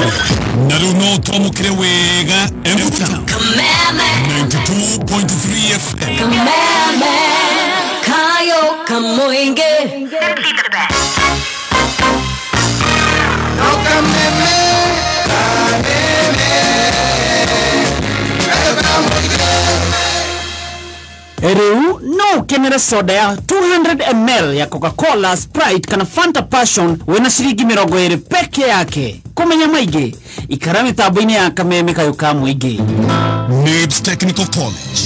Na rĩu no twamũkĩre wega Embu Town 92.3 FM. Kameme kayo kamoinge. No kameme, kameme, kayo kamoinge. Riu no ukenere soda ya 200 ml ya Coca-Cola, Sprite kana Fanta Passion wena ciringi 20 peke yake. Kumenya maingĩ ikara mĩtambo-inĩ ya Kameme kayo ka mũingĩ. Nibs Technical College.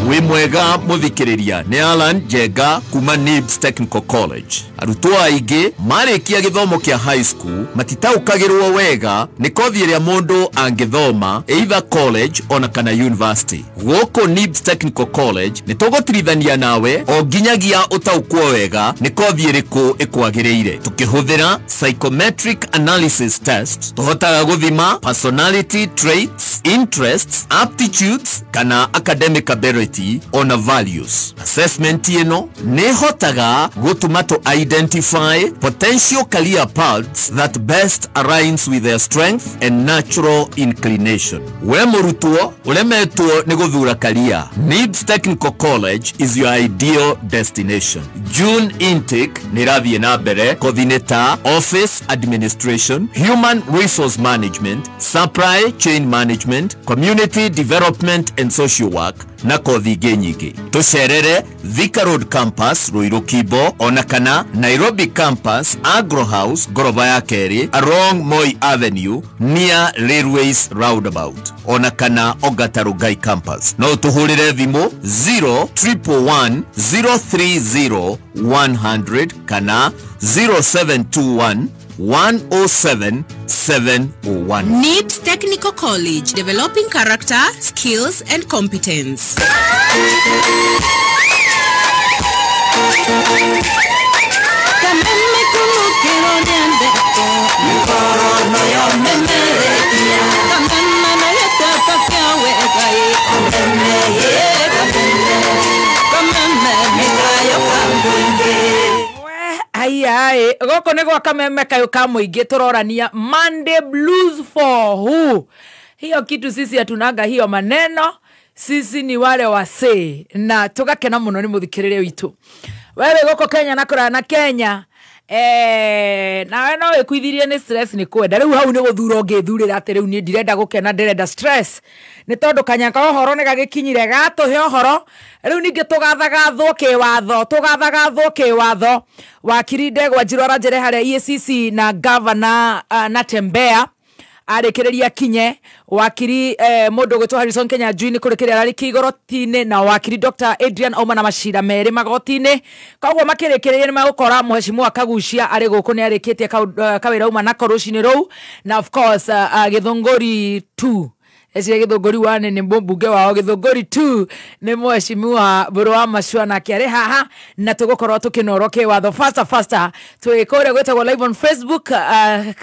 Wĩ mwega mũthikĩrĩria nĩ Alan Njenga kuma Nibs Technical College. Arutwo aingĩ marĩkia gĩthomo kĩa high school matitaũkagĩrwo wega nĩ kothi ĩrĩa mũndũ angĩthoma either college ona kana university. Gũkũ Nibs Technical College nĩ tũgũtirithania nawe o nginyagia ũtaũkwo wega nĩ kothi ĩrĩkũ ĩkwagĩrĩire. Tũkĩhũthĩra psychometric analysis test tũhotaga gũthima personality traits, interests, aptitudes kana academic ability ona values. Assessment ĩno nĩ hotaga gũtũma to identify potential career paths that best aligns with their strength and natural inclination. We mũrutwo ũremetwo nĩ gũthura career, Nibs Technical College is your ideal destination. June intake nĩ ĩrathiĩ na mbere kothi-inĩ ta office administration, human resource management, supply chain management, community development and social work na kothi ingĩ nyingĩ. Tũcerere Thika Road Campus Ruiru Kimbo ona kana Nairobi Campus Agro House ngoroba ya kerĩ along Moi Avenue near Railways Roundabout ona kana Ongata Rongai Campus. No ũtũhũrĩre thimũ 0111 030 100 kana 0721 107 701. Nibs Technical College, developing character, skills and competence. Kameme kumukiro nyandeko mikorono yomemerekia. Kameme na yetata wegai. Kameme ye kameme. Kameme mikayo kamwinge. Ai goko nĩ gwa Kameme kayo ka mũingĩ tũrorania Monday Blues for who. Hiyo kitu sisi hatunaga hiyo maneno, sisi ni wale wasee na tugakena mũno nĩ mũthikĩrĩria witũ. Wewe goko Kenya na kũraya na Kenya nawe no wĩkuithirie nĩ stress nĩ kwenda rĩu hau nĩ gũthura ũngĩthurĩra atĩ rĩu niĩ ndirenda gũkena ndĩrenda stress nĩ tondũ kanya ka ũhoro nĩ gagĩkinyire gatũhe ũhoro rĩu ningĩ tũgathagathwo kĩwatho tũgathagathwo kĩwatho. Wakiri Ndegwa Njirũ aranjĩre harĩa EACC na governor Natembeya arĩkĩrĩria kinye. Wakiri mũndũ ũgwĩtwo Harrison Kenya Njui nĩ kũrĩkĩrĩria ararĩkia igoti-inĩ na wakiri Dr. Adrian auma na macira merĩ magoti-inĩ. Koguo makĩrĩkĩrĩria nĩ magũkora mheshimiwa Kagucia arĩ gũkũ nĩ arĩkĩtie kawĩra auma nako rũcinĩ rũu na of course Gĩthũngũri 2 eciria Gĩthũngũri 1 nĩ mbunge wao, Gĩthũngũri 2 nĩ mheshimiwa Mbũrũ wa Macua nake arĩ haha na tũgũkorwo tũkĩnorwo kĩwatho faster faster. Twĩ kũrĩa gwĩtagwo live on Facebook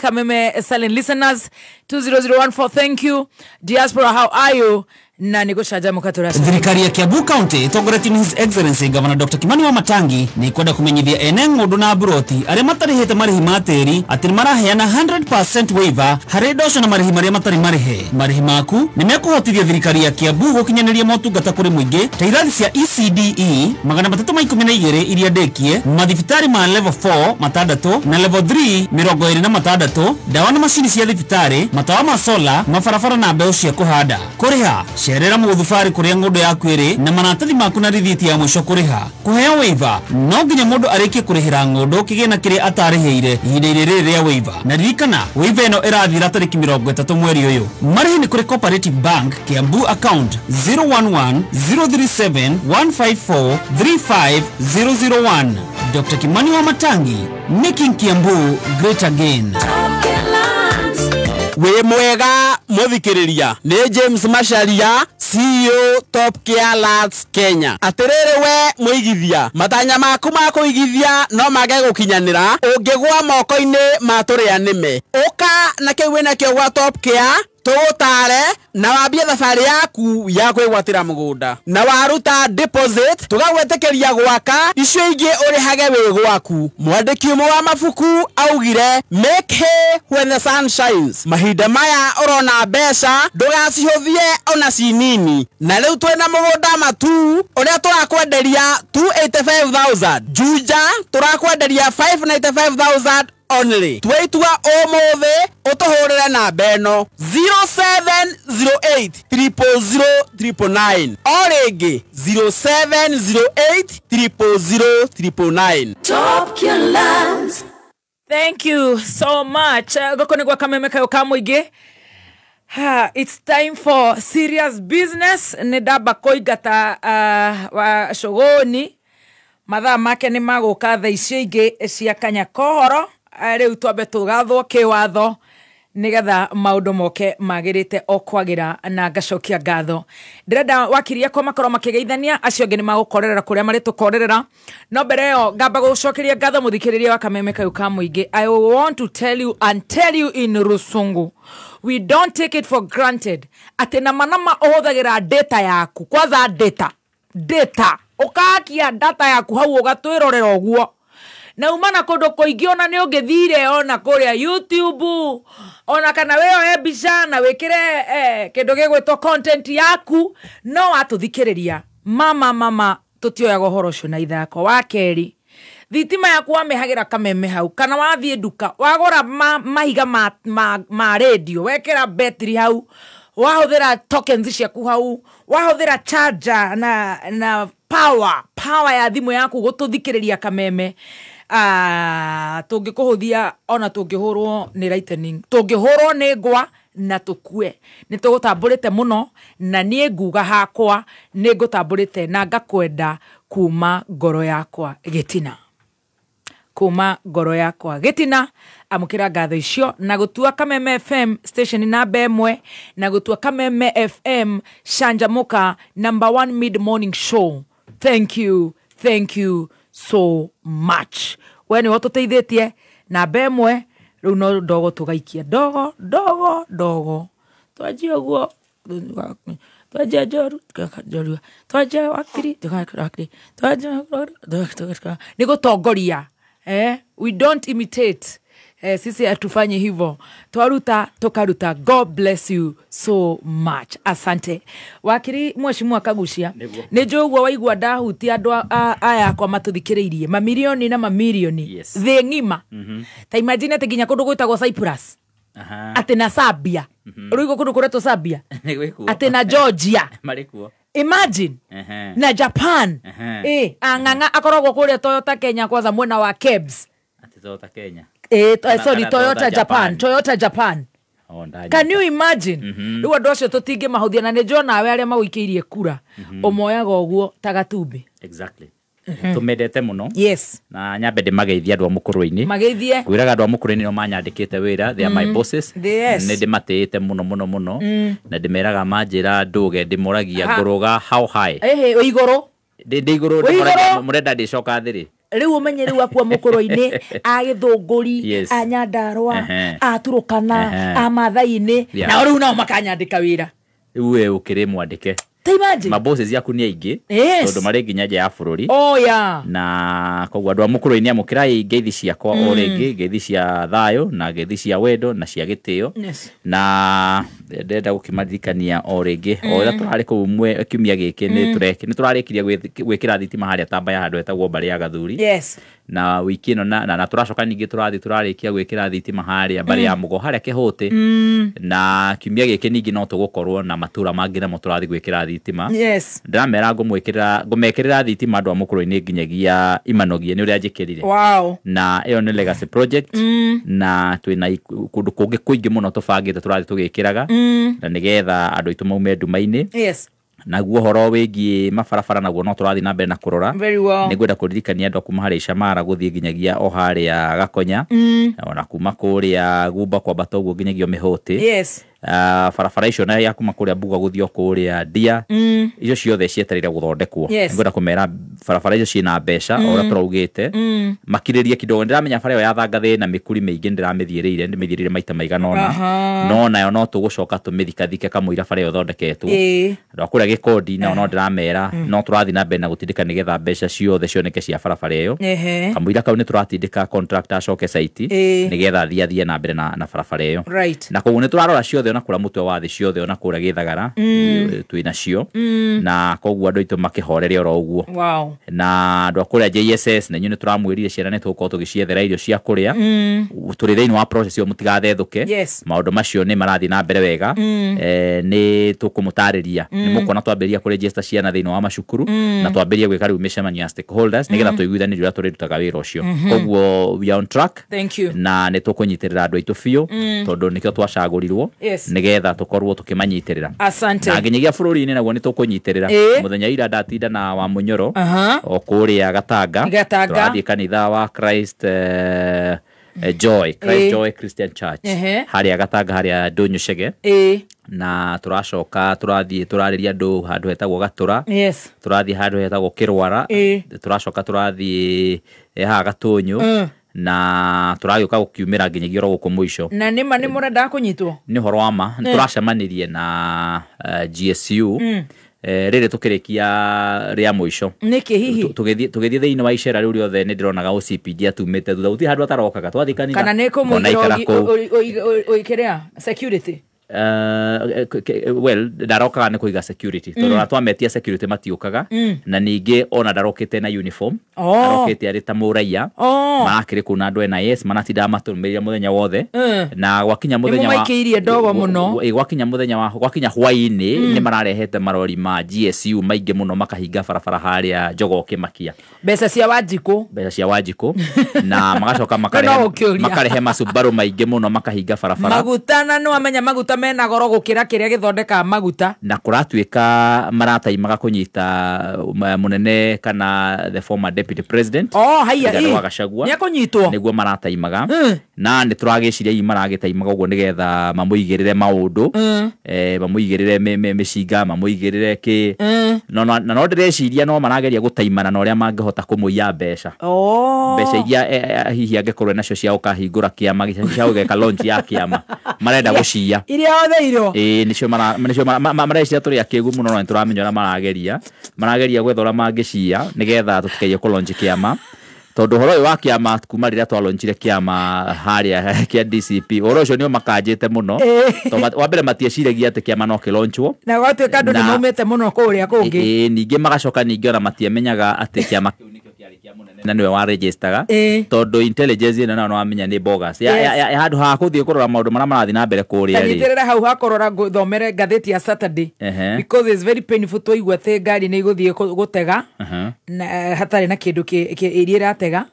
Kameme silent listeners 20014 thank you. Diaspora how are you? Na nĩ gũcanjamũka tũraca. Thirikari ya Kiambu County ĩtongoretio nĩ His Excellency Governor Dr. Kimani Wamatangi nĩ kwenda kũmenyithia ene ng'ũndũ na mburoti arĩa matarĩhĩte marĩhi ma tĩri atĩ nĩ maraheana 100% waiver harĩ ndoco na marĩhi marĩa matarĩ marĩhe. Marĩhi maku nĩ mekũhotithia thirikari ya Kiambu gũkinyanĩria motungata kũrĩ mũingĩ ta irathi cia ECDE 312 iria ndĩkie, mathibitarĩ ma level 4 6 na level 3 26, ndawa na macini cia thibitarĩ, matawa ma sola, mabarabara na mbeũ cia kũhanda. Kũrĩha cerera mũgũthubarĩ kũrĩa ng'ũndũ yaku ĩrĩ na maratathi maku na rithiti ya mũico kũrĩha. Kũheo waiver no nginya mũndũ arĩkie kũrĩhĩra ng'ũndũ kĩgĩna kĩrĩa atarĩhĩire ihinda-inĩ rĩrĩ rĩa waiver. Na ririkana waiver ĩno ĩrathira tarĩki 30 mweri ũyũ. Marĩhi nĩ kũrĩ Cooperative Bank Kiambu account 011 037 154 35001. Dr. Kimani Wamatangi, making Kiambu great again. Wĩ mwega mũthikĩrĩria nĩ James Macharia CEO Top Care Lads Kenya. Atĩrĩrĩ we mũigithia, matanya maku ma kũigithia no mage gũkinyanĩra ũngĩgwa moko-inĩ ma tũrĩa nĩme. Ũka na kĩu wĩnakĩo gwa Top Care Tũgũtare na wambie thabarĩ yaku ya kwĩgwatĩra mũgũnda. Na waruta deposit tũgagwĩtĩkĩria gwaka icio ingĩ ũrĩhage wĩ gwaku. Mwandĩki ũmwe wa mabuku augire make hay when the sun shines. Mahinda maya ũrona mbeca ndũgacihũthie ona ci nini. Na rĩu twĩna mũgũnda Matu ũrĩa tũrakwenderia 285,000. Juja tũrakwenderia 595,000 only. Twaitua ũmũthĩ ũtũhũrĩre namba ĩno 0708 000 999. O rĩngĩ 0708 000 999. Top your lands. Thank you so much. Gũkũ nĩ gwa Kameme Kayũ ka Mũingĩ. It's time for serious business. Nĩ ndamba kũingata wa Cũgũni. Mathaa make nĩ magũka thaa icio ingĩ cia kanya kohoro. Rĩu twambe tũgathwo kĩwatho nĩgetha maũndũ moke magĩrĩte o kwagĩra, na ngacokia ngatho. Ndĩrenda wakiri akwa makorwo makĩgeithania, acio angĩ nĩ magũkorerera kũrĩa marĩ tũkorerera. No mbere ĩyo ngamba gũcokeria ngatho mũthikĩrĩria wa Kameme Kayũ ka Mũingĩ. I want to tell you and tell you in Rusungu, we don't take it for granted atĩ nama nama ũhũthagĩra data yaku. Kwanza data ũkakia data yaku hau ũgatwĩrorera ũguo. Na uma na kũndũ kũingĩ ona nĩ ũngĩthire ona kũrĩa YouTube ona kana wĩoe mbica na wĩkĩre kĩndũ gĩgwĩtwo content yaku, no watũthikĩrĩria mama tũtioyaga ũhoro ũcio na ithako. Wa kerĩ, thitima yaku wamĩhagĩra kameme hau, kana wathiĩ nduka wagũra mahiga ma radio wekĩra betri hau, wahũthĩra tokens ciaku hau, wahũthĩra charger na power ya thimũ yaku gũtũthikĩrĩria kameme. Tũngĩkũhũthia ona tũngĩhũrwo nĩ lightning, tũngĩhũrwo nĩ ngwa na tũkue. Nĩ tũgũtambũrĩte mũno, na niĩ nguga hakwa nĩ ngũtambũrĩte na ngakwenda kuma ngoro yakwa gĩtina. Kuma ngoro yakwa gĩtina. Amũkĩra ngatho icio na gũtua Kameme FM station namba 1, na gũtua Kameme FM Canjamũka number 1 mid morning show. Thank you, thank you so much. We nĩwe ũtũteithĩtie namba 1. Rĩu no ndogo tũgaikia ndogo ndogo ndogo, twanjia ũguo, twanjia njoru njorua, twanjia wakiri wakiri, twanjia nĩ gũtongoria. We don't imitate. Sisi hatufanyi hivyo, twaruta tukaruta. God bless you so much. Asante wakiri mheshimiwa Kagucia. Nĩ njũĩ ũguo waigua ndahutia andũ aya akwa matũthikĩrĩirie mamirioni na mamirioni thĩ ng'ima. Ta imagine atĩ nginya kũndũ gwĩtagwo Cyprus, atĩ na Serbia, rũigũ kũndũ kũretwo Serbia, atĩ na Georgia, imagine, na Japan. Ang'ang'a akoragwo kũrĩa Toyota Kenya, kwanza mwena wa Kebs. Toyota Kenya. Sorry, Toyota Japan. Toyota Japan. Can you imagine? Rĩu andũ acio tũtingĩmahũthia, na nĩ njũĩ nawe arĩa magũikĩirie kura ũmoyaga ũguo ta gatumbĩ. Exactly. Tũmendete mũno. Yes. Na nyambe ndĩmageithie andũ a mũkũrũ-inĩ. Mageithie. Ngwĩraga andũ a mũkũrũ-inĩ nĩo manyandĩkĩte wĩra, they are my bosses. Yes. Nĩ ndĩmatĩĩte mũno mũno mũno. Na ndĩmeraga manjĩra ndũge, ndĩmoragia ngũrũga how high. Ĩhĩ, wĩ igũrũ. Ndĩ igũrũ, ndĩmoragia mũrenda ndĩcoka thĩ rĩ. Rĩu ũmenye rĩu akua mũkũrũ-inĩ a Gĩthũngũri, a Nyandarũa, a Turukana, a Maathai-inĩ, nao rĩu nao makanyandĩka wĩra. Rĩu we ũkĩrĩ mwandĩke. Ta imagine. Mabosses yaku nĩ aingĩ tondũ marĩ nginya nja ya bũrũri. Oh yeah. Na koguo andũ a mũkũrũ-inĩ amũkĩrai ngeithi ciakwa o rĩngĩ, ngeithi cia thayũ na ngeithi cia wendo na cia gĩtĩo. Na ndĩrenda gũkĩmaririkania o rĩngĩ o ũrĩa tũrarĩ kũu kiumia gĩkĩ nĩ tũrarĩkirie gwĩkĩra thitima harĩa Tambaya handũ hetagwo Mbarĩ ya Gathuri. Yes. Na wiki ĩno na tũracoka ningĩ tũrathiĩ tũrarĩkia gwĩkĩra thitima harĩa Mbarĩ ya Mũgo harĩa Kĩhũtĩ. Na kiumia gĩkĩ ningĩ no tũgũkorwo na matũra mangĩ namo tũrathiĩ gwĩkĩra thitima. Yes. Ndĩramera ngũmekĩrĩra thitima andũ a mũkũrũ-inĩ nginyagia imanogie nĩ ũrĩa njĩkĩrire. Wow. Na ĩyo nĩ legacy project. Na twĩna kũndũ kũngĩ kũingĩ mũno tũbangĩte tũrathiĩ tũgĩkĩraga na nĩgetha andũ aitũ maume nduma-inĩ. Yes. Naguo ũhoro wĩgiĩ mabarabara naguo no tũrathiĩ na mbere na kũrora. Very well. Nĩngwenda kũririkania andũ kuma harĩa Icamara gũthiĩ nginyagia o harĩa Gakonya, ona kuma kũrĩa Gumba kwambata ũguo nginyagia Mĩhũtĩ. Yes. Barabara icio na ya kuma kũrĩa Mbuga gũthiĩ kũrĩa Ndia, icio ciothe cietereire gũthondekwo. Ngwenda kũmera barabara icio ciĩna mbeca o ũrĩa tũraugĩte, makirĩrie kidogo. Ndĩramenya bara ĩyo ya Thangathĩ na mĩkuri mĩingĩ, ndĩramĩthiĩrĩire, ndĩmĩthiĩrĩire maita maigana ũna, no nayo no tũgũcoka tũmĩthikathike kamũira bara ĩyo ĩthondeketwo. Andũ a kũrĩa Gĩkondi nao no ndĩramera no tũrathiĩ na mbere na gũtindĩka nĩgetha mbeca ciothe cioneke cia barabara ĩyo. Kamũira kau nĩ tũratindĩka contractor acoke site nĩgetha athiĩ na mbere na barabara ĩyo. Na koguo nĩ tũrarora ciothe, ona kũrĩa mũtwe wa thĩ ciothe, ona kũrĩa Gĩthagara twĩ nacio, na koguo andũ aitũ makĩhorere oro ũguo. Na andũ a kũrĩa JSS na inyuĩ nĩ tũramwĩrire ciana nĩ tũgũkorwo tũgĩciethera irio cia kũrĩa. Tũrĩ thĩinĩ wa process ĩyo, mũtigathethũke. Maũndũ macio nĩ marathiĩ na mbere wega. Nĩ tũkũmũtarĩria, nĩ mũkuona twambĩrĩria kũregister ciana thĩinĩ wa macukuru, na twambĩrĩrie gwĩka rĩu mĩcemanio ya stakeholders nĩgetha tũiguithanĩrie ũrĩa tũrĩrutaga wĩra ũcio. Koguo we are on track. Thank you. Na nĩ tũkũnyitĩrĩra andũ aitũ biũ, tondũ nĩkĩo twacagũrirwo, nĩgetha tũkorwo tũkĩmanyitĩrĩra. Asante. Na nginyagia bũrũri-inĩ naguo nĩ tũkũnyitĩrĩra. Mũthenya ira ndatinda na wa Mũnyoro o kũrĩa Gatanga. Gatanga. Tũrathiĩ kanitha wa Christ Joy, Christ Joy Christian Church, harĩa Gatanga, harĩa Ndũnyũ Chege. Na tũracoka tũrathiĩ tũrarĩria andũ handũ hetagwo Gatũra. Tũrathiĩ handũ hetagwo Kĩrwara. Tũracoka tũrathiĩ haha Gatũnyũ, na tũragĩũka gũkiumĩra nginyagia oro gũkũ mũico. Na nĩma nĩ mũrendaga kũnyitwo? Nĩ ũhoro wa ma, nĩ tũracemanirie na GSU rĩrĩ tũkĩrĩkia rĩa mũico. Nĩkĩ hihi? Tũgĩthiĩ thĩinĩ wa icera rĩu rĩothe nĩ ndĩronaga OCPD atumĩte thutha, gũtirĩ handũ atarokaga, twathiĩ kanitha kana nĩ ngona aikara kũmũigĩra kũu. Ũikĩrĩa security? Well, ndarokaga nĩ kũiga security, tondũ ona twametia security matiũkaga, na ningĩ ona ndarokĩte na uniform, arokĩte arĩ ta mũraiya. Marakĩrĩ kũu na andũ NIS manatindaga matũrũmĩrĩire mũthenya wothe, na gwakinya mũthenya wa Nĩmũmaikĩirie ndogo mũno. Gwakinya mũthenya wa gwakinya hwaĩ-inĩ, nĩ mararehete marori ma GSU maingĩ mũno, makahinga barabara harĩa Jogoo Kĩmakia. Mbeca cia Wanjikũ. Mbeca cia Wanjikũ, na magacoka No makarehe ũkĩũria. Makarehe masubaru maingĩ mũno makahinga barabara. Maguta, na nĩwamenya maguta mena goro gũkĩra kĩrĩa gĩthondekaga maguta. Na kũratuĩka marataimaga kũnyita mũnene kana the former deputy president, Oh, haiya, Rigathi wa Gachagua. Nĩekũnyitwo? Nĩguo marataimaga, na nĩ tũragĩciria hihi maragĩtaimaga ũguo nĩgetha mamũigĩrĩre maũndũ, mamũigĩrĩre mĩcinga, mamũigĩrĩre kĩ, no na no ndĩreciria no marageria gũtaimana na ũrĩa mangĩhota kũmũiya mbeca, mbeca iria hihi angĩkorwo nacio cia gũkahingũra kĩama, cia gũgeka launch ya kĩama, marenda gũciya. Iria otheirwo. Ĩĩ, nĩcio mareciria tũrĩ akĩgu mũno, no nĩtũramenya ũrĩa marageria gwetha ũrĩa mangĩciya nĩgetha tũtikaie kũ-launch kĩama, tondũ ũhoro ũyũ wa kĩama, kuma rĩrĩa twalonchire kĩama harĩa kĩa DCP, ũhoro ũcio nĩ ũmakanjĩte mũno, tondũ wa mbere matieciragia atĩ kĩama no kĩlaunchwo. Na gwatuĩka andũ nĩ maumĩte mũno kũrĩa kũngĩ. Ĩĩ, ningĩ magacoka ningĩ ona matiamenyaga atĩ kĩama kĩu nĩkĩo kĩarĩ kĩa mũnene na nĩwe waregistaga, tondũ intelligence ĩno nayo nĩwamenya nĩ bogus ya handũ ha gũthiĩ kũrora maũndũ marĩa marathiĩ na mbere kũrĩa rĩ. Tanyitĩrĩra hau hakũrora, ngũthomere ngathĩti ya Saturday, because it's very painful twaigua atĩ ngari nĩ igũthiĩ gũtega na hatarĩ na kĩndũ iria ĩratega.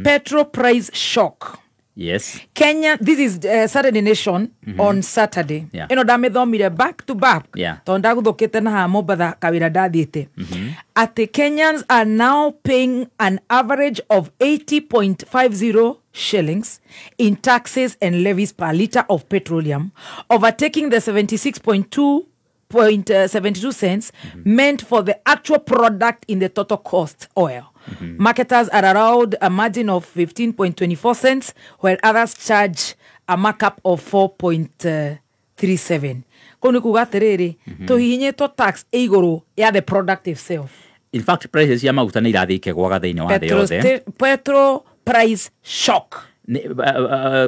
Petrol price shock. Kenya, this is Saturday Nation on Saturday. Ĩno ndamĩthomire back to back, tondũ ndaguthũkĩte na haha Mombatha kawĩra ndathiĩte, atĩ Kenyans are now paying an average of 80.50 shillings in taxes and levies per litre of petroleum, overtaking the 76.2 point, 72 cents meant for the actual product in the total cost oil. Marketers are allowed a margin of 15.24 cents, while others charge a markup of 4.37. Kũu nĩ kuga atĩrĩrĩ, tũhihinyĩtwo tax ĩ igũrũ ya the product itself. In fact, prices cia maguta nĩ irathiĩ ikĩgwaga thĩinĩ wa thĩ Petrol, yothe. Petrol price shock.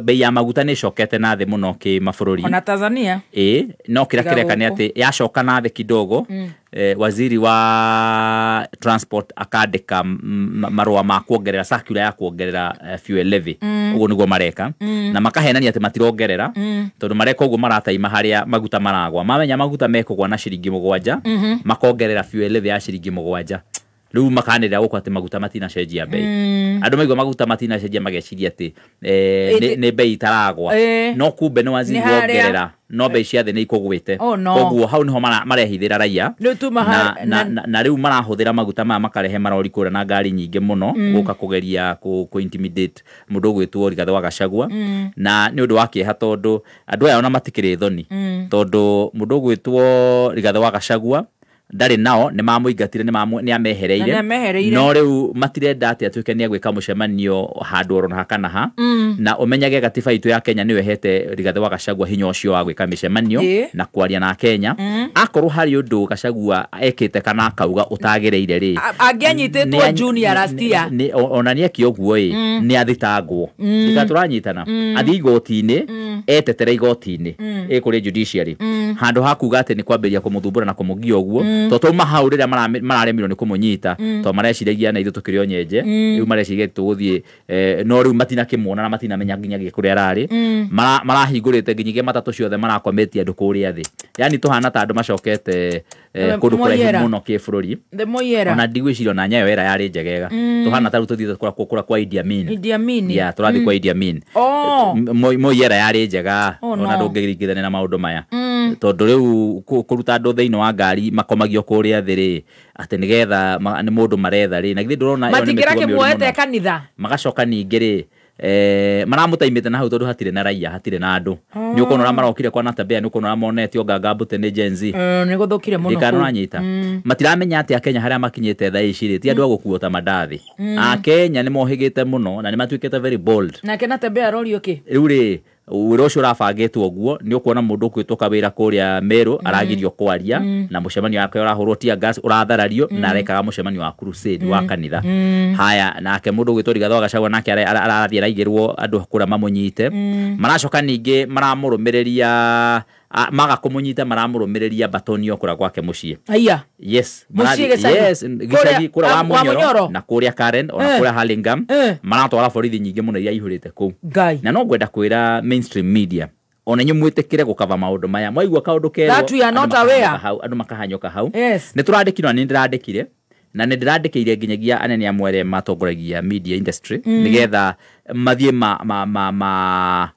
Bei ya maguta nĩ ĩcokete na thĩ mũno kĩ mabũrũri. Ona Tanzania. Ĩ, no kĩrĩa Tiga kĩreka nĩ gũkũ. atĩ yacoka na thĩ kidogo, waziri wa transport akandĩka marũa ma kuongerera, circular ya kuongerera fuel levy. Ũguo nĩguo mareka, na makahenania atĩ matirongerera, tondũ mareka ũguo marataima harĩa maguta maragwa. Mamenya maguta mekũgwa na ciringi 7, makongerera fuel levy ya ciringi 7. Rĩu makanĩrĩra gũkũ atĩ maguta matinacenjia bei. Andũ maigua maguta matinacenjia mageciria atĩ nĩ bei itaragwa. No kumbe nĩ waziri wongerera no bei cia thĩ nĩ ikũgwĩte. Koguo hau niho marehithĩra raia na rĩu marahũthĩra maguta maya makarehe marori kũrĩa na ngari nyingĩ mũno gũka kũgeria kũ intimidate mũndũ ũgwĩtwo Rigathĩ wa Gachagua. Na nĩ ũndũ wa kĩeha tondũ andũ aya ona matikĩrĩ thoni, tondũ mũndũ ũgwĩtwo Rigathĩ wa Gachagua ndarĩ nao, nĩ mamũingatire, nĩ amehereire, no rĩu matirenda atĩ atuĩke nĩ agwĩka mũcemanio handũ oro na ha kana ha. Na ũmenyage gatiba itũ ya Kenya nĩyo ĩhete Rigathĩ wa Gachagua hinya ũcio wa gwĩka mĩcemanio na kwaria na Kenya. Akorwo harĩ ũndũ Gachagua ekĩte kana akauga ũtagĩrĩire rĩ, angĩanyitĩtwo junior last year, ona nĩ eke ũguo ĩ, nĩ athitangwo. Rika tũranyitana, athiĩ igoti-inĩ, etetere igoti-inĩ ĩ kũrĩ judiciary, handũ ha kuga atĩ nĩ kwambĩrĩria kũmũthumbũra na kũmũgia ũguo. Tondũ twauma hau rĩrĩa mararemirwo nĩ kũmũnyita, tondũ mareciragia na ithuĩ tũkĩrĩ o nyenje, rĩu mareciragia tũgũthiĩ, no rĩu matinakĩmuona na matinamenya nginyagia kũrĩa ararĩ. Marahingũrĩte nginyagia matatũ ciothe marakometie andũ kũrĩa thĩ, yani tũhana ta andũ macokete kũndũ kũraihu mũno kĩbũrũri. Ona ndigwĩciria ona Nyayo era yarĩ njegega, tũhana ta rĩu tũthiĩte kũra kwa Idi Amin. Yeah, tũrathiĩ kwa Idi Amin. Moi era yarĩ njega, ona ndũngĩringithania na maũndũ maya, tondũ rĩu kũruta andũ thĩinĩ wa ngari makomagio kũrĩa thĩ rĩ, atĩ nĩgetha nĩ mũndũ maretha rĩ, na githĩ ndũrona ĩyo nĩ mĩtugo mĩũru mũno. Kanitha magacoka ningĩ rĩ, maramũtaimĩte na hau tondũ hatirĩ na raia, hatirĩ na andũ. Nĩ ũkuona ũrĩa marokire kwa Natembeya, nĩ ũkuona ũrĩa monetio nganga mbũte nĩ Gen Z. Nĩ gũthũkire mũno. Ndikana ũranyita. Matiramenya atĩ Akenya harĩa makinyĩte thaa ici rĩ, ti andũ a gũkuo ta mandathi. Akenya nĩ mohĩgĩte mũno na nĩ matuĩkĩte very bold. Nake Natembeya arorio kĩ? Rĩu rĩ, wĩra ũcio ũrabangĩtwo ũguo, nĩ ũkuona mũndũ ũkwĩtwo kawĩra kũrĩa Meru aragirio kwaria, na mũcemanio wake ũrahũrwo tear gas, ũratharario, na arekaga mũcemanio wa crusade wa kanitha. Haya, nake mũndũ ũgwĩtwo Rigathĩ wa Gachagua nake arathiĩ araigĩrwo andũ kũrĩa mamũnyite. Maracoka ningĩ maramũrũmĩrĩria, maga kũmũnyita maramũrũmĩrĩria batonio kũrĩa gwake mũciĩ. Aya. Yes, mũciĩ gĩcagi. Yes, gĩcagi kũrĩa wa Munyoro na kũrĩa Karen ona kũrĩa Hurlingham, maratwara borithi nyingĩ mũno iria ihũrĩte kũu. Na no ngwenda kwĩra mainstream media ona inyuĩ mwĩtĩkĩre gũkava maũndũ maya, mwaigua kaũndũ kerwo andũ makahanyũka hau. Nĩ tũrandĩkirwo na nĩ ndĩrandĩkire, na nĩ ndĩrandĩkĩire nginyagia anene amwe arĩa matongoragia media industry, nĩgetha mathiĩ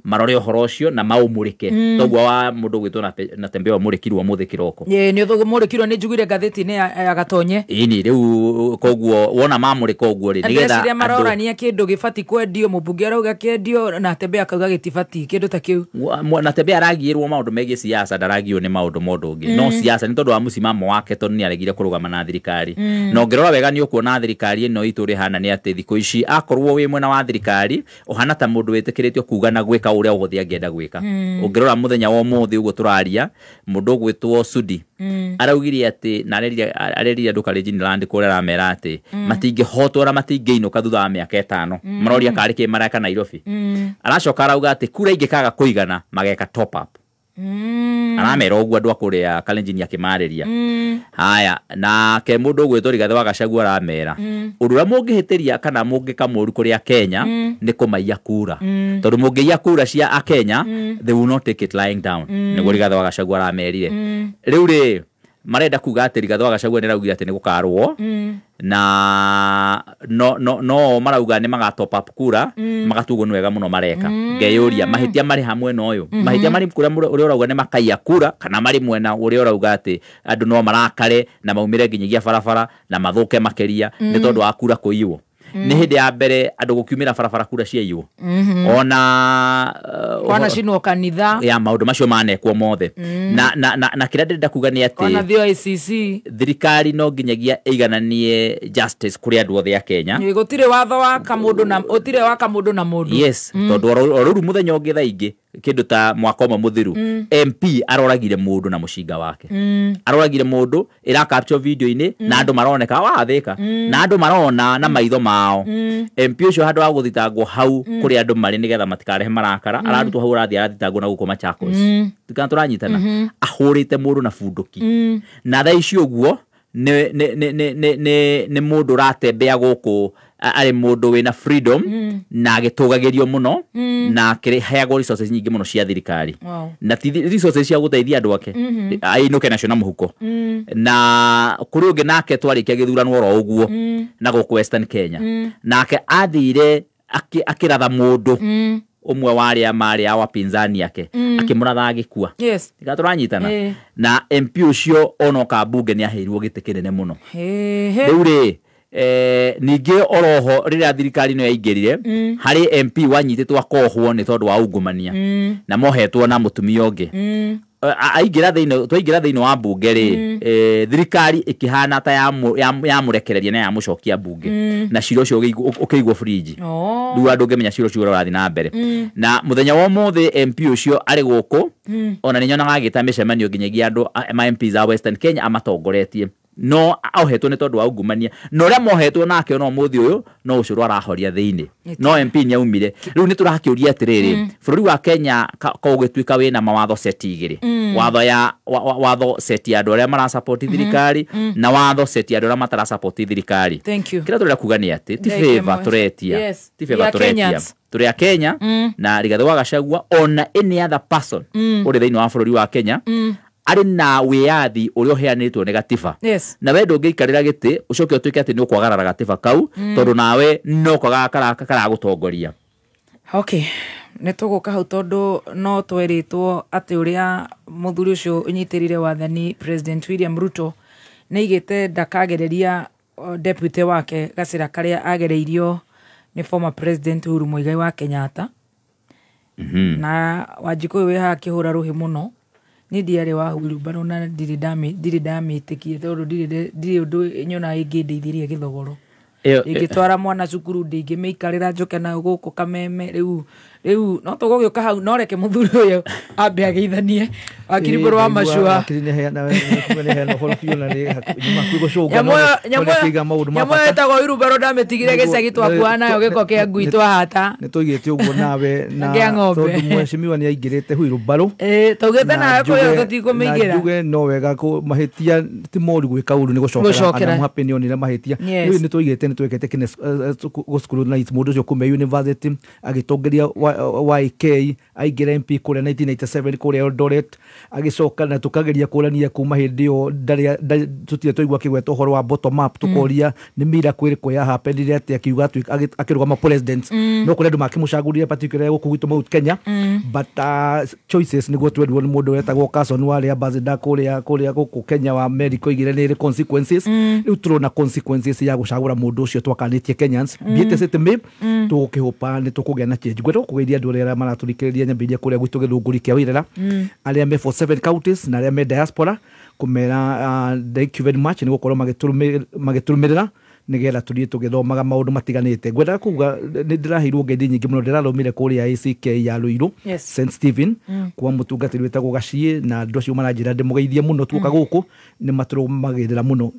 marore ũhoro ũcio na maũmũrĩke. Toguo wa mũndũ ũgwĩtwo Natembeya ũmũrĩkirwo ũmũthĩ kĩroko. Nĩ ũmũrĩkirwo, nĩ njugire ngathĩti-inĩ ya Gatonye. Ĩni rĩu koguo wona mamũrĩka ũguo rĩ, nĩgetha andũ marorania kĩndũ gĩbati kwendio, mũmbunge arauga kĩendio, Natembeya akauga gĩtibati, kĩndũ ta kĩu. Natembeya aragiĩrwo maũndũ megiĩ siasa, ndaragio nĩ maũndũ ma ũndũ ũngĩ. No siasa nĩ tondũ wa mũcimamo wake, tondũ nĩ aregire kũrũgama na thirikari. Na ũngĩrora wega nĩ ũkuona thirikari ĩno itũ ĩhana nĩ atĩ thikũ ici akorwo wĩ mwena wa thirikari ũhana ta mũndũ wĩtĩkĩrĩtio kuga na gwĩka ũrĩa wothe angĩenda gwĩka. Ũngĩrora mũthenya wa ũmũthĩ ũguo tũraria, mũndũ ũgwĩtwo Sudi araugire atĩ, na arerire andũ Kalenjin Land kũrĩa aramera atĩ matingĩhotwo na matingĩinũka thutha wa mĩaka 5. Maroria karĩ kĩ mareka Nairobi. Aracoka arauga atĩ kura ingĩkaga kũigana mageka top up. Aramera ũguo andũ a kũrĩa Kalenjin akĩmarĩria. Haya, nake mũndũ ũgwĩtwo Rigathĩ wa Gachagua aramera ũndũ ũrĩa mũngĩhĩtĩria kana mũngĩka mũru kũrĩa Kenya nĩ kũmaiya kura, tondũ mũngĩiya kura cia Akenya they will not take it lying down. Nĩguo Rigathĩ wa Gachagua aramerire. Rĩu rĩ, marenda kuga atĩ Rigathĩ wa Gachagua nĩ araugire atĩ nĩ gũkarũo, na no marauga nĩ maga top up kura, magatugwo nĩ wega mũno mareka. Ngeyũria mahĩtia marĩ hamwe na ũyũ, mahĩtia marĩ kũrĩa ũrĩa ũrauga nĩ makaiya kura, kana marĩ mwena ũrĩa ũrauga atĩ andũ no marakare na maumĩre nginyagia barabara na mathũke makĩria nĩ tondũ wa kura kũiywo. Nĩ hĩndĩ ya mbere andũ gũkiumĩra barabara kura ciaiywo. Ona kwanacinwo kanitha ya maũndũ macio manekwo mothe. Na kĩrĩa ndĩrenda kuga nĩ atĩ kwana thio ICC thirikari no nginyagia ĩigananie justice kũrĩ andũ othe a Kenya. Gũtirĩ watho wa kamũndũ na ũtirĩ wa kamũndũ na mũndũ. Yes, tondũ o rĩu mũthenya ũngĩ thaa ingĩ kĩndũ ta mwaka ũmwe mũthiru, MP aroragire mũndũ na mũcinga wake. Aroragire mũndũ ĩra capture video-inĩ na andũ maroneka wathĩka, na andũ marona na maitho mao. MP ũcio handũ ha gũthitangwo hau kũrĩa andũ marĩ nĩgetha matikarehe marakara, ararutwo hau ũrathiĩ arathitangwo na gũkũ Machakos. Tikana tũranyitana, ahũrĩte mũndũ na bunduki. Na thaa ici ũguo nĩ mũndũ ũratembea gũkũ Arĩ mũndũ wĩna freedom na agĩtũgagĩrio mũno na akĩheagwo resources nyingĩ mũno cia thirikari. Wow. Na ti resources cia gũteithia andũ ake, ainũke nacio na mũhuko. Na kũrĩ ũngĩ nake twarĩkia gĩthurano oro ũguo na gũkũ Western Kenya, nake athire akĩratha mũndũ ũmwe wa arĩa marĩ a wapinzani ake, akĩmũratha agĩkua. Yes. Tiga tũranyitana. Na MP ũcio onoka mbunge nĩ aheirwo gĩtĩ kĩnene mũno. Rĩu rĩ, ningĩ oroho rĩrĩa thirikari ĩno yaingĩrire, harĩ MP wanyitĩtwo akohwo nĩ tondũ wa ungumania na mohetwo na mũtumia ũngĩ. Aingĩra thĩinĩ, twaingĩra thĩinĩ wa mbunge rĩ, thirikari ĩkĩhana ta yamũrekereria na yamũcokia mbunge, na cira ũcio ũkĩigwo fridge. Rĩu andũ ũngĩmenya cira ũcio ũrĩa ũrathiĩ na mbere. Na mũthenya wa ũmũthĩ MP ũcio arĩ gũkũ, ona nĩ nyonaga agĩta mĩcemanio nginyagia andũ ma MPs a Western Kenya amatongoretie, no ohetwo nĩ tondũ wa ungumania, na ũrĩa mohetwo nake ona ũmũthĩ ũyũ no ũcũrũ arahoria thĩinĩ, no MP nĩ aumire. Rĩu nĩ tũrakĩũria atĩrĩrĩ, bũrũri wa Kenya ko ũgĩtuĩka wĩna mawatho seti igĩrĩ, watho ya watho seti ya andũ arĩa marasupport thirikari na watho seti ya andũ arĩa matarasupport thirikari. Thank you. Kĩrĩa tũrenda kuga nĩ atĩ ti Thank you favor much. tũretia, Yes. ti We favor are tũretia, Kenyans. tũrĩ a Kenya. Na Rigathĩ wa Gachagua ona any other person ũrĩ thĩinĩ wa bũrũri wa Kenya arĩ na wĩyathi ũrĩa ũheanĩtwo nĩ gatiba. Yes. Na we ndũngĩikarĩra gĩtĩ ũcoke ũtuĩke atĩ nĩ ũkwagarara gatiba kau, tondũ nawe no kwaga karagũtongoria. Okay, nĩ tũgũka hau tondũ no twerĩtwo atĩ ũrĩa mũthuri ũcio ũnyitĩrĩire wathani President William Ruto nĩ aigĩte ndakagereria deputy wake gacĩra karĩa agereirio nĩ former President Uhuru Muigai wa Kenyatta. Na Wanjikũ ũyũ wĩ haha akĩhũra rũhĩ mũno, niĩ ndiarĩ wa wheelbarrow na ndirĩ ndamĩtĩkia tondũ ndirĩ ũndũ nyonaga ĩngĩndeithĩria gĩthogoro. Ingĩtwara mwana cukuru ndingĩmĩikarĩra njoke nayo gũkũ Kameme. Rĩu rĩu no tũgũgĩũka hau, no reke mũthuri ũyũ ambe ageithanie. Wakiri Mbũrũ wa Macua. Wakiri nĩ heana, nĩ heana ũhoro biũ na nĩ nyuma hakuhĩ gũcũnga, Nyamũ no nyamũ nĩ akĩiga maũndũ ma nyamũ bata. ĩtagwo wheelbarrow ndamĩtigire gĩcagi twakua nayo gĩko kĩa ngui twahata. Nĩ tũigĩte ũguo nawe na Kĩa ng'ombe. tondũ mheshimiwa nĩ aingĩrĩte wheelbarrow. Taugĩte Na nawe kũrĩa tũtikũmĩingĩra. Na njuge no wega mahĩtia ti moru gwĩka ũru nĩ gũcokera. Gũcokera. Ana mũhappy nĩ onire mahĩtia. Yes. Rĩu nĩ tũigĩte, nĩ twĩkĩte gũ-scrutinize mũndũ ũcio kuma university agĩtongoria YK, aingĩra MP kũrĩa 1997 kũrĩa Eldoret, agĩcoka na tũkageria kũrania kuma hĩndĩ ĩyo tũtirĩ twaigua akĩgweta ũhoro wa bottom up, tũkoria nĩ miracle ĩrĩkũ ya happenire atĩ akiuga akĩrũgama president. No kũrĩ andũ makĩmũcagũrire particularly gũkũ gwitũ Mount Kenya, but choices nĩguo twerirwo nĩ mũndũ wetagwo Carson warĩ ambassador kũrĩa gũkũ Kenya wa America oigire nĩ ĩrĩ consequences. Rĩu tũrona consequences ya gũcagũra mũndũ ũcio twakanĩtie Kenyans. Thiĩte city tũgũkĩhũpa nĩ tũkũgĩa na change. Ngwenda gũkũgeithia andũ arĩa maratũthikĩrĩria nyambĩrĩria kũrĩa gwitũ Gĩthũngũri kĩa Wairera, arĩa me 47 counties na arĩa me diaspora, kũmera thank you very much nĩ gũkorwo magĩtũrũmĩrĩra nĩgetha tũthiĩ tũgĩthomaga maũndũ matiganĩte. Ngwendaga kuga nĩ ndĩraheirwo ngeithi nyingĩ mũno, ndĩrathomire kũrĩa ACK ya Ruiru, Yes. St Stephen, kwa mũtungatĩri wĩtagwo Gaciĩ, na andũ acio maranjĩra ndĩmũgeithie mũno tuoka gũkũ nĩ matũrũmagĩrĩra mũno.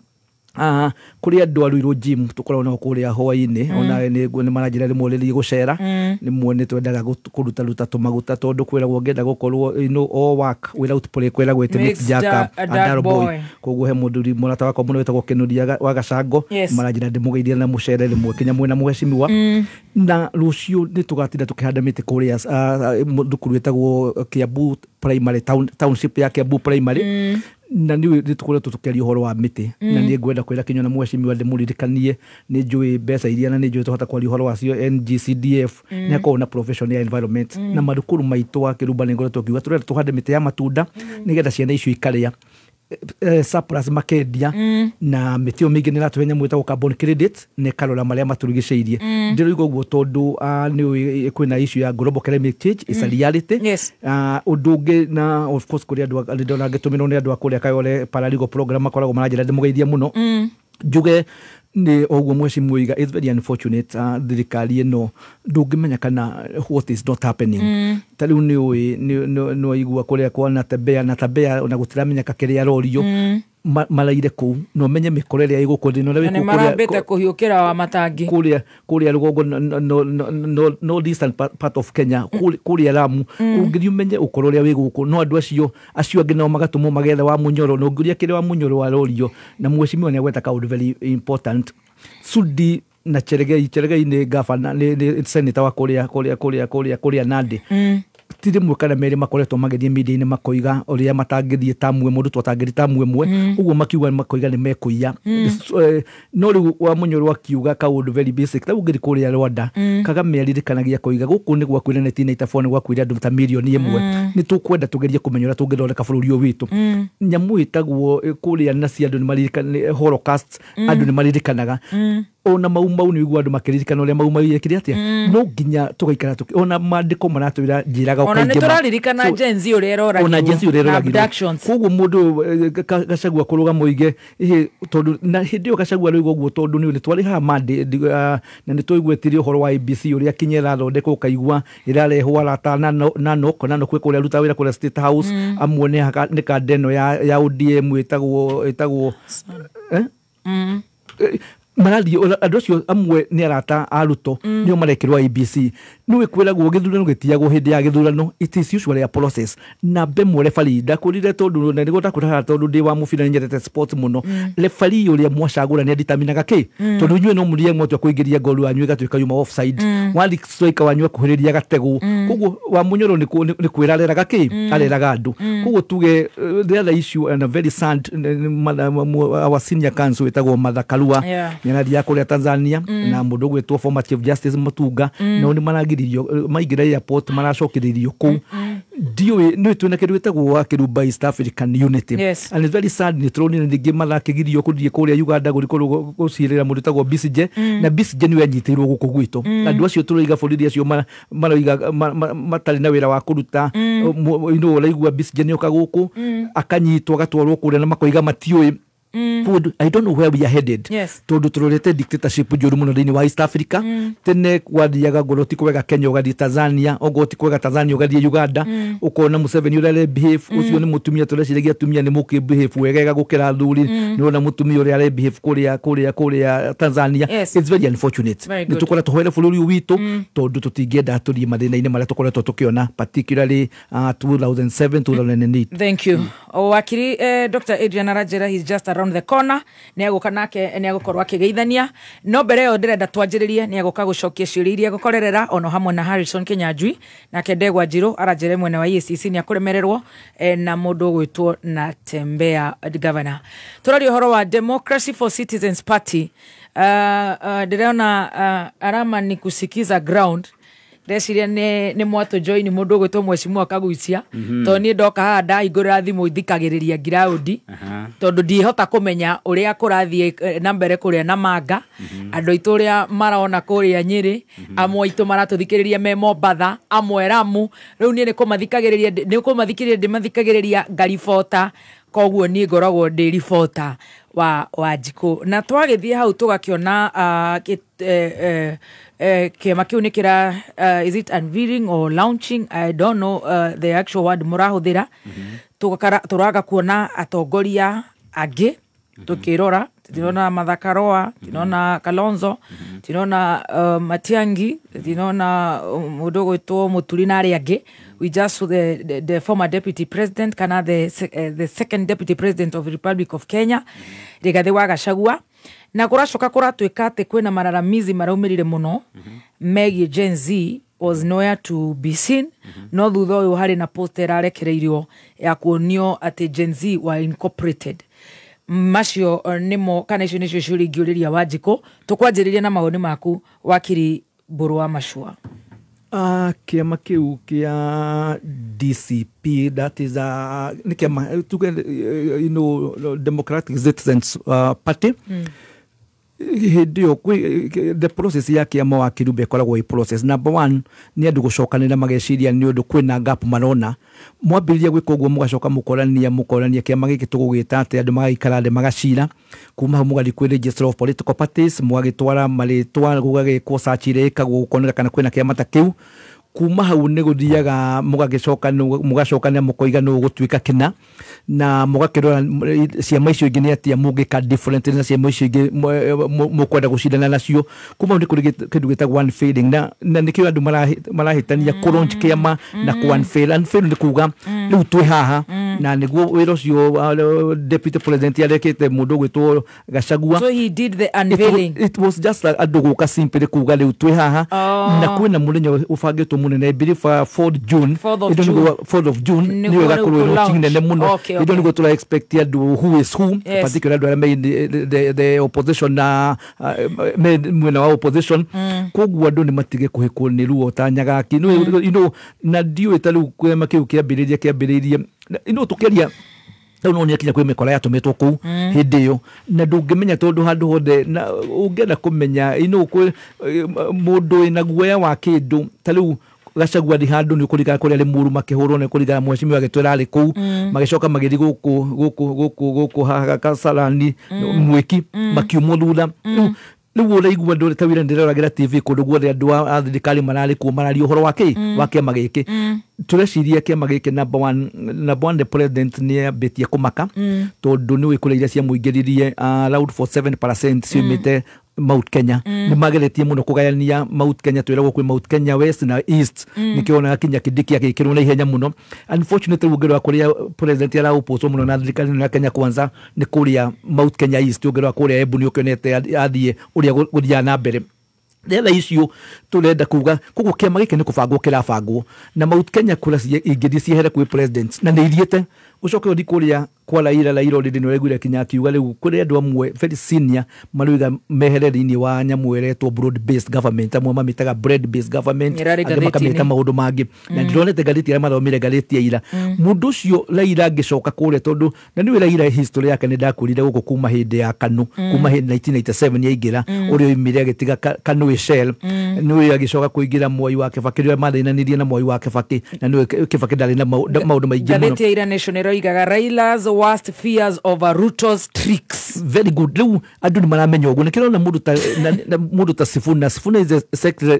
Kũrĩ andũ a Ruiru gym tũkoragwo nao kũrĩa hwaĩ-inĩ, ona nĩ maranjĩra rĩmwe rĩthiĩ gũcera, rĩmwe nĩ twendaga kũrutaruta tũmaguta tondũ kwĩragwo ũngĩenda gũkorwo you know, all work without play kwĩragwo it makes Jack a a dark dull boy. boy. Koguo he mũthuri mũrata wakwa mũno wĩtagwo Kĩnuria wa Gacango, Yes. maranjĩra ndĩmũgeithie na mũcere rĩmwe kinya mwĩna mũhecimiwa. Na rũciũ nĩ tũgatinda tũkĩhanda mĩtĩ kũrĩa thukuru ĩtagwo Kiambu Primary Township ya Kiambu Primary. Na nĩ nĩ tũkoretwo tũkĩaria ũhoro wa mĩtĩ, na nĩ ngwenda kwĩra Kĩnyua na mheshimiwa ndĩmũririkanie nĩ njũĩ mbeca iria na nĩ njũĩ tũhota kwaria ũhoro wacio NGCDF, nĩ hakoragwo na profession ya environment na mathukuru maitũ wa Kĩrumba nĩ ngoretwo ngiuga tũrenda tũhande mĩtĩ ya matunda nĩgetha ciana icio ikarĩa surplus makendia, na mĩtĩ ĩyo mĩingĩ nĩ ĩratũhe nyamũ ĩtagwo carbon credit na ĩkarora marĩa matũrigicĩirie. Ndĩroiga ũguo tondũ nĩ ũĩ kwĩna issue ya global climate change, is a reality. Yes. Ũndũ ũngĩ na of course kũrĩ andũ ndĩrona ngĩtũmĩrwo nĩ andũ a kũrĩa Kayole paralegal program makoragwo maranjĩra ndĩmũgeithie mũno. Njuge nĩ ũguo mheshimiwa oiga, it's very unfortunate, thirikari ĩno ndũngĩmenya kana what is not happening. Ta rĩu nĩ ũĩ nĩ waigua kũrĩa kwa Natembeya, Natembeya ona gũtiramenyeka kĩrĩa arorio, maraire kũu na ũmenye mĩkora ĩrĩa ĩ gũkũ thĩinĩ, ũrĩa wĩ Na nĩ kũu marambĩte kũhiũkĩra wa matangi kũrĩa rũgongo no distant part of Kenya, kũrĩa Lamu, ũngĩthiĩ ũmenye ũkora ũrĩa wĩ gũkũ, no andũ acio angĩ nao magatũmwo magethe wa Munyoro, na ũngĩũria kĩrĩa wa Munyoro arorio. Na mheshimiwa nĩ agweta kaũndũ very important, Sudi na Cheregei nĩ gavana, nĩ senator wa kũrĩa Nandi. Ti rĩmwe kana merĩ makoretwo magĩthiĩ media-inĩ makoiga ũrĩa matangĩthiĩ tamu ĩmwe, mũndũ twatangĩthiĩ tamu ĩmwe, ũguo makiuga makoiga nĩ mekũiya. No rĩu Wamunyoro akiuga kaũndũ very basic, ta ũngĩthiĩ kũrĩa Rwanda, Kagame aririkanagia koiga gũkũ nĩ gwakuire 1994, nĩ gwakuire andũ ta mirioni ĩmwe, nĩ tũkwenda tũgerie kũmenya ũrĩa tũngĩthondeka bũrũri ũyũ witũ. Nyamũ ĩtagwo kũrĩa Nazi, andũ nĩ maririkanaga Holocaust, andũ nĩ maririkanaga ona Mau Mau, nĩ ũiguaga andũ makĩririkana ũrĩa Mau Mau yekire atĩa. No nginya tũgaikara ona maandĩko maratwĩra njĩraga ona nĩ tũraririkana Gen Z ũrĩa ĩroragirwo, ona Gen Z ũrĩa ĩroragirwo. Koguo mũndũ Gachagua kũrũgama oige tondũ na hĩndĩ ĩyo Gachagua aroiga ũguo tondũ nĩ twarĩhaga mandĩ na nĩ twaiguĩtirie ũhoro wa ABC ũrĩa Kinya ĩrathondekwo, ũkaigua ĩrarehwo arata Nanok kwĩ kũrĩa aruta wĩra kũrĩa State House, amwe nĩ kanda ĩno ya ODM ĩtagwo marathiĩ andũ acio amwe nĩ arata a Ruto, nĩo marekĩrwo IEBC. Nĩũĩ kwĩragwo gĩthurano gĩtiagwo hĩndĩ ya gĩthurano, it is usually a process. Namba ĩmwe referee ndakwĩrire, tondũ na nĩguo ndakwĩra tondũ ndĩ wa mũbira nĩ nyendete sports mũno, referee ũrĩa mwacagũra nĩ aditaminaga kĩ, tondũ inyuĩ no mũrĩe mwatua kũingĩria ngoru yanyu ĩgatuĩka yuma offside, wathi striker wanyu akuhĩrĩria gategũ. Koguo Wamunyoro nĩ kwĩra areraga kĩ, areraga andũ. Koguo tuge the other issue and a very sad, our senior counsel ĩtagwo Martha Karua nĩarathiaga kũrĩa Tanzania, na mũndũ ũgwĩtwo former Chief Justice Mutunga, nao nĩ maragiririo maingĩra airport, maracokereirio kũu. Ndiũĩ nĩ twĩna kĩndũ gĩtagwo Kĩrumba East African Unity. And it's very sad, nĩ tũronire ningĩ marakĩgirio kũthiĩ kũrĩa Uganda gũcirĩra mũndũ ũtagwo Besigye, na Besigye nĩwe anyitĩirwo gũkũ gwitũ. Andũ acio tũroiga borithi acio maroiga matarĩ na wĩra wa kũruta, ũraigua Besigye nĩoka gũkũ akanyitwo agatwarwo kũrĩa na makoiga matiũĩ. I don't know where we are headed. Tondũ tũrorete dictatorship njũru mũno thĩinĩ wa East Africa. Tene gwathiaga ngorwo ti kwega Kenya ũgathiĩ Tanzania, ongorwo ti kwega Tanzania ũgathiĩ Uganda, ũkona Museveni ũrĩa are behave, ũcio nĩ mũtumia tũreciragia atumia nĩ mũkĩ behave wegega gũkĩra athuri, nĩ wona mũtumia ũrĩa are behave kũrĩa Tanzania. It's very unfortunate. Nĩ tũkoretwo tũhoere bũrũri ũyũ witũ, tondũ tũtingĩenda tũthiĩ mathĩna-inĩ marĩa tũkoretwo tũkĩona, particularly 2007 2008. Thank you. Wakiri Dr. Adrian Arajera, he's just around the corner, nĩ agũka nake nĩ agũkorwo akĩgeithania, no mbere ĩyo ndĩrenda twanjĩrĩrie, nĩ agũka gũcokia ciũria iria egũkorerera ono hamwe na Harrison Kinyanjui, nake Ndegwa Njirũ aranjĩre mwena wa EACC nĩ akũremererwo na mũndũ ũgwĩtwo Natembeya governor. Tũraria ũhoro wa Democracy for Citizens Party. Ndĩrona arama ni kusikiza ground, ndeciria nĩ mwatũ join mũndũ ũgwĩtwo Mheshimiwa Kagucia, tondũ niĩ ndoka haha ndahingũrĩra thimũ thikagĩrĩria ground, tondũ ndihota kũmenya ũrĩa kũrathiĩ na mbere kũrĩa Namanga, andũ aitũ ũrĩa marona kũrĩa Nyĩrĩ, amwe aitũ maratũthikĩrĩria me Mombatha, amwe Lamu. Rĩu niĩ nĩ kũmathikĩrĩria ndĩmathikagĩrĩria ngaribota, koguo niĩ ngoragwo ndĩ ribota wa Wanjikũ. Na twagĩthiĩ hau tũgakĩona kĩama kĩu nĩ kĩra is it unveiling or launching, I don't know the actual word mũrahũthĩra. Tũraga kuona atongoria angĩ tũkĩrora, tinona Martha Karua, tinona Kalonzo, tinona Matiang'i, tinona mũndũ ũgwĩtwo Mũturi na arĩa angĩ. We just saw the former deputy president kana the second deputy president of the Republic of Kenya, Rigathi wa Gachagua. Na kũracoka kũratuĩka atĩ kwĩna mararamizi maraumĩrire mũno megiĩ Gen Z was nowhere to be seen. No thutha ũyũ harĩ na post ĩrarekereirio ya kuonio atĩ Gen Z were incorporated. Macio nĩmo kana icio nĩcio ciũria ingĩũrĩria Wanjikũ. Tũkwanjĩrĩria na mawoni maku wakiri Mbũrũ wa Macua. Kĩama kĩu kĩa DCP, that is nĩ kĩama tuge, you know, Democratic Citizens Party. Hĩndĩ ĩyo the process ya kĩama wa Kĩrumba ĩkoragwo ĩ process. Number one nĩ andũ gũcokanĩra mageciria nĩ ũndũ kwĩna gap marona, mwambĩrĩria gwĩka ũguo mũgacoka mũkorania kĩama gĩkĩ tũgũgĩta atĩ andũ magaikara thĩ magacira, kuma hau mũgathiĩ kwĩ Registrar of Political Parties, mũgagĩtwara marĩtwa, gũgagĩkwo search ĩrĩa ĩkagwo gũkoneka kana kwĩna kĩama ta kĩu. Kuma hau nĩ gũthiaga mũgagĩcoka mũgacokania mũkoiga nũ gũtuĩka kĩna na mũgakĩrora ciama icio ingĩ nĩ atĩa mũngĩka different na ciama icio ingĩ mũkwenda gũcindana nacio. Kuma hau nĩ kũrĩ kĩndũ gĩtagwo unfailing na nĩkĩo andũ marahĩtania kũ launch kĩama na kũ unfail. Unfail nĩ kuga rĩu twĩ haha na nĩguo wĩra ũcio deputy president arekĩte mũndũ ũgwĩtwo Gachagua. So he did the unveiling. It was just andũ gũka simple kuga rĩu twĩ haha na kwĩna mũthenya ũbangĩtwo mũnene, I believe 4th June. 4th of June nĩyo ĩgakorwo launching nene mũno. Ĩndo nĩguo tũra expect andũ who is who, particularly andũ arĩa me the opposition na me mwena wa opposition. Koguo andũ nĩ matige kũhĩkwo nĩ ruo ta Nyagaki. You know, na ndiũĩ ta rĩu kĩama kĩu kĩambĩrĩirie you know, tũkĩaria rĩu no nĩakinya kwĩ mĩkora yatũmĩtwo kũu hĩndĩ ĩyo na ndũngĩmenya tondũ handũ hothe na ũngĩenda kũmenya you know, mũndũ wĩna guoya wa kĩndũ ta rĩu Gachagua ndi handũ nĩ ũkũringana kũrĩa Limuru makĩhũrwo nĩ kũringana mheshimiwa agĩtwĩra arĩ kũu magĩcoka magĩthiĩ gũkũ haha Kasarani mwĩki makiumwo thutha. Rĩu ũraigua andũ ta wĩra ndĩroragĩra TV kũndũ guothe andũ a thirikari mararĩ kuo mararia ũhoro wa kĩ wa kĩama gĩkĩ. Tũreciria kĩama gĩkĩ number one the president nĩ ambĩtie kũmaka tondũ nĩ kũrĩa iria ciamũingĩririe around 47% ciumĩte Mount Kenya. Nĩ mageretie mũno kũgayania Mount Kenya, twĩragwo kwĩ Mount Kenya West na East, nĩkĩo onaga kinya Kindiki agĩkĩrwo na ihenya mũno. Unfortunately ũngĩrora kũrĩa president araũpũcwo mũno na thirikari ĩno ya Kenya Kwanza nĩ kũrĩa Mount Kenya East, ũngĩrora kũrĩa Embu nĩ ũkĩonete athiĩ ũrĩa gũthiaga na mbere. Thetha icio tũrenda kuga koguo kĩama gĩkĩ nĩ kũbangwo kĩrabangwo na Mount Kenya kura ingĩthiĩ ciehere kwĩ president na nĩ ithiĩte. Ũcoke ũthiĩ kũrĩa kwa Raila already nĩ ũraiguire kinya akiuga rĩu kũrĩ andũ amwe very senior maroiga mehere thĩinĩ wa nyamũ ĩretwo broad based government, amwe mamĩtaga bread based government, angĩ makamĩta maũndũ mangĩ na ndĩronete ngathĩti arĩa mathomire ngathĩti ya ira. Mũndũ ũcio Raila angĩcoka kũrĩa tondũ na nĩwe Raila history yake nĩ ndakwĩrire gũkũ kuma hĩndĩ ya KANU kuma hĩndĩ 1997 yaingĩra ũrĩa oimire agĩtiga KANU ĩcel nĩwe agĩcoka kũingĩra Mwai wa Kibaki rĩrĩa mathĩnanirie na Mwai wa Kibaki na nĩwe Kibaki ndarĩ na maũndũ maingĩ mũno. Ngathĩti ya Ira Nation ĩroigaga Raila's worst fears over Ruto's tricks. Very good. Rĩu andũ nĩ maramenya ũguo nĩkĩrona mũndũ ta Sifuna. Sifuna is the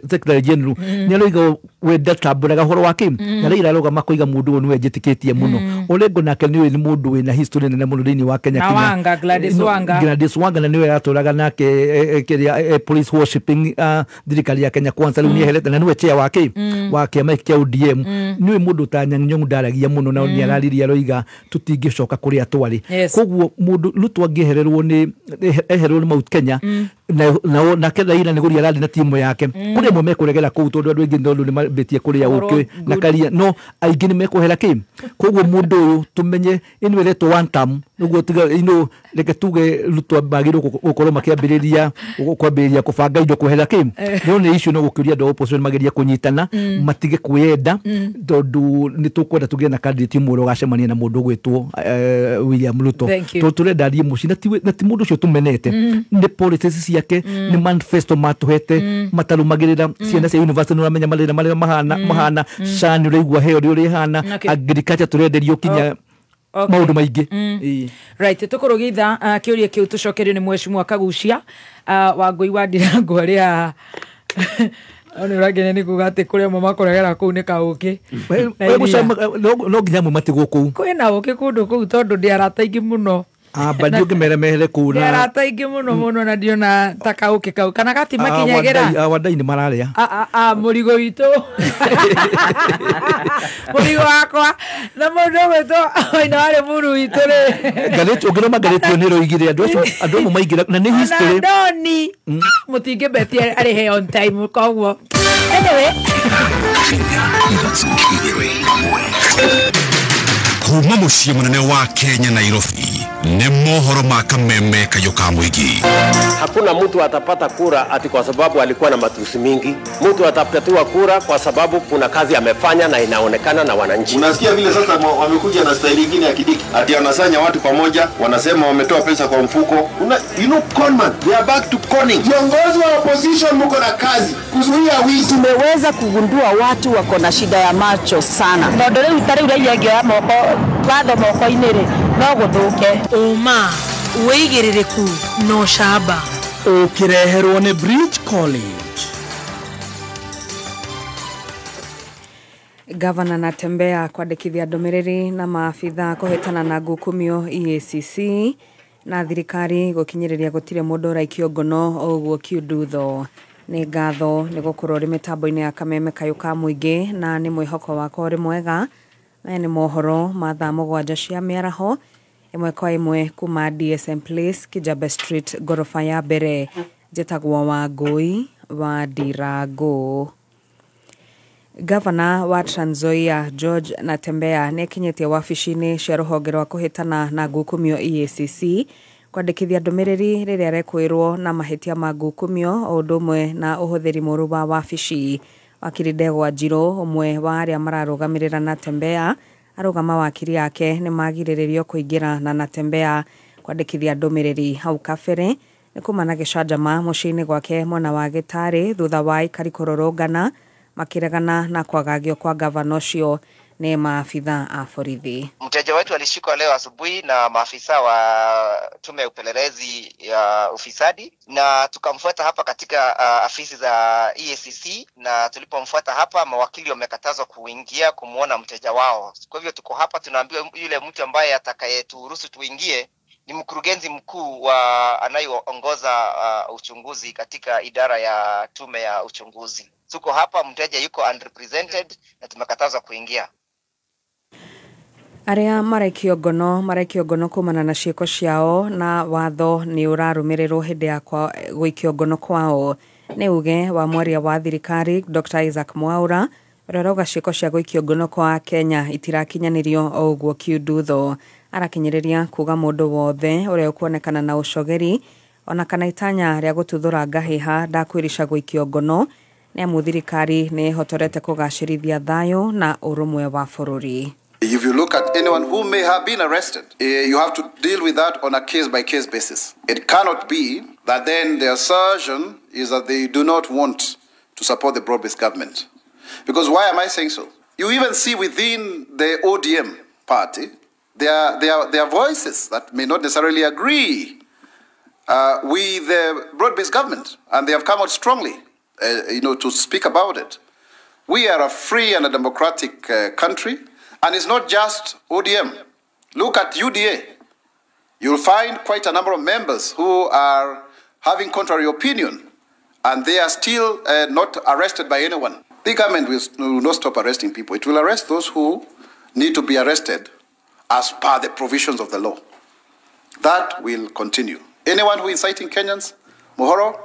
secretary general nĩ aroiga we ndatambũraga ũhoro wa kĩ na Raila aroga makoiga mũndũ ũyũ nĩwe njĩtĩkĩtie mũno. Orengo nake nĩwe nĩ mũndũ wĩna history nene mũno thĩinĩ wa Kenya. Na Wanga, Gladys Wanga. Gladys Wanga na nĩwe aratũraga nake kĩrĩa police worshipping thirikari ya Kenya Kwanza rĩu nĩeherete na nĩwe chair wa kĩ wa kĩama kĩa ODM. Nĩwe mũndũ ta Anyang' Nyong'o ndaragia mũno na nĩ araririe aroiga tũtingĩcoka kũrĩa twarĩ. Koguo mũndũ Ruto angĩehererwo nĩ ehererwo nĩ Mount Kenya na nake Raila nĩ gũthiĩ arathiĩ na timu yake kũrĩ amwe mekũregera kũu tondũ andũ aingĩ tondũ nĩ mambĩtie kũrĩa ũkĩ na karia no aingĩ nĩ mekwehera kĩ. Koguo mũndũ ũyũ tũmenye ĩno ĩretwo one term nĩguo tiga ino reke tuge Ruto magĩrĩirwo gũkorwo makĩambĩrĩria kwambĩrĩria kũbanga indo kwehera kĩ. No nĩ issue no gũkĩũria andũ a opposition magerie kũnyitana matige kwĩyenda tondũ nĩ tũkwenda tũgĩe na candidate ũmwe ũrĩa ũgacemania na mũndũ ũgwĩtwo William Ruto tondũ tũrenda athiĩ mũciĩ na ti mũndũ ũcio tũmenete nĩ policies ciake nĩ manifesto matũhete matarũmagĩrĩra. Ciana cia university nĩ ũramenya mathĩna marĩa mahana SHA nĩ ũraigua heo ũrĩa ĩhana agriculture tũrenderio kinya maũndũ maingĩ. Right, tũkũrũgitha kĩũria kĩu tũcokerio nĩ mheshimiwa Kagucia Wangũi wa Ndirango arĩa nĩ ũrangenia nĩ kuga atĩ kũrĩa amwe makũregera kũu nĩ kaũkĩ. No nginya amwe matigwo kũu kwĩna ũkĩ kũndũ kũu tondũ ndĩ arata aingĩ mũno. Bandi ũngĩmera mehere kũu na arata aingĩ mũno mũno na ndiona ta kaũkĩ kau kana gatimakinyagĩra. Wandai nĩ mararĩa mũrigo witũ mũrigo wakwa na mũndũ ũgwĩtwo Waina warĩ mũru witũ rĩ ngathĩti ũngĩroma ngathĩti ĩyo nĩ ĩroigire andũ acio andũ amwe maingĩra na nĩ history ona ndoni mũtingĩbetia arĩhe on time koguo anyway kuma mũciĩ mũnene wa Kenya Nairobi nĩ mohoro ma kameme kayũ ka mũingĩ. Hakuna mtu atapata kura ati kwa sababu alikuwa na matusi mingi. Mtu atapatiwa kura kwa sababu kuna kazi amefanya na inaonekana na wananchi. Unasikia vile sasa wamekuja na staili nyingine ya Kindiki ati wanasanya watu pamoja, wanasema wametoa pesa kwa mfuko. You know conman, they are back to conning. Viongozi wa opposition mko na kazi kuzuia wizi. Tumeweza kugundua watu wako na shida ya macho sana. Tondu riu ta riu raia ngioya moko watho moko-inĩ rĩ no gũthũke. Ũma wĩigĩrĩrĩku no camba ũkĩreherwo nĩ Bridge College. Gavana Natembeya kwandĩkithia ndũmĩrĩri na maabitha kũhĩtana na ngukumio EACC na thirikari gũkinyĩrĩria gũtirĩ mũndũ ũraikio ngono o ũguo kiundutho. Nĩ ngatho nĩ gũkorwo ũrĩ mĩtambo-inĩ ya Kameme Kayũ ka mũingĩ na nĩ mwĩhoko wakwa ũrĩ mwega. Maya nĩ mohoro ma thaa 7 cia mĩaraho ĩmwe kwa ĩmwe kuma DSM Place, Kijabe Street, ngoroba ya mbere. Njĩtagwo Wangũi wa Ndirangũ. Gavana wa Trans Nzoia George Natembeya nĩ akinyĩtie wabici-inĩ cia rũhonge rwa kũhĩtana na ngukumio EACC kwandĩkithia ndũmĩrĩri rĩrĩa arekwĩrwo na mahĩtia ma ngukumio o ũndũ ũmwe na ũhũthĩri mũũru wa wabici. Wakiri Ndegwa Njirũ, ũmwe wa arĩa mararũgamĩrĩra Natembeya, arauga mawakiri ake nĩ magirĩrĩrio kũingĩra na Natembeya kwandĩkithia ndũmĩrĩri hau kabere nĩ kuma na gĩcanjama mũciĩ-inĩ gwake mwena wa Gĩtarĩ thutha wa aikari kũrũrũngana makiregana na kwagagio kwa gavana ũcio nĩ maabitha a borithi. Mteja wetu alishikwa leo asubuhi na maafisa wa tume ya upelelezi ya ufisadi, na tukamfuata hapa katika afisi za EACC, na tulipomfuata hapa mawakili wamekatazwa kuingia kumuona mteja wao. Kwa hivyo tuko hapa tunaambiwa yule mtu ambaye atakayeturuhusu tuingie ni mkurugenzi mkuu wa anayeongoza uchunguzi katika idara ya tume ya uchunguzi. Tuko hapa, mteja yuko unrepresented na tumekatazwa kuingia. Arĩa maraikio ngono kumana na ciĩko ciao na watho nĩ ũrarũmĩrĩrwo hĩndĩ ya gũikio ngono kwao. Nĩ uge wa mwaria wa thirikari Dr. Isaac Mwaura ũrĩa ũrauga ciĩko cia gũikio ngono kwa Kenya itirakinyanĩrio o ũguo kiundutho. Arakinyĩrĩria kuga mũndũ wothe ũrĩa ũkuonekana na ũcogeri ona kana itanya rĩa gũtuthũra ngahĩha ndakwĩrica gũikio ngono nĩ amu thirikari nĩ ĩhotorete kũgacĩrithia thayũ na ũrũmwe wa bũrũri. If you look at anyone who may have been arrested, you have to deal with that on a case-by-case basis. It cannot be that then the assertion is that they do not want to support the broad-based government. Because why am I saying so? You even see within the ODM party, there are voices that may not necessarily agree with the broad-based government, and they have come out strongly to speak about it. We are a free and a democratic country. And it's not just ODM. Look at UDA. You'll find quite a number of members who are having contrary opinion, and they are still not arrested by anyone. The government will not stop arresting people. It will arrest those who need to be arrested as per the provisions of the law. That will continue. Anyone who is inciting Kenyans, Mohoro,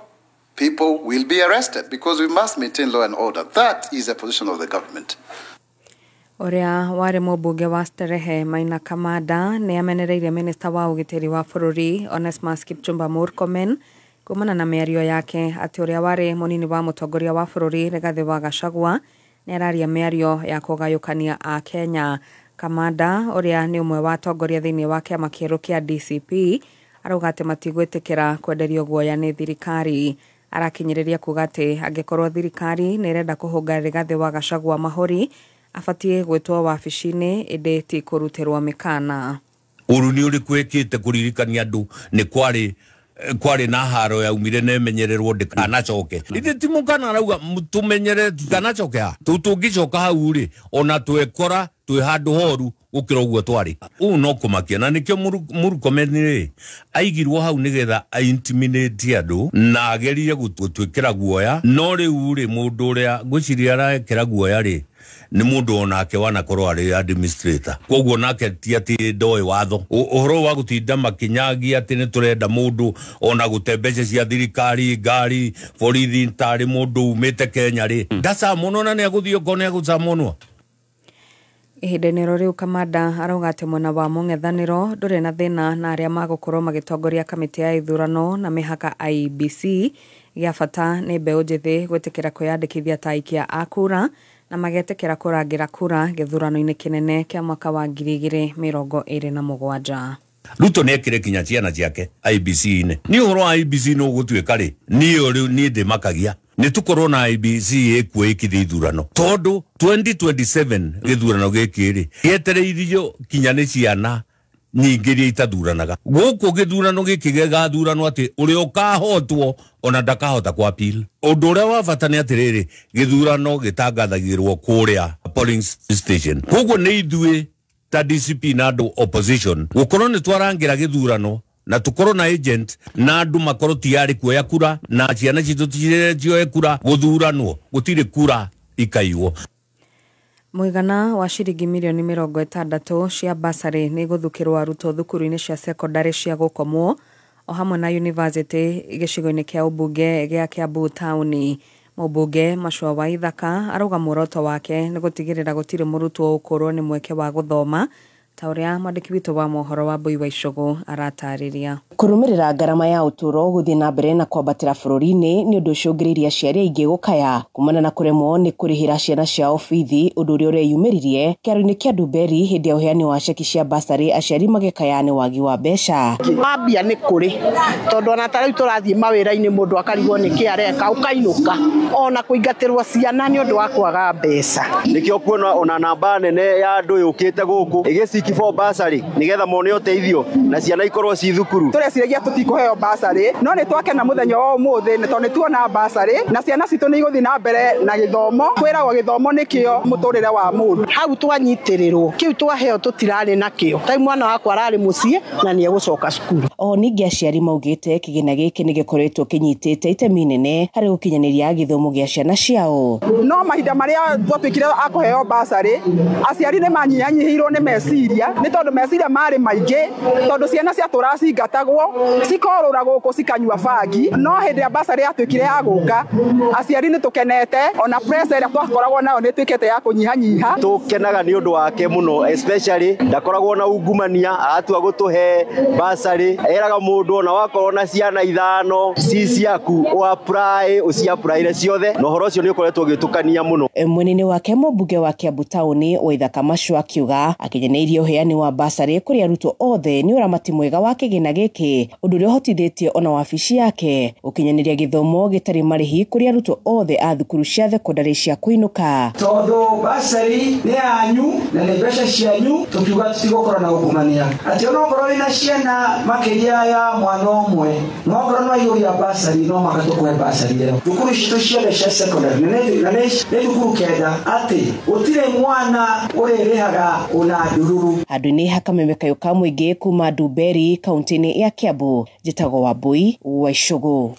people will be arrested because we must maintain law and order. That is the position of the government. Ũrĩa warĩ mũmbunge wa Starehe Maina Kamanda nĩ amenereirie minista wa ũgitĩri wa bũrũri Onesmus Kipchumba Murkomen kumana na mĩario yake atĩ ũrĩa warĩ mũnini wa mũtongoria wa bũrũri Rigathĩ wa Gachagua nĩ araria mĩario ya kũgayũkania a Kenya. Kamanda ũrĩa nĩ ũmwe wa atongoria thĩinĩ wa kĩama kĩerũ kĩa DCP arauga atĩ matigwĩtĩkĩra kwenderio guoya nĩ thirikari. Arakinyĩrĩria kuga atĩ angĩkorwo thirikari nĩ ĩrenda kũhũnga Rigathĩ wa Gachagua mahũri abatie gwĩtwo wabici-inĩ ĩndĩ ti kũrutĩrwo mĩkana. Ũru nĩ ũrĩkũ ĩkĩte kũririkania andũ nĩ kwarĩ na haro yaumire na ĩmenyererwo ndĩkanacoke. Ithe ti mũkana arauga tũmenyere ndikanacoke ha. Tũngĩcoka hau rĩ ona twekora twĩ handũ horu gũkĩra ũguo twarĩ. Ũũ no kũmakia na nĩkĩo Murkomen rĩ aigirwo hau nĩgetha aintimidate andũ na agerie gũtwĩkĩra guoya, no rĩu rĩ mũndũ ũrĩa ngwĩciria arekĩra guoya rĩ nĩ mũndũ onake wanakorwo arĩ administrator, koguo nake ti atĩ ndoĩ watho. Ũhoro wa gũtinda makinyagia atĩ nĩ tũrenda mũndũ ona gũte mbeca cia thirikari ngari borithi tarĩ mũndũ umĩte Kenya rĩ ndacamonwo na nĩ agũthiĩ okorwo nĩ agũcamonwo. Ihinda-inĩ rĩu Kamanda arauga atĩ mwena wa mũng'ethanĩro ndũrĩ na thĩna na arĩa magũkorwo magĩtongoria kamĩtĩ ya ithurano na mĩhaka IEBC. Gĩa bata nĩ mbeũ njĩthĩ gwĩtĩkĩra kwĩyandĩkithia ta aikia a kura na magetĩkĩra kũrangĩra kura gĩthurano-inĩ kĩnene kĩa mwaka wa 2027. Ruto nĩ ekĩre kinya ciana ciake IEBC-inĩ. Nĩ ũhoro wa IEBC nĩ ũgũtuĩka rĩ niĩ rĩu niĩ ndĩmakagia nĩ tũkorwo na IEBC ĩkuo ĩkithia ithurano tondũ 2027 gĩthurano gĩkĩ rĩ gĩetereirio kinya nĩ ciana nyingĩ iria itathuranaga. Gũkũ gĩthurano gĩkĩ gĩgathuranwo atĩ ũrĩa ũkahotwo ona ndakahota kwa appeal. Ũndũ ũrĩa wa bata nĩ atĩrĩrĩ, gĩthurano gĩtangathagĩrwo kũrĩa polling station. Koguo nĩ ithuĩ ta DCP na andũ opposition gũkorwo nĩ twarangĩra gĩthurano na tukorwo na agent na andu makorwo tiyari kuoya kura na ciana citũ cioe kura gũthuranwo gũtirĩ kura ikaiywo. Mũigana wa ciringi mirioni 60 cia basarĩ nĩ gũthukĩrwo arutwo thukuru-inĩ cia sekondarĩ cia gũkomwo o hamwe na yunivasĩtĩ gĩcigo-inĩ kĩa ũmbunge gĩa Kiambu taũni. Mũmbunge Macua wa Ithaka arauga muoroto wake nĩ gũtigĩrĩra gũtirĩ mũrutwo ũkũrwo nĩ mweke wa gũthoma ta ũrĩa mwandĩki witũ wa mohoro wa Mbui wa Icũgũ aratarĩria. Kũrũmĩrĩra ngarama ya ũtũũro gũthiĩ na mbere na kwambatĩra bũrũri-inĩ nĩ ũndũ ũcũngĩrĩirie aciari aingĩ gũkaya kumana na kũremwo nĩ kũrĩhĩra ciana ciao bithi, ũndũ ũrĩa ũreyumĩririe kĩaro-inĩ kĩa Ndumberi hĩndĩ ya ũheani wa ceki cia basarĩ, aciari magĩkaya nĩ wagi wa mbeca. Mambia nĩ kũrĩ tondũ ona ta rĩu tũrathiĩ mawĩra-inĩ mũndũ akarigwo nĩ kĩ areka ũkainũka ona kũingatĩrwo ciana nĩ ũndũ wa kwaga mbeca. Nĩkĩo kuona ona namba nene ya andũ yũkĩte gũkũ ĩgĩciki for basarĩ nĩgetha mone ũteithio na ciana ikorwo ci thukuru. Tũreciragia tũtikũheo basarĩ no nĩ twakena mũthenya wa ũmũthĩ nĩ tondũ nĩ tuona basarĩ na ciana citũ nĩ igũthiĩ na mbere na gĩthomo. Kwĩragwo gĩthomo nĩkĩo mũtũrĩre wa mũndũ. Hau twanyitĩrĩrwo kĩu twaheo tũtirarĩ nakĩo tai mwana wakwa ararĩ mũciĩ na nĩ egũcoka cukuru. Oho ningĩ aciari maugĩte kĩgĩna gĩkĩ nĩ gĩkoretwo kĩnyitĩte itemi inene harĩ gũkinyanĩria gĩthomo gĩa ciana ciao. No mahinda marĩa twatuĩkire a kũheo basarĩ aciari nĩ manyihanyihĩirwo nĩ meciria nĩ tondũ meciria marĩ maingĩ tondũ ciana ciatũraga cingatagwo cikorũra gũkũ cikanyua bangi. No hĩndĩ ya basarĩ yatuĩkire ya gũka aciari nĩ tũkenete ona pressure ĩrĩa twakoragwo nayo nĩ ĩtuĩkĩte ya kũnyihanyiha. Tũkenaga nĩ ũndũ wake mũno especially ndakoragwo na ungumania atua gũtũhe basarĩ eraga mũndũ ona wakorwo na ciana 5 ci ciaku ũapply ũciapplyire ciothe na ũhoro ũcio nĩ ũkoretwo ũgĩtũkania mũno. Mwena-inĩ wake mũmbunge wa Kiambu taũni Waithaka Macua akiuga akinyanĩirie ũheani wa basarĩ kũrĩ arutwo othe nĩ ũramati mwega wa kĩgĩna gĩkĩ, ũndũ ũrĩa ũhotithĩtie ona wabici yake gũkinyanĩria gĩthomo gĩtarĩ marĩhi kũrĩ arutwo othe a thukuru cia thekondarĩ cia kũinũka. Tondũ basarĩ nĩ yanyu na nĩ mbeca cianyu tũkiuga tũtigũkorwo na ungumania atĩ onokorwo wĩna ciana makĩria ya mwana ũmwe no okorwo nĩ waihũria basarĩ no mũhaka tũkũhe basarĩ ĩyo. Thukuru citũ ciothe cia secondary na nĩ thukuru 9 atĩ gũtirĩ mwana ũrĩrĩhaga ona ndururu. Handũ-inĩ ha kameme kayũ ka mũingĩ kuma Ndumberi kaunti-inĩ ya Kiambu, njĩtagwo Wambui wa Icũgũ.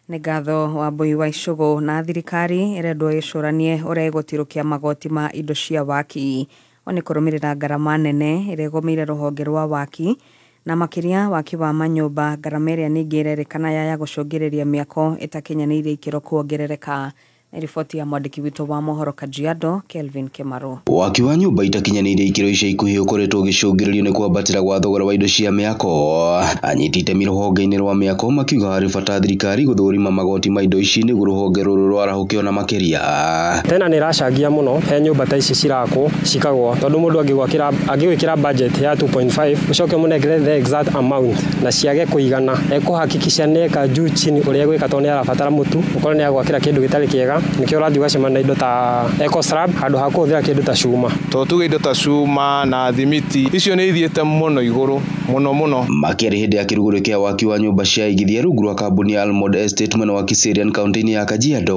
Nĩ ngatho Wambui wa Icũgũ. Na thirikari ĩrendwo ĩcũranie ũrĩa ĩgũtirũkia magoti ma indo cia waki o nĩ kũrũmĩrĩra ngarama nene ĩrĩa ĩgũmĩire rũhonge rwa waki na makĩria waki wa manyũmba, ngarama ĩrĩa ningĩ ĩrerĩkana yaya gũcũngĩrĩria mĩako ĩtakinyanĩirie ikĩro kuongerereka. Riboti ya mwandĩki witũ wa mohoro Kajiado Kelvin Kemaro. Waki wa nyũmba itakinyanĩirie ikĩro ica ikuhĩ ũkoretwo ũgĩcũngĩrĩrio nĩ kwambatĩra gwa thogora wa indo cia mĩako. Anyiti itemi rũhonge-inĩ rwa mĩako makiuga harĩ bata thirikari gũthũrima magoti ma indo ici nĩguo rũhonge rũrũ rwarahũke ona makĩria. Tena nĩ ĩracangia mũno he nyũmba ta ici cirakwo cikagwa tondũ mũndũ angĩgwĩkĩra budget ya 2.5 ũcoke mũnengere the exact amount na ciage kũigana ekũhakikisha nĩeka juu chini ũrĩa egwĩka tondũ nĩ arabatara mũtu ũkorwo nĩ agwakĩra kĩndũ gĩtarĩ kĩega nĩkĩo ũrathiĩ ũgacemania na indo ta eco slab handũ ha kũhũthĩra kĩndũ ta cuma. To tuge indo ta cuma na thimiti icio nĩ ithiĩte mũno igũrũ mũno mũno. Makĩaria hĩndĩ ya kĩrugũrio kĩa waki wa nyũmba cia igithia rungu rwa kambuni ya Almond Estate mwena wa Kiserian kaunti-inĩ ya Kajiado,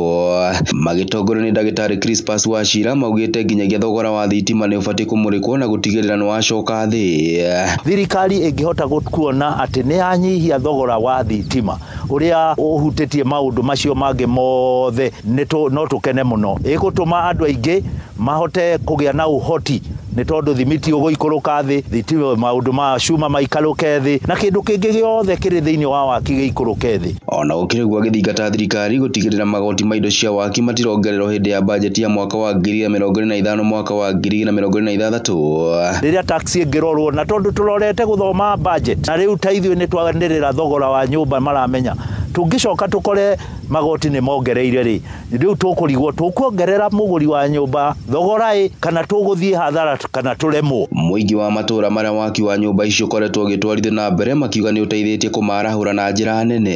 magĩtongorio nĩ ndagĩtarĩ Crispus Wachira maugĩte nginyagia thogora wa thitima nĩ ũbatiĩ kũmũrĩkwo na gũtigĩrĩra nĩ wacoka thĩ. Thirikari ĩngĩhota kuona atĩ nĩ yanyihia thogora wa thitima ũrĩa ũhutĩtie maũndũ macio mangĩ mothe no tũkene mũno. Ĩgũtũma andũ aingĩ mahote kũgĩa na ũhoti nĩ tondũ thimiti ũgũikũrũka thĩ, thitima maũndũ ma cuma maikarũke thĩ na kĩndũ kĩngĩ gĩothe kĩrĩ thĩinĩ wa waki gĩikũrũke thĩ. Ona gũkĩrĩ ũguo agĩthingata thirikari gũtigĩrĩra magoti ma indo cia waki matirongererwo hĩndĩ ya bajeti ya mwaka wa 2025 mwaka wa 2026. Rĩrĩa tax ĩngĩrorwo na tondũ tũrorete gũthoma budget na rĩu ta ithuĩ nĩ twanĩrĩra thogora wa nyũmba maramenya Tũngĩcoka tũkore magoti nĩ mongereire rĩ, rĩu tũkũrigwo tũkuongerera mũgũri wa nyũmba thogora ĩ kana tũgũthiĩ hathara kana tũremwo. Mũingĩ wa matũra marĩa waki wa nyũmba icio ũkoretwo ũgĩtwarithio na mbere makiuga nĩ ũteithĩtie kũmarahũra na njĩra nene.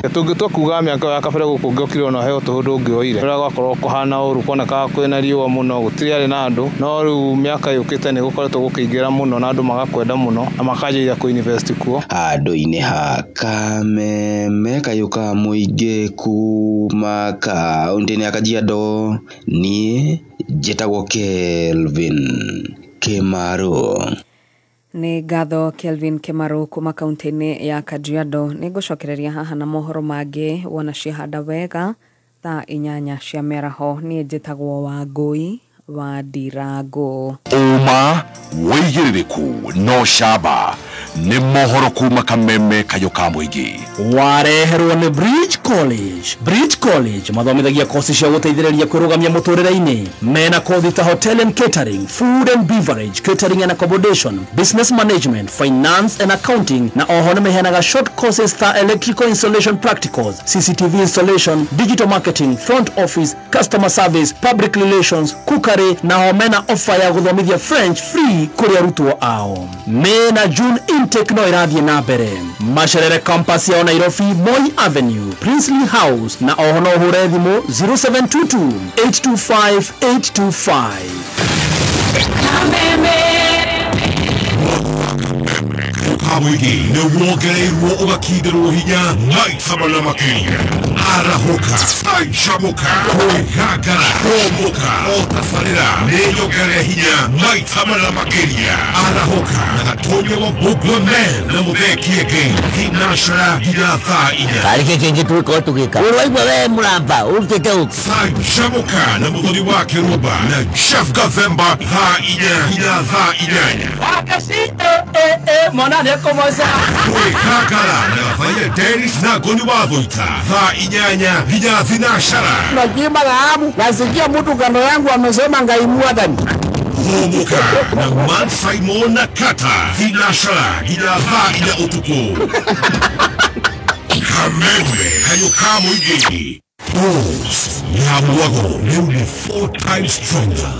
Tũngĩtua kuga mĩaka ya kabere gũkũ ũngĩokire ona heo tũhũ ndũngĩoire, rĩrĩa gwakorwo kũhana ũru kuonekaga kwĩna riũa mũno gũtirĩ arĩ na andũ, no rĩu mĩaka yũkĩte nĩ gũkoretwo gũkĩingĩra mũno na andũ magakwenda mũno na makanjĩrĩria kũ invest kuo. Handũ-inĩ ha Kameme kayũ ka mũingĩ kuma kaũntĩ-inĩ ya Kajiado, niĩ njĩtagwo Kelvin Kimaro. Nĩ ngatho Kelvin Kimaro kuma kaũntĩ-inĩ ya Kajiado. Nĩ ngũcokereria haha na mohoro mangĩ wona ciahanda wega thaa 8 cia mĩaraho. Niĩ njĩtagwo Wangũi wa Ndirango. Ũma wĩigĩrĩrĩku no camba nĩ mohoro kuma Kameme kayũ ka mũingĩ. Wareherwo nĩ Bridge College. Bridge College mathomithagia kosi cia gũteithĩrĩria kwĩrũgamia mũtũrĩre-inĩ. Mena kothi ta hotel and catering, food and beverage, catering and accommodation, business management, finance and accounting, na oho nĩmeheanaga short courses ta electrical installation practicals, CCTV installation, digital marketing, front office, customer service, public relations, cookery, na ho mena offer ya gũthomithia French free kũrĩ arutwo ao. Mena June intake no ĩrathiĩ na mbere. Macerere campus yao Nairobi, Moi Avenue, Princely House, na oho no ũhũre thimũ 0722 825 825. Kamũingĩ nĩ wongereirwo ũgakindĩrwo hinya maita mana makĩria. Arahũka, canjamũka, kwĩgangara, kũmbũka, o tabarĩra nĩ nyongerere hinya maita mana makĩria. Arahũka na gatonya wa Bugla Man na Mũthee Kĩengei thinacara nginya thaa 4. Karĩ kĩ kĩngĩ tũgĩkorwo tũgĩka? Ũraigua we mũramba ũrutĩte ũ? Canjamũka na Mũthoni wa Kĩrumba na Jeff Gathemba thaa 4 nginya thaa 8. Mwana nĩ kũmoca. Kwĩgangara na Gathaia Dennis na Ngoni wa Thũita thaa 8 nginya thinacara. Nakiimba dhahabu, nasikia mtu kando yangu amesema Ngai mwathani. Hũmũka na Man Simon na Kata thinacara nginya thaa 4 ũtukũ. Kameme kayũ ka mũingĩ. Bulls ya Mwago rĩu nĩ 4 times stronger.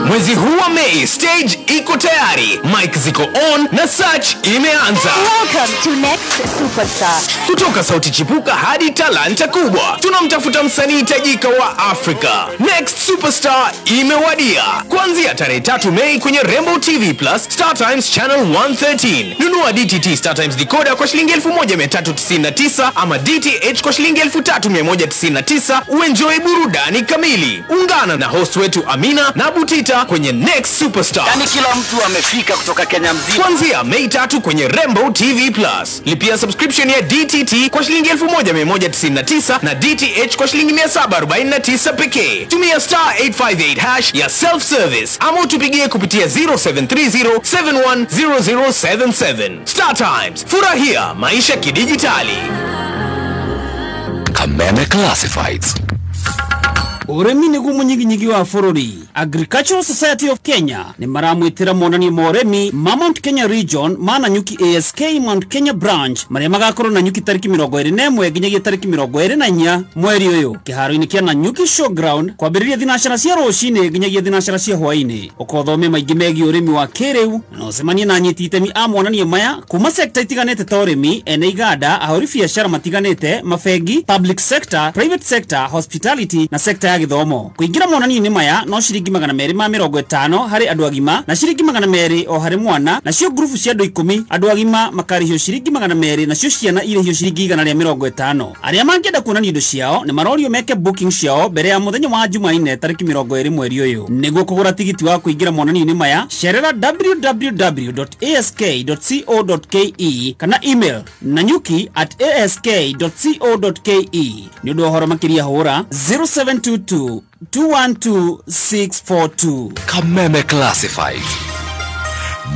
Mwezi huu wa Mei, stage iko tayari, mic ziko on na search imeanza. Welcome to Next Superstar. Kutoka sauti chipuka hadi talanta kubwa, tunamtafuta msanii tajika wa Afrika. Next Superstar imewadia. Kuanzia tarehe 3 Mei kwenye Rainbow TV Plus, Star Times Channel 113. Nunua DTT Star Times decoder kwa shilingi 1399 ama DTH kwa shilingi 3199 uenjoy burudani kamili. Ungana na host wetu Amina na Butita kwenye Next Superstar. Yani kila mtu amefika kutoka Kenya mzima. Kuanzia Mei 3 kwenye Rainbow TV Plus. Lipia subscription ya DTT kwa shilingi 1199 na DTH kwa shilingi 749 pekee. Tumia star 858 hash ya self service ama utupigie kupitia 0730 710077. Star Times, furahia maisha kidijitali. Kameme Classifieds. Ũrĩmi nĩguo mũnyiginyigi wa bũrũri. Agricultural Society of Kenya nĩ maramwĩtĩra monanio ma ũrĩmi ma Mount Kenya Region ma Nanyuki ASK Mount Kenya Branch marĩa magakorwo Nanyuki tarĩki 21 nginyagia tarĩki 24 mweri ũyũ kĩharo-inĩ kĩa Nanyuki Showground kwambĩrĩria thinacara cia rũcinĩ nginyagia thinacara cia hwaĩ-inĩ. Ũkothome maingĩ megiĩ ũrĩmi wa kĩrĩu na ũcemanie na anyiti itemi a monanio maya kuma sekta itiganĩte ta ũrĩmi, ene iganda, ahũri biacara matiganĩte, mabengi, public sector, private sector, hospitality na sekta ya gĩthomo. Kũingĩra monanio-inĩ maya no ciringi 250 harĩ andũ agima na ciringi 200 o harĩ mwana, nacio ngurubu cia andũ 10 andũ agima makarĩhio ciringi 200 nacio ciana irĩhio ciringi 150. Arĩa mangĩenda kuonania indo ciao nĩ marorio meke booking ciao mbere ya mũthenya wa Jumanne tarĩki 20 mweri ũyũ. Nĩguo kũgũra tigiti wa kũingĩra monanio-inĩ maya, cerera www.ask.co.ke kana email nanyuki@ask.co.ke. Nĩ ũndũ wa ũhoro makĩria hũra 0722 212 642. Kameme Classifieds.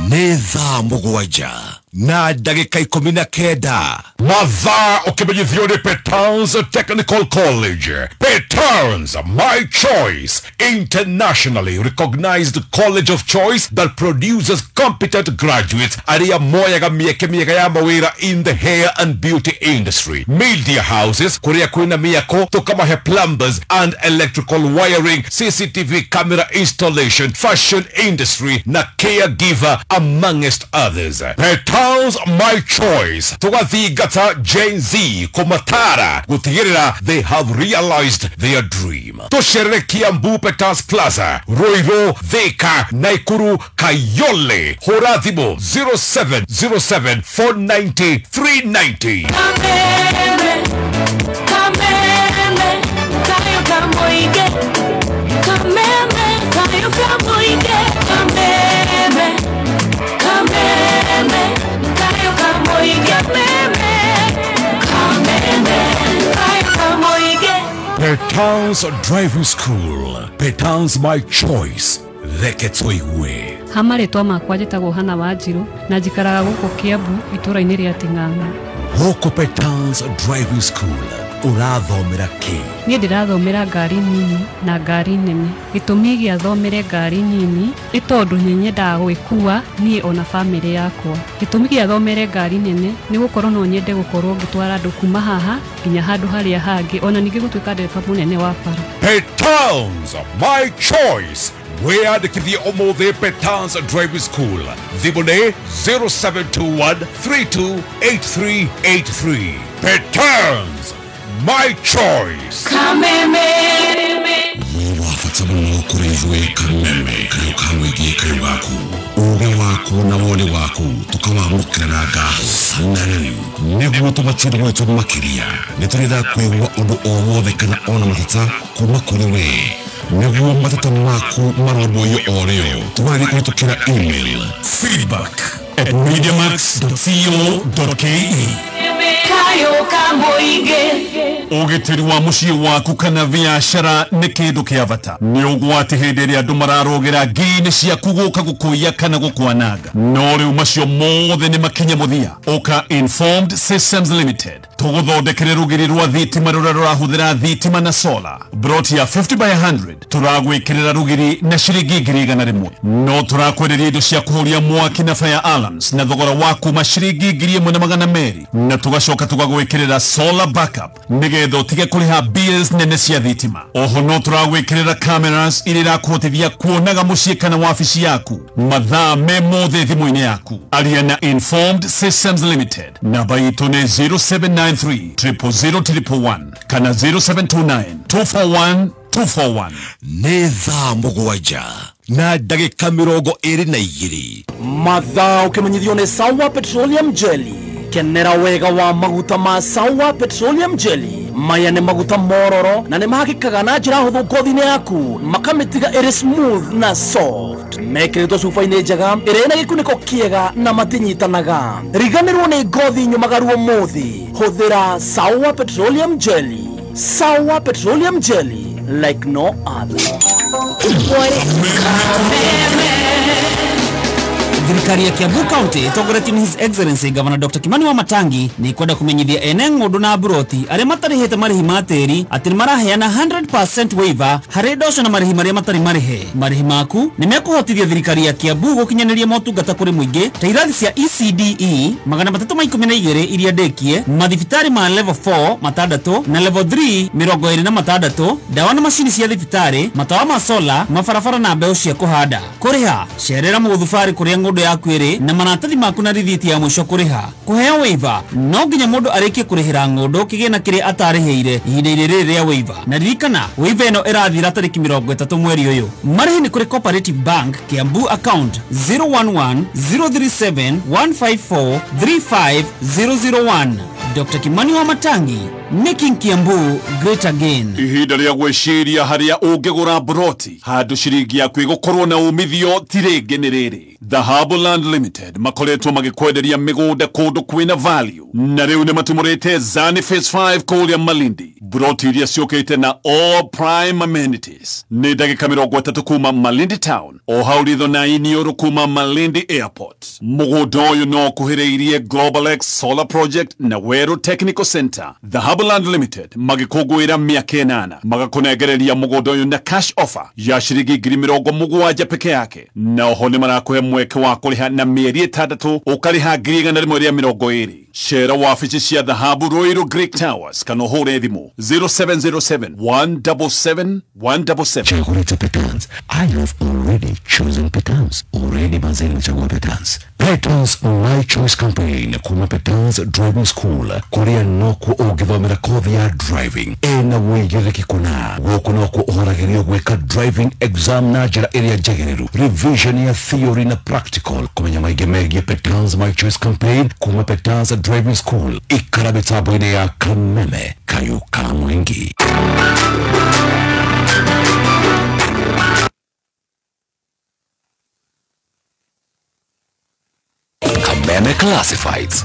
Nĩ thaa 7. Na ndagĩka 19. Mathaa ũkĩmenyithio nĩ Petans Technical College. Petans, my choice, internationally recognized college of choice that produces competent graduates arĩa moyaga mĩeke mĩega ya mawĩra in the hair and beauty industry, media houses kũrĩa kwĩna mĩako tũkamahe plumbers and electrical wiring, CCTV camera installation, fashion industry na caregiver amongst others. Petans, my choice, tũgathingata Gen Z kũmatara gũtigĩrĩra they have realized their dream. Tũcerere Kiambu Petans Plaza, Ruiru, Thika, Naikuru, Kayole. Hũra thimũ 0707 490 390. Kameme, kameme, kayo kamoige. Kameme, kayo kamoige. Kameme, kameme, kayo kamoige. Kameme, kameme, kayo kamoige. Petans Driving School. Petans, my choice. Reke tũigue. Ha marĩtwa makwa njĩtagwo Hana Wanjirũ na njikaraga gũkũ Kiambu itũra-inĩ rĩa Ting'ang'a. Gũkũ Petans Driving School ũrathomera kĩ? Niĩ ndĩrathomera ngari nini na ngari nene. Gĩtũmi gĩa thomere ngari nini nĩ tondũ nĩ nyendaga gwĩkua niĩ ona bamĩrĩ yakwa. Gĩtũmi gĩa thomere ngari nene nĩ gũkorwo no nyende gũkorwo ngĩtwara andũ kuma haha nginya handũ harĩa hangĩ, ona ningĩ gũtuĩka ndereba mũnene wa bara. Petans, my choice. Wĩyandĩkithie ũmũthĩ Petans Driving School. Thimũ nĩ 0721 328383. Petans, my choice. Kameme. Wĩ wa bata mũno kũrĩ ithuĩ Kameme, kayũ ka mũingĩ, kayũ gaku, ũgĩ waku na woni waku tũkawamũkĩra na ngatho. Na rĩu nĩguo tũmatuĩre gwitũ makĩria, nĩ tũrenda kũigua ũndũ o wothe kana ona mateta kuma kũrĩ we. Nĩguo mateta maku marũmbũiyo o rĩo, tũgathiĩ kũhĩtũkĩra email feedback@mediamax.co.ke. Kayo kamoige. Ũgitĩri wa mũciĩ waku kana biacara nĩ kĩndũ kĩa bata. Nĩ ũgwati hĩndĩ ĩrĩa andũ mararũgĩra ngi-inĩ ciaku gũka gũkũiya kana gũkwananga. No rĩu macio mothe nĩ makinye mũthia. Ũka Informed Systems Limited tũgũthondekere rũgiri rwa thitima rũrĩa rũrahũthĩra thitima na solar. Broti ya 50 by 100 tũragwĩkĩrĩra rũgiri na ciringi 100,000. No tũrakwenderia indo cia kũhoria mwaki na fire alarms na thogora wa kuma ciringi 1,200, na tũgacoka tũgagwĩkĩrĩra solar backup nĩgetha ũtige kũrĩha bills nene cia thitima. Oho no tũragwĩkĩrĩra cameras iria irakũhotithia kuonaga mũciĩ kana wabici yaku mathaa me mothe thimũ-inĩ yaku. Aria na Informed Systems Limited. Namba itũ nĩ 0793 000 111 kana 0729 241 241. Nĩ thaa 7 na ndagĩka 22. Mathaa ũkĩmenyithio nĩ Sawa Petroleum Jelly. Kenera wega wa maguta ma Sawa Petroleum Jelly. Maya nĩ maguta mororo na nĩ mahakĩkaga na njĩra hũthũ ngothi-inĩ yaku, makamĩtiga ĩrĩ smooth na soft. Mekĩrĩtwo cuba-inĩ njega ĩrĩa ĩna gĩkunĩko kĩega na matinyitanaga. Riganĩrwo nĩ ngothi nyũmagaru ũmũthĩ. Hũthĩra Sawa Petroleum Jelly. Sawa Petroleum Jelly, like no other. Thirikari ya Kiambu County ĩtongoretio nĩ His Excellency Governor Dr. Kimani Wamatangi nĩ kwenda kũmenyithia ene ng'ũndũ na mburoti arĩa matarĩhĩte marĩhi ma tĩri atĩ nĩmaraheana 100% waiver harĩ ndoco na marĩhi marĩa matarĩ marĩhe. Marĩhi maku nĩ mekũhotithia thirikari ya Kiambu gũkinyanĩria motungata kũrĩ mũingĩ ta irathi cia ECDE 312 iria ndĩkie, mathibitarĩ ma level 4 6 na level 3 26, ndawa na macini cia thibitarĩ, matawa ma sola, mabarabara na mbeũ cia kũhanda. Kũrĩha cerera mũthubarĩ kũrĩa ng'ũndũ yaku ĩrĩ na maratathi maku na rithiti ya mũico kũrĩha. Kũheo waiver no nginya mũndũ arĩkie kũrĩhĩra ng'ũndũ kĩgĩna kĩrĩa atarĩhĩire ihinda-inĩ rĩrĩ rĩa waiver. Na ririkana waiver ĩno ĩrathira tarĩki 30 mweri ũyũ. Marĩhi nĩ kũrĩ Cooperative Bank Kiambu account 011 037 154 35001. Dr. Kimani Wamatangi, Making Kiambu great again. Ihinda rĩa gwĩciria harĩa ũngĩgũra broti handũ ciringi yaku ĩgũkorwo na umithio ti rĩngĩ nĩ rĩrĩ. Dhahabu Land Limited makoretwo magĩkwenderia mĩgũnda kũndũ kwĩna value, na rĩu nĩ matumũrĩte Zani Phase 5 kũrĩa Malindi, broti iria ciũkĩte na all prime amenities. Nĩ ndagĩka 30 kuma Malindi Town, o hau ritho na Iniũrũ kuma Malindi Airport. Mũgũnda ũyũ no ũkuhĩrĩirie Global X Solar Project na Weru Technical Center. Dhahabu Land Limited magĩkũngũĩra mĩaka 8 magakũnengereria mũgũnda ũyũ na cash offer ya ciringi 70,000 peke yake, na oho nĩ marakũhe mweke wa kũrĩha na mĩeri 6 ũkarĩha 120. Cera wabici cia Dhahabu Ruiru Great Towers kana ũhũre thimũ 0707 177 177. Chaguleta Petans. I have already chosen Petans. Already manzeni nachagua Petans. Petans My Choice Campaign kuma Petans Driving School kuria nokuo ũngĩthomera kothi ya driving ĩna wĩigĩrĩrĩki kũna. Gũkũ nokuo ũhoragĩrio gwĩka driving exam na njĩra ĩrĩa njagĩrĩru, revision ya theory na practical. Kũmenya maingĩ megiĩ Petans My Choice Campaign kuma Petans Driving School, ikara mĩtambo-inĩ ya Kameme Kayũ ka Mũingĩ. Kameme Classifieds.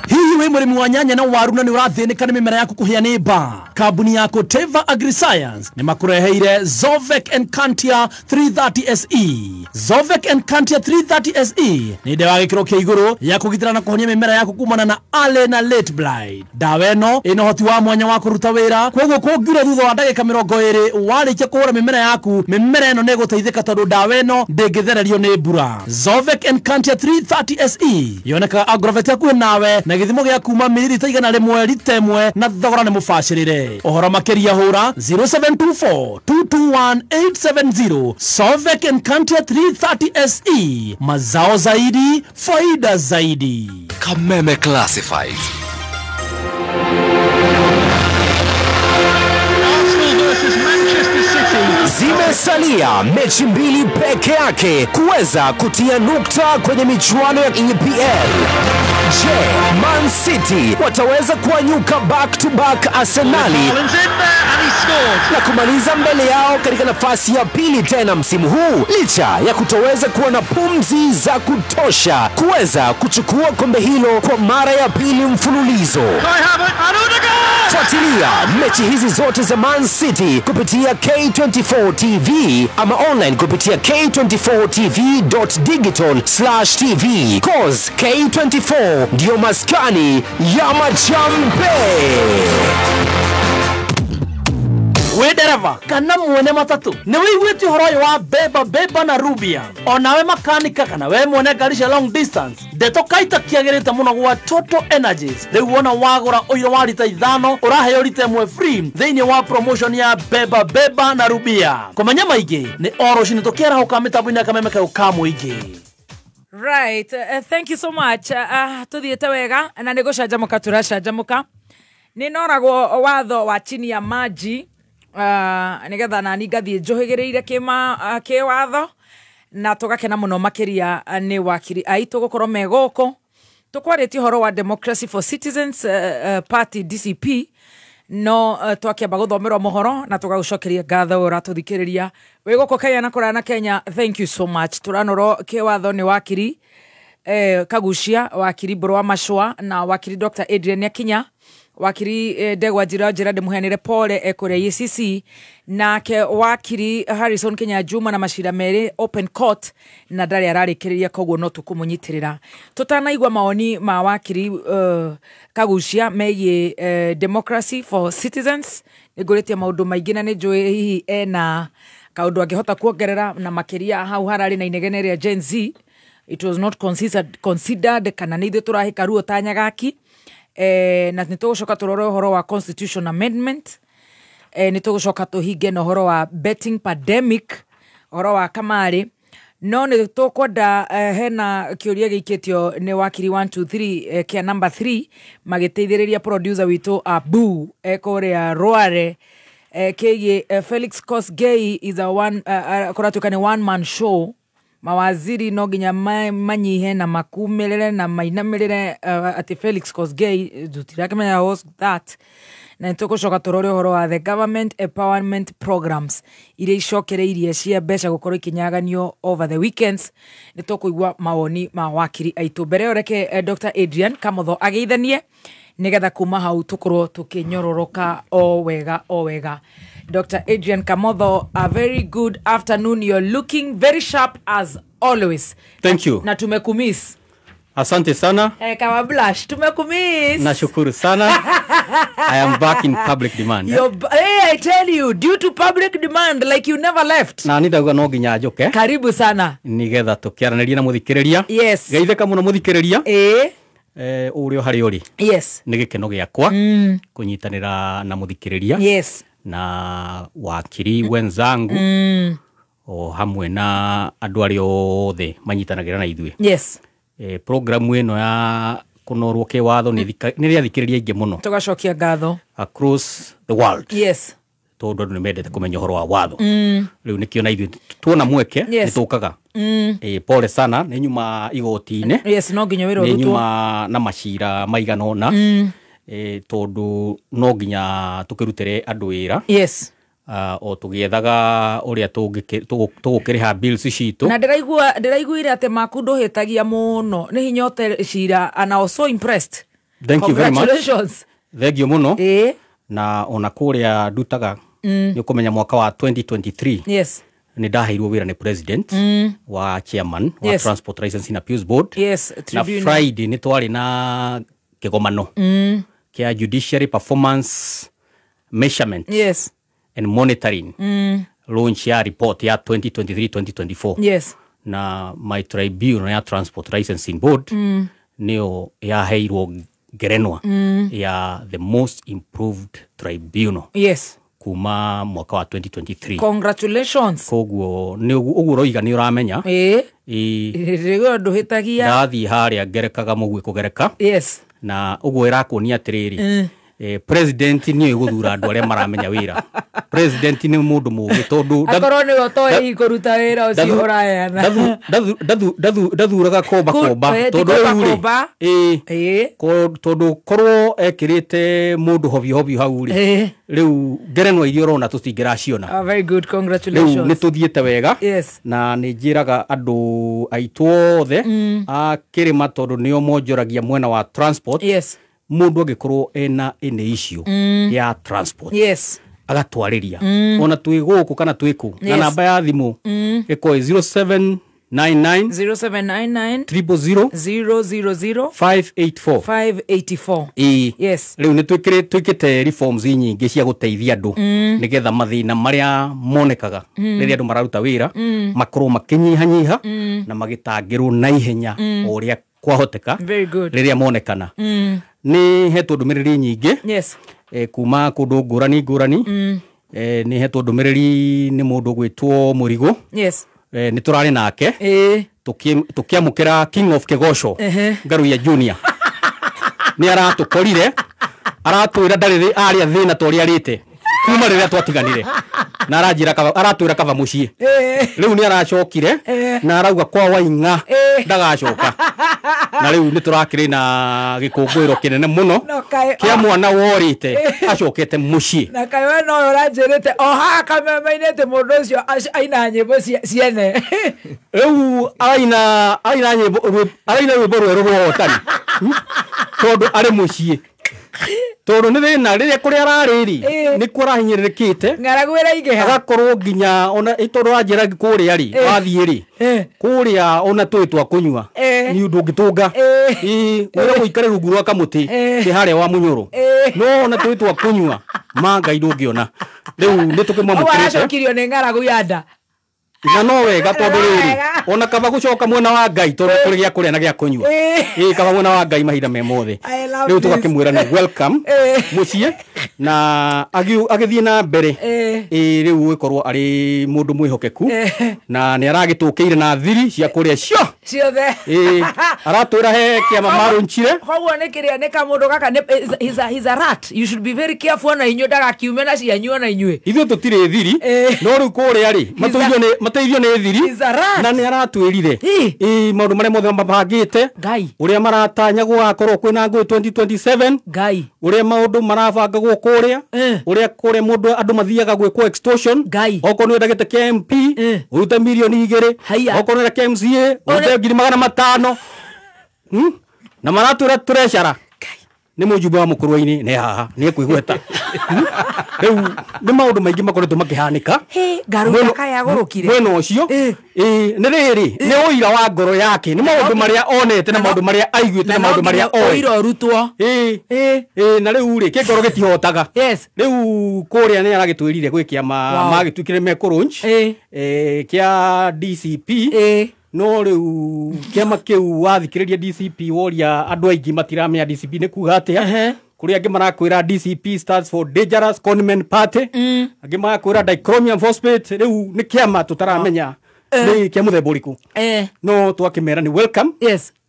Hihi we mũrĩmi wa nyanya na waru na nĩ ũrathĩnĩka nĩ mĩmera yaku kũhĩa nĩ mbaa? Kambuni ya Koteva AgriScience nĩ makũreheire Zovek Encantia 330 SE. Zovek Encantia 330 SE nĩ ndawa ya gĩkĩro kĩa igũrũ ya kũgitĩra na kũhonia mĩmera yaku kumana na early na late blight. Ndawa ĩno ĩna ũhoti wa mwanya wa kũruta wĩra, kwoguo kũngiura thutha wa ndagĩka 20 warĩkia kũhũra mĩmera yaku, mĩmera ĩno nĩ ĩgũteithĩka tondũ ndawa ĩno ndĩngĩthererio nĩ mbura. Zovek Encantia 330 SE yonekaga Agrovet hakuhĩ nawe na gĩthimo gĩa kuma mililita 100 rita 1 na thogora nĩ mũbacĩrĩre. Ũhoro makĩria hũra 0724 221 870. Sovek Encantia 330 SE, mazao zaidi, faida zaidi. Kameme Classifieds. Zimesalia mechi 2 peke yake kuweza kutia nukta kwenye michuano ya EPL. Je, Man City wataweza kuanyuka back to back Arsenali na kumaliza mbele yao katika nafasi ya pili tena msimu huu, licha ya kutoweza kuwa na pumzi za kutosha kuweza kuchukua kombe hilo kwa mara ya pili mfululizo? Fuatilia mechi hizi zote za Man City kupitia K24 TV ama online kupitia k24tv.digital/tv. Cause K24 ndio maskani ya machampe. We dereva kana mwene matatu nĩ wĩiguĩte ũhoro ũyũ wa beba beba na rubia, onawe makanika kana we mwene ngari cia long distance, ndeto kaita kĩagĩrĩte mũno gwa Total Energies. Rĩu wona wagũra ũiro wa rita 5 ũraheo rita 1 free thĩinĩ wa promotion ya beba beba na rubia. Kũmenya maingĩ nĩ o rũcinĩ tũkĩarahũka mĩtambo-inĩ ya Kameme Kayũ ka Mũingĩ. Right, thank you so much. Tuthiĩte wega na nĩ gũcanjamũka tũracanjamũka. Nĩ noragwo watho wa chini ya maji nĩgetha nani ngathiĩ njũhĩgĩrĩire kĩwatho na tũgakena mũno makĩria nĩ wakiri aitũ gũkorwo me gũkũ. Tũkwarĩtie ũhoro wa Democracy for Citizens Party DCP, no twakĩamba gũthomerwo mohoro na tũgagũcokeria ngatho ũratũthikĩrĩria wĩ gũkũ Kenya na kũraya na Kenya. Thank you so much. Tũranorwo kĩwatho nĩ wakiri Kagucia, wakiri Mbũrũ wa Macũa na wakiri Dr. Adrian Nyakinya, wakiri Ndegwa Njira njĩra ndĩmũheanĩre pole kũrĩa EACC, nake wakiri Harrison Kenya Juma na macira merĩ open court na ndarĩ ararĩkĩrĩria, koguo no tũkũmũnyitĩrĩra. Tũtanaigua maoni ma wakiri Kagucia megiĩ Democracy for Citizens, nĩngũrĩtie maũndũ maingĩ na nĩnjũĩ hihi ena kaũndũ angĩhota kuongerera, na makĩria hau hararĩ na inegene rĩa Gen Z. It was not considered kana nĩ ithuĩ tũrahĩka ruo ta Nyagaki. Na nĩ tũgũcoka tũrore ũhoro wa Constitution Amendment, nĩ tũgũcoka tũhinge na ũhoro wa betting pandemic, ũhoro wa kamarĩ. No nĩ tũkwenda hena kĩũria gĩikĩtio nĩ wakiri 123 kĩa number 3 magĩteithĩrĩria producer witũ Abu kũrĩa Rware, kĩgiĩ Felix Kosgei is a one kũratuĩka nĩ one man show. Mawaziri no nginya manyihe na makumĩrĩre na mainamĩrĩre atĩ Felix Kosgei tũtirakĩmenya what's that. Na nĩtũgũcoka tũrore ũhoro wa the government empowerment programs iria icokereirie cia mbeca gũkorwo ikĩnyaganio over the weekends. Nĩtũkũigua mawoni ma wakiri aitũ. Mbere ĩyo reke Dr. Adrian Kamotho ageithanie nĩgetha kuma hau tũkorwo tũkĩnyororoka o wega o wega. Dr. Adrian Kamotho, a very good afternoon. You're looking very sharp as always. Thank you. Na tumekumiss. Asante sana. Kama blush, tumekumiss. Nashukuru sana. I am back in public demand. Hey, I tell you, due to public demand, like you never left. Na nindauga no nginya njoke. Karibu sana. Nigetha tukiaraniria na muthikiriria. Yes. Geitheka muno muthikiriria. Uri o hari uri. Yes. Ni gikeno giakwa kunyitanira na muthikiriria. Yes. Na wakiri wenzangu. O hamwe na andu aria othe manyitanagira na ithuĩ. Yes. Programu ĩno ya kũnorwo kĩwatho nĩ rĩathikĩrĩria aingĩ mũno. Tũgacokia ngatho. Across the world. Yes. Tondũ andũ nĩ mendete kũmenya ũhoro wa watho. Rĩu nĩkĩo na ithuĩ tuona mweke Yes. nĩ tũkaga. Pole sana nĩ nyuma igoti-inĩ. Yes, no nginya wĩra Nĩ ũrutwo. nyuma na macira maigana ũna. Tondũ no nginya tũkĩrutĩre andũ wĩra. Yes. O tũgĩethaga ũrĩa tũgũkĩrĩha bills citũ. Na ndĩraiguire atĩ maku ndũhĩtagia mũno, nĩ hinya ũte cira, and I was so impressed. Thank you very much. Congratulations. Thank you mũno. Na ona kũrĩa ndutaga nĩ ũkũmenya mwaka wa 2023. Yes. Nĩ ndaheirwo wĩra nĩ president wa chairman wa Yes. Transport Licensing Appeals Board. Yes, na tribunal. Friday nĩ twarĩ na kĩgomano kĩa judiciary performance measurement. Yes. And monitoring. Launch ya report ya 2023-2024. Yes. Na my tribunal ya Transport Licensing Board nĩyo yaheirwo ngerenwa ya the most improved tribunal. Yes. Kuma mwaka wa 2023. Congratulations. Koguo nĩ ũguo ũroiga nĩ ũramenya. Rĩu ndũhĩtagia. Ndathiĩ harĩa ngerekaga mũguĩ kũgereka. Yes. Na ũguo ĩrakuonia atĩrĩrĩ. President nĩ gũthura andũ arĩa maramenya wĩra. President nĩ mũndũ mũũgĩ tondũ akorwo nĩwe ũtoĩ kũruta wĩra ũcio ũraheana. Ndathuraga komba komba tondũ rĩu rĩ tondũ korwo ekĩrĩte mũndũ hobio hobio hau rĩ rĩu ngerenwa iria ũrona tũtingĩraciona. Very good, congratulations. Rĩu nĩ tũthiĩte wega. Yes. Na nĩ njĩraga andũ aitũ othe a kĩrĩma tondũ nĩo monjoragia mwena wa transport. Yes. Mundu angikorwo ena ene issue ya transport. Yes. Agatwarĩria ona twĩ gũkũ kana twĩ kũ. Yes. Na namba ya thimũ ĩkorwo 0799 0799 000 000 584 584. Yes. Rĩu nĩ twĩkĩte reforms nyingĩ cia gũteithia andũ nĩgetha mathĩna marĩa monekaga rĩrĩa andũ mararuta wĩra makorwo makĩnyihanyiha na magĩtangĩrwo na ihenya o ũrĩa kwahoteka. Very good. Rĩrĩa monekana. Nĩ hetwo ndũmĩrĩri nyingĩ. Yes. Kuma kũndũ ngũrani ngũrani. Nĩ hetwo ndũmĩrĩri nĩ mũndũ gwĩtwo Mũrigũ. Yes. Nĩ tũrarĩ nake. Tũkĩamũkĩra King of Kĩgoco Ngaruiya Junior. Nĩ aratũkorire aratwĩra ndarĩ arĩa thĩna ta ũrĩa arĩte kuma rĩrĩa twatiganire na aranjĩra aratwĩra kaba mũciĩ. Rĩu nĩ aracokire na arauga kwa Waing'a ndagacoka. Na rĩu nĩ tũrakĩrĩ na gĩkũngũĩro kĩnene mũno kĩa mwana worĩte acokete mũciĩ. Na kaĩ we no ũranjĩrĩte o haha kameme-inĩ atĩ mũndũ ũcio aina nyĩmbo ciene. Rĩu araina nyĩmbo araina rwĩmbo rwerũ rwa ũhotani tondũ arĩ mũciĩ. Tondũ nĩ thĩna rĩrĩa kũrĩa ararĩ rĩ nĩkuo arahinyĩrĩrĩkĩte. Ng'aragu ĩraingĩha. Agakorwo nginya ona tondũ wanjĩra kũrĩa rĩ wathiĩ rĩ kũrĩa ona tũĩ twa kũnyua nĩ ũndũ ũngĩtũnga. Wĩra gũikare rungu rwa kamũtĩ kĩ harĩa wa Mũnyũrũ no ona tũĩ twa kũnyua ma Ngai ndũngĩona. Rĩu nĩ tũkĩmwamũkĩrĩte. Aracokirio nĩ ng'aragu ya nda. Na no wega tondũ rĩrĩ ona kaba gũcoka mwena wa Ngai tondũ kũrĩ gĩa kũrĩa na gĩa kũnyua. Kaba mwena wa Ngai mahinda me mothe. Rĩu tũgakĩmwĩra nĩ welcome mũciĩ na agĩthiĩ na mbere. Rĩu gũkorwo arĩ mũndũ mwĩhokeku na nĩ aragĩtũkĩire na thiri cia kũrĩa cio ciothe. Aratwĩra he kĩama marũnchire. Koguo nĩ kĩrĩa nĩ kamũndũ gaka nĩ he's a rat. You should be very careful na inyuĩ ndagakiume na cianyu ona inyuĩ. Ithuĩ tũtirĩ thiri no rĩu kũrĩa rĩ Mateithio nĩ thiri na nĩ aratwĩrire ĩ maũndũ marĩa mothe mabangĩte ũrĩa maratanya gũgakorwo kwĩna ngũĩ 2027 Ngai ũrĩa maũndũ marabangagwo kũrĩa ũrĩa kũrĩa mũndũ andũ mathiaga gwĩkwo extortion okorwo nĩ wenda gĩtĩ kĩa MP ũrute mirioni 2 okorwo nĩ wenda kĩa MCA ũrute 500,000. Na maratwĩra tũrecara nĩ mũjumbe wa mũkũrwe-inĩ nĩ haha nĩ ekwĩgweta. Rĩu nĩ maũndũ maingĩ makoretwo makĩhanĩka mwena ũcio. Nĩ rĩrĩ nĩ ũira wa ngoro yake nĩ maũndũ marĩa onete na maũndũ marĩa aiguĩte na maũndũ marĩa oĩ ũira ũrutwo. Na rĩu rĩ kĩngoro gĩtihotaga. Rĩu kũrĩa nĩ aragĩtwĩrire gwĩ kĩama magĩtuĩkire mekũrũnch kĩa DCP. No rĩu kĩama kĩu wathikĩrĩria DCP woria andũ aingĩ matiramenya DCP nĩ kuga atĩa. Kũrĩ angĩ marakwĩra DCP stands for Dangerous Conmen Party, angĩ marakwĩra Dichromium Phosphate. Rĩu nĩ kĩama tũtaramenya nĩ kĩa mũthemba ũrĩkũ, no twakĩmera nĩ welcome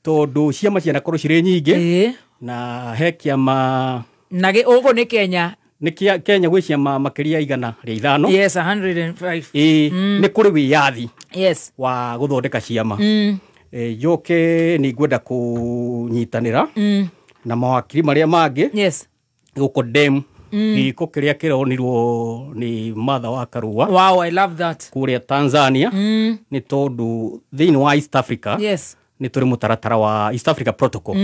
tondũ ciama cianakorwo cirĩ nyingĩ na he kĩama na ũguo nĩ Kenya nĩ kĩa Kenya gwĩ ciama makĩria 105. Yes, 105. Nĩ kũrĩ wĩyathi wa gũthondeka ciama. Njoke nĩ ngwenda kũnyitanĩra na mawakiri marĩa mangĩ gũkondem gĩko kĩrĩa kĩronirwo nĩ Martha wa Karua. Wow, I love that. Kũrĩa Tanzania nĩ tondũ thĩinĩ wa East Africa nĩ tũrĩ mũtaratara wa East Africa Protocol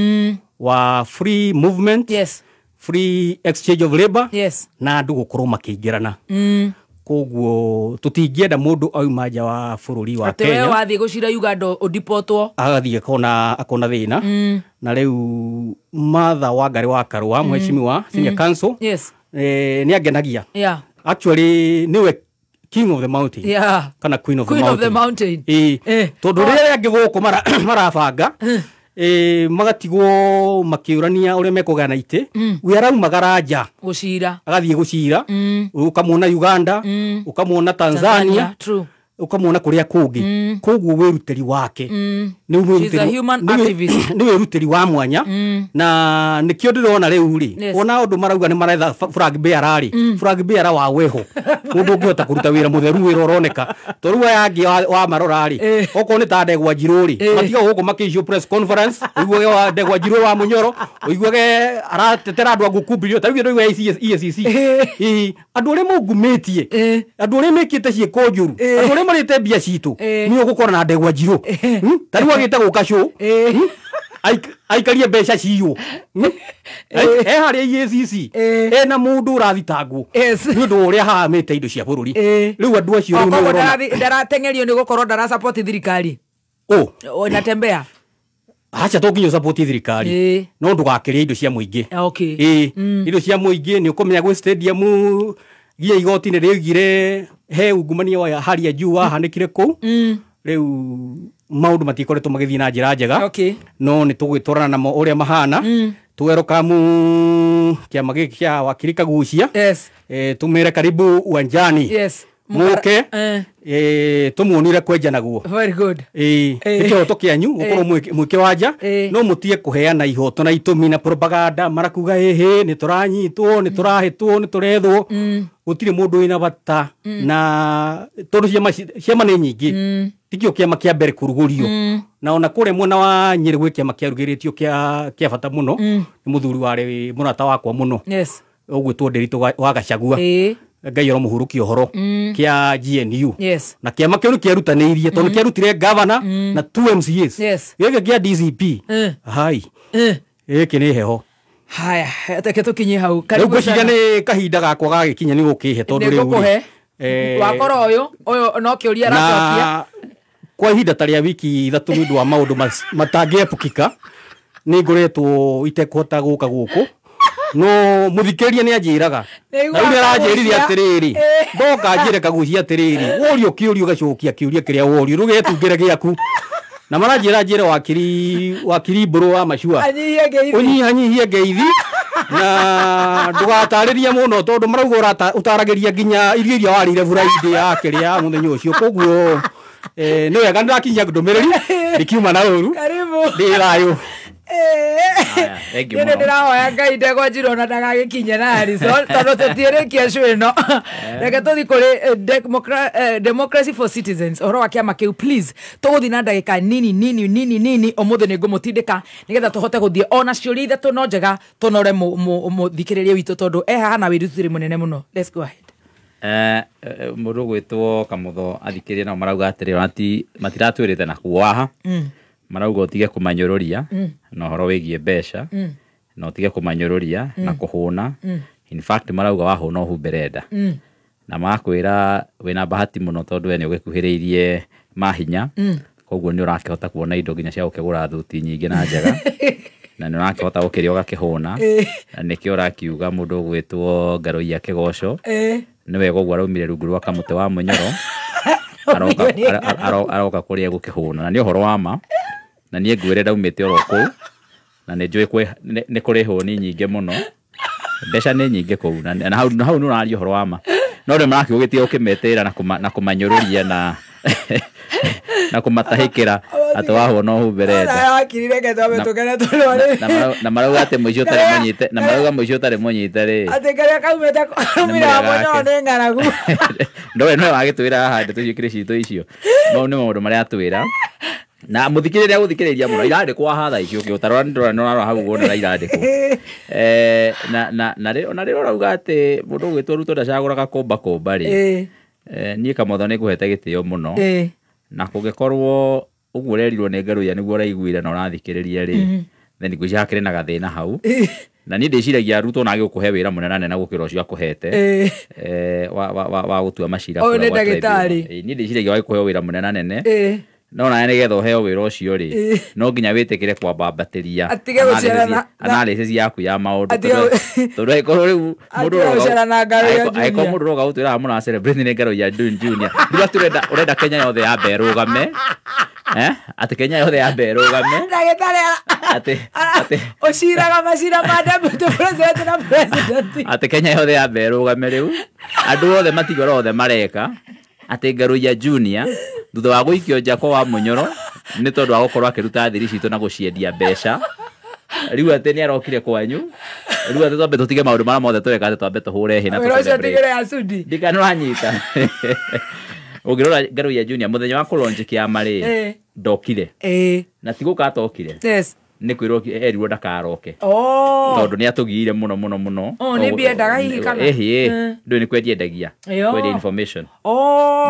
wa free movement, free exchange of labor na andũ gũkorwo makĩingĩrana. Koguo tũtingĩenda mũndũ auma nja wa bũrũri wa Kenya atĩ we wathiĩ gũcira Uganda ũdipotwo agathiĩ akona thĩna. Na rĩu Martha Wangari wa Karua mheshimiwa senior counsel nĩ angenagia. Actually nĩwe king of the mountain kana queen of the mountain. Tondũ rĩrĩa angĩ gũkũ marabanga magatigwo makĩũrania ũrĩa mekũgana itĩ we araumagara nja gũcira agathiĩ gũcira ũkamuona Uganda ũkamuona Tanzania ũkamuona kũrĩa kũngĩ. Koguo wĩrutĩri wake nĩ wĩrutĩri wa mwanya na nĩkĩo ndĩrona rĩu rĩ ona ũndũ marauga nĩ maretha flag bearer rĩ flag bearer wa weho mũndũ ũngĩhota kũruta wĩra mũtheru wĩra ũroneka to rĩu aya angĩ wa marora rĩ okorwo nĩ ta Ndegwa Njirũ rĩ matiga gũkũ makĩicio press conference ũiguage wa Ndegwa Njirũ wa Mũnyoro ũiguage aratetera andũ a ngũkumbirio ta rĩu ndũigua EACC andũ arĩa maungumĩtie andũ arĩa mekĩte ciĩko njũru andũ arĩa marĩte mbia citũ nĩ ũgũkora na Ndegwa Njirũ ta rĩu agĩte gũka show aikarie mbeca ciywo he harĩa EACC ena mũndũ ũrathitangwo nĩ ũndũ wa ũrĩa ahamĩte indo cia bũrũri. Rĩu andũ acio rĩu nĩ ũrona ndaratengerio nĩ gũkorwo ndarasupport thirikari natembea acha to nginya support thirikari no ndũgakĩrĩa indo cia mũingĩ. Indo cia mũingĩ nĩ ũkũmenya gwĩ stadium nginya igoti nĩ rĩoigire he ungumania wa hali ya juu wahanĩkire kũu. Rĩu maũndũ matikoretwo magĩthiĩ na njĩra njega no nĩ tũgwĩtwarana namo ũrĩa mahana. Tũwerokamu kĩama gĩkĩ kĩa wakiri Kagucia tũmĩre karibu uwanjani mũke tũmuonire kwenja naguo. Very good. Nĩ kĩhoto kĩanyu gũkorwo mwĩ kĩwanja no mũtige kũheana ihoto na itũmi na propaganda marakuga ĩhĩ nĩ tũranyitwo nĩ tũrahĩtwo nĩ tũrethwo. Gũtirĩ mũndũ wĩna bata na tondũ ciama nĩ nyingĩ tikio kĩama kĩa mbere kũrugũrio na ona kũrĩa mwena wa Nyĩrĩ gwĩ kĩama kĩarugĩrĩtio kĩa bata mũno nĩ mũthuri warĩ mũrata wakwa mũno ũgwĩtwo Ndĩritũ wa Gachagua Ngai aromũhurũkia ũhoro kĩa GNU na kĩama kĩu nĩ kĩerutanĩirie tondũ kĩarutire governor na 2 MCAs gĩkĩ kĩa DCP hai gĩkĩ nĩ heho. Haya reke tũkinye hau. Rĩu ngwĩciria nĩ kahinda gakwa gagĩkinya nĩ gũkĩhe tondũ rĩu wakora ũyũ no kĩũria aracokia kwa ihinda ta rĩa wiki 3 nĩ ũndũ wa maũndũ matangĩepukika nĩ ngoretwo itekũhota gũka gũkũ no mũthikĩrĩria nĩ anjĩraga na rĩu nĩ aranjĩrire atĩrĩrĩ ndoka njĩre Kagucia atĩrĩrĩ worio kĩũria ũgacokia kĩũria kĩrĩa worio ndũgetungĩre gĩaku na maranjĩra njĩre wakiri Mbũrũ wa Macua ũnyihanyihie ngeithi na ndũgatarĩrie mũno tondũ marauga ũtaragĩria nginya irio iria warĩire Friday ya kĩrĩa mũthenya ũcio koguo nĩ wega nĩndakinyia ndũmĩrĩri ndikiuma na ũru ndĩ thayũ. Thank you Nĩ mũno. ndĩrahoya Ngai ndegwa njiro na ndagagĩkinye na Harrison tondũ tũtiĩrĩkia show ĩno. Reke tũthiĩ kũrĩ Democracy for Citizens, ũhoro wa kĩama kĩu, please. Tũgũthiĩ na ndagĩka nini nini nini nini ũmũthĩ, nĩ ngũmũtindĩka nĩgetha tũhote gũthiĩ ona ciũria ithatũ no njega tũnore mũthikĩrĩria witũ tondũ e haha na wĩrutĩri mũnene mũno. Let's go ahead. Mũndũ ũgwĩtwo Kamũtho athikĩrĩria nao marauga atĩrĩ, ona ti matiratwĩrĩte na kuwaha, marauga ũtige kũmanyũrũria na ũhoro wĩgiĩ mbeca, na ũtige kũmanyũrũria na kũhũna. In fact, marauga wahũna ũhumbĩre nda, na makwĩra wĩna bahati mũno tondũ we nĩ ũgĩkuhĩrĩirie mahinya, koguo nĩ ũrakĩhota kuona indo nginya cia gũkĩgũra thuti nyingĩ na njega, na nĩ ũrakĩhota gũkĩrĩa ũgakĩhũna, na nĩkĩo ũrakiuga mũndũ ũgwĩtwo Ngaruiya Kĩgoco nĩ wega ũguo araumire rungu rwa kamũtĩ wa mũnyoro, aroka kũrĩa gũkĩhũna, na nĩ ũhoro wa ma, na niĩ ngwĩre ndaumĩte oro kũu na nĩ njũĩ nĩ kũrĩ hũni nyingĩ mũno, mbeca nĩ nyingĩ kũu, na hau nĩ ũraria ũhoro wa ma, no rĩu marakĩũgĩtie ũkĩmetĩra na kũmanyũrũria na kũmatahĩkĩra atĩ wahũna ũhumbĩre nda. Hakiri reke twambe tũkene tũrore. Na marauga atĩ mũici ũtarĩ mũnyite, na marauga mũici ũtarĩ mũnyite rĩ, atĩ karĩa kaumĩte kaumire wa mũnyoro nĩ ng'aragu. Ndowe nowe wagĩtwĩra haha ndeto icio ikĩrĩ citũ icio, mau nĩ maũndũ marĩa atwĩra na mũthikĩrĩria gũthikĩrĩria mũno irandĩkwo haha thaa ici ũkĩũtarora nĩ ndĩrona hau ũguo nĩ irandĩkwo. Na rĩrĩa ũrauga atĩ mũndũ ũgwĩtwo Ruto ndacagũraga kũmba kũmba rĩ, niĩ Kamotho nĩ ngũhete gĩtĩo mũno, na kũngĩkorwo ũguo ũrerirwo nĩ Ngaruiya nĩguo ũraiguire na ũrathikĩrĩria rĩ, then ngwĩciria hakĩrĩ na gathĩna hau, na niĩ ndĩciragia Ruto ona agĩgũkũhe wĩra mũnene na gũkĩra ũcio akũhete wa gũtua macira Ũyũ nĩ kũrĩa gwa ndagĩtarĩ. tribunal. Niĩ ndĩciragia wagĩkũhe wĩra mũnene nene, no nawe nĩgetha ũheo wĩra ũcio rĩ, no nginya wĩtĩkĩre kwambambatĩria Atige gũciara analysis yaku ya maũndũ, Atige tondũ angĩkorwo rĩu mũndũ Atige gũciara na Ngaruiya angĩkorwo Junior. mũndũ ũroka gũtwĩra haha mũra celebrate nĩ Ngaruiya Junior, rĩu atĩ ũrenda Kenya yothe yambe ĩrũgame, atĩ Kenya yothe yambe ĩrũgame, Ndagĩtarĩ atĩ ũciraga macira ma deputy president na president. Atĩ Kenya yothe yambe ĩrũgame rĩu andũ othe matige ũrĩa othe mareka, atĩ Ngaruiya Junior thutha wa gũikio nja kwa wa mũnyoro nĩ tondũ wa gũkorwo akĩruta thiri citũ na gũciendia mbeca, rĩu atĩ nĩ arokire kwanyu, rĩu atĩ twambe tũtige maũndũ marĩa mothe tũreka, atĩ twambe tũhũre hĩ na Wĩra ũcio tũ-celebrate. tigĩre ya Sudi. Ndika nĩ ũranyita. Ũngĩrora Ngaruiya Junior mũthenya wa kũlaunch kĩama rĩ, ndokire, na ti gũka atokire, nĩ kwĩrwo erirwo ndakaroke tondũ nĩ atũgiire mũno mũno mũno. Oh, nĩ mbia endaga hihi kana? Ĩhĩ, ndũĩ nĩ kwendia endagia, kwendia information,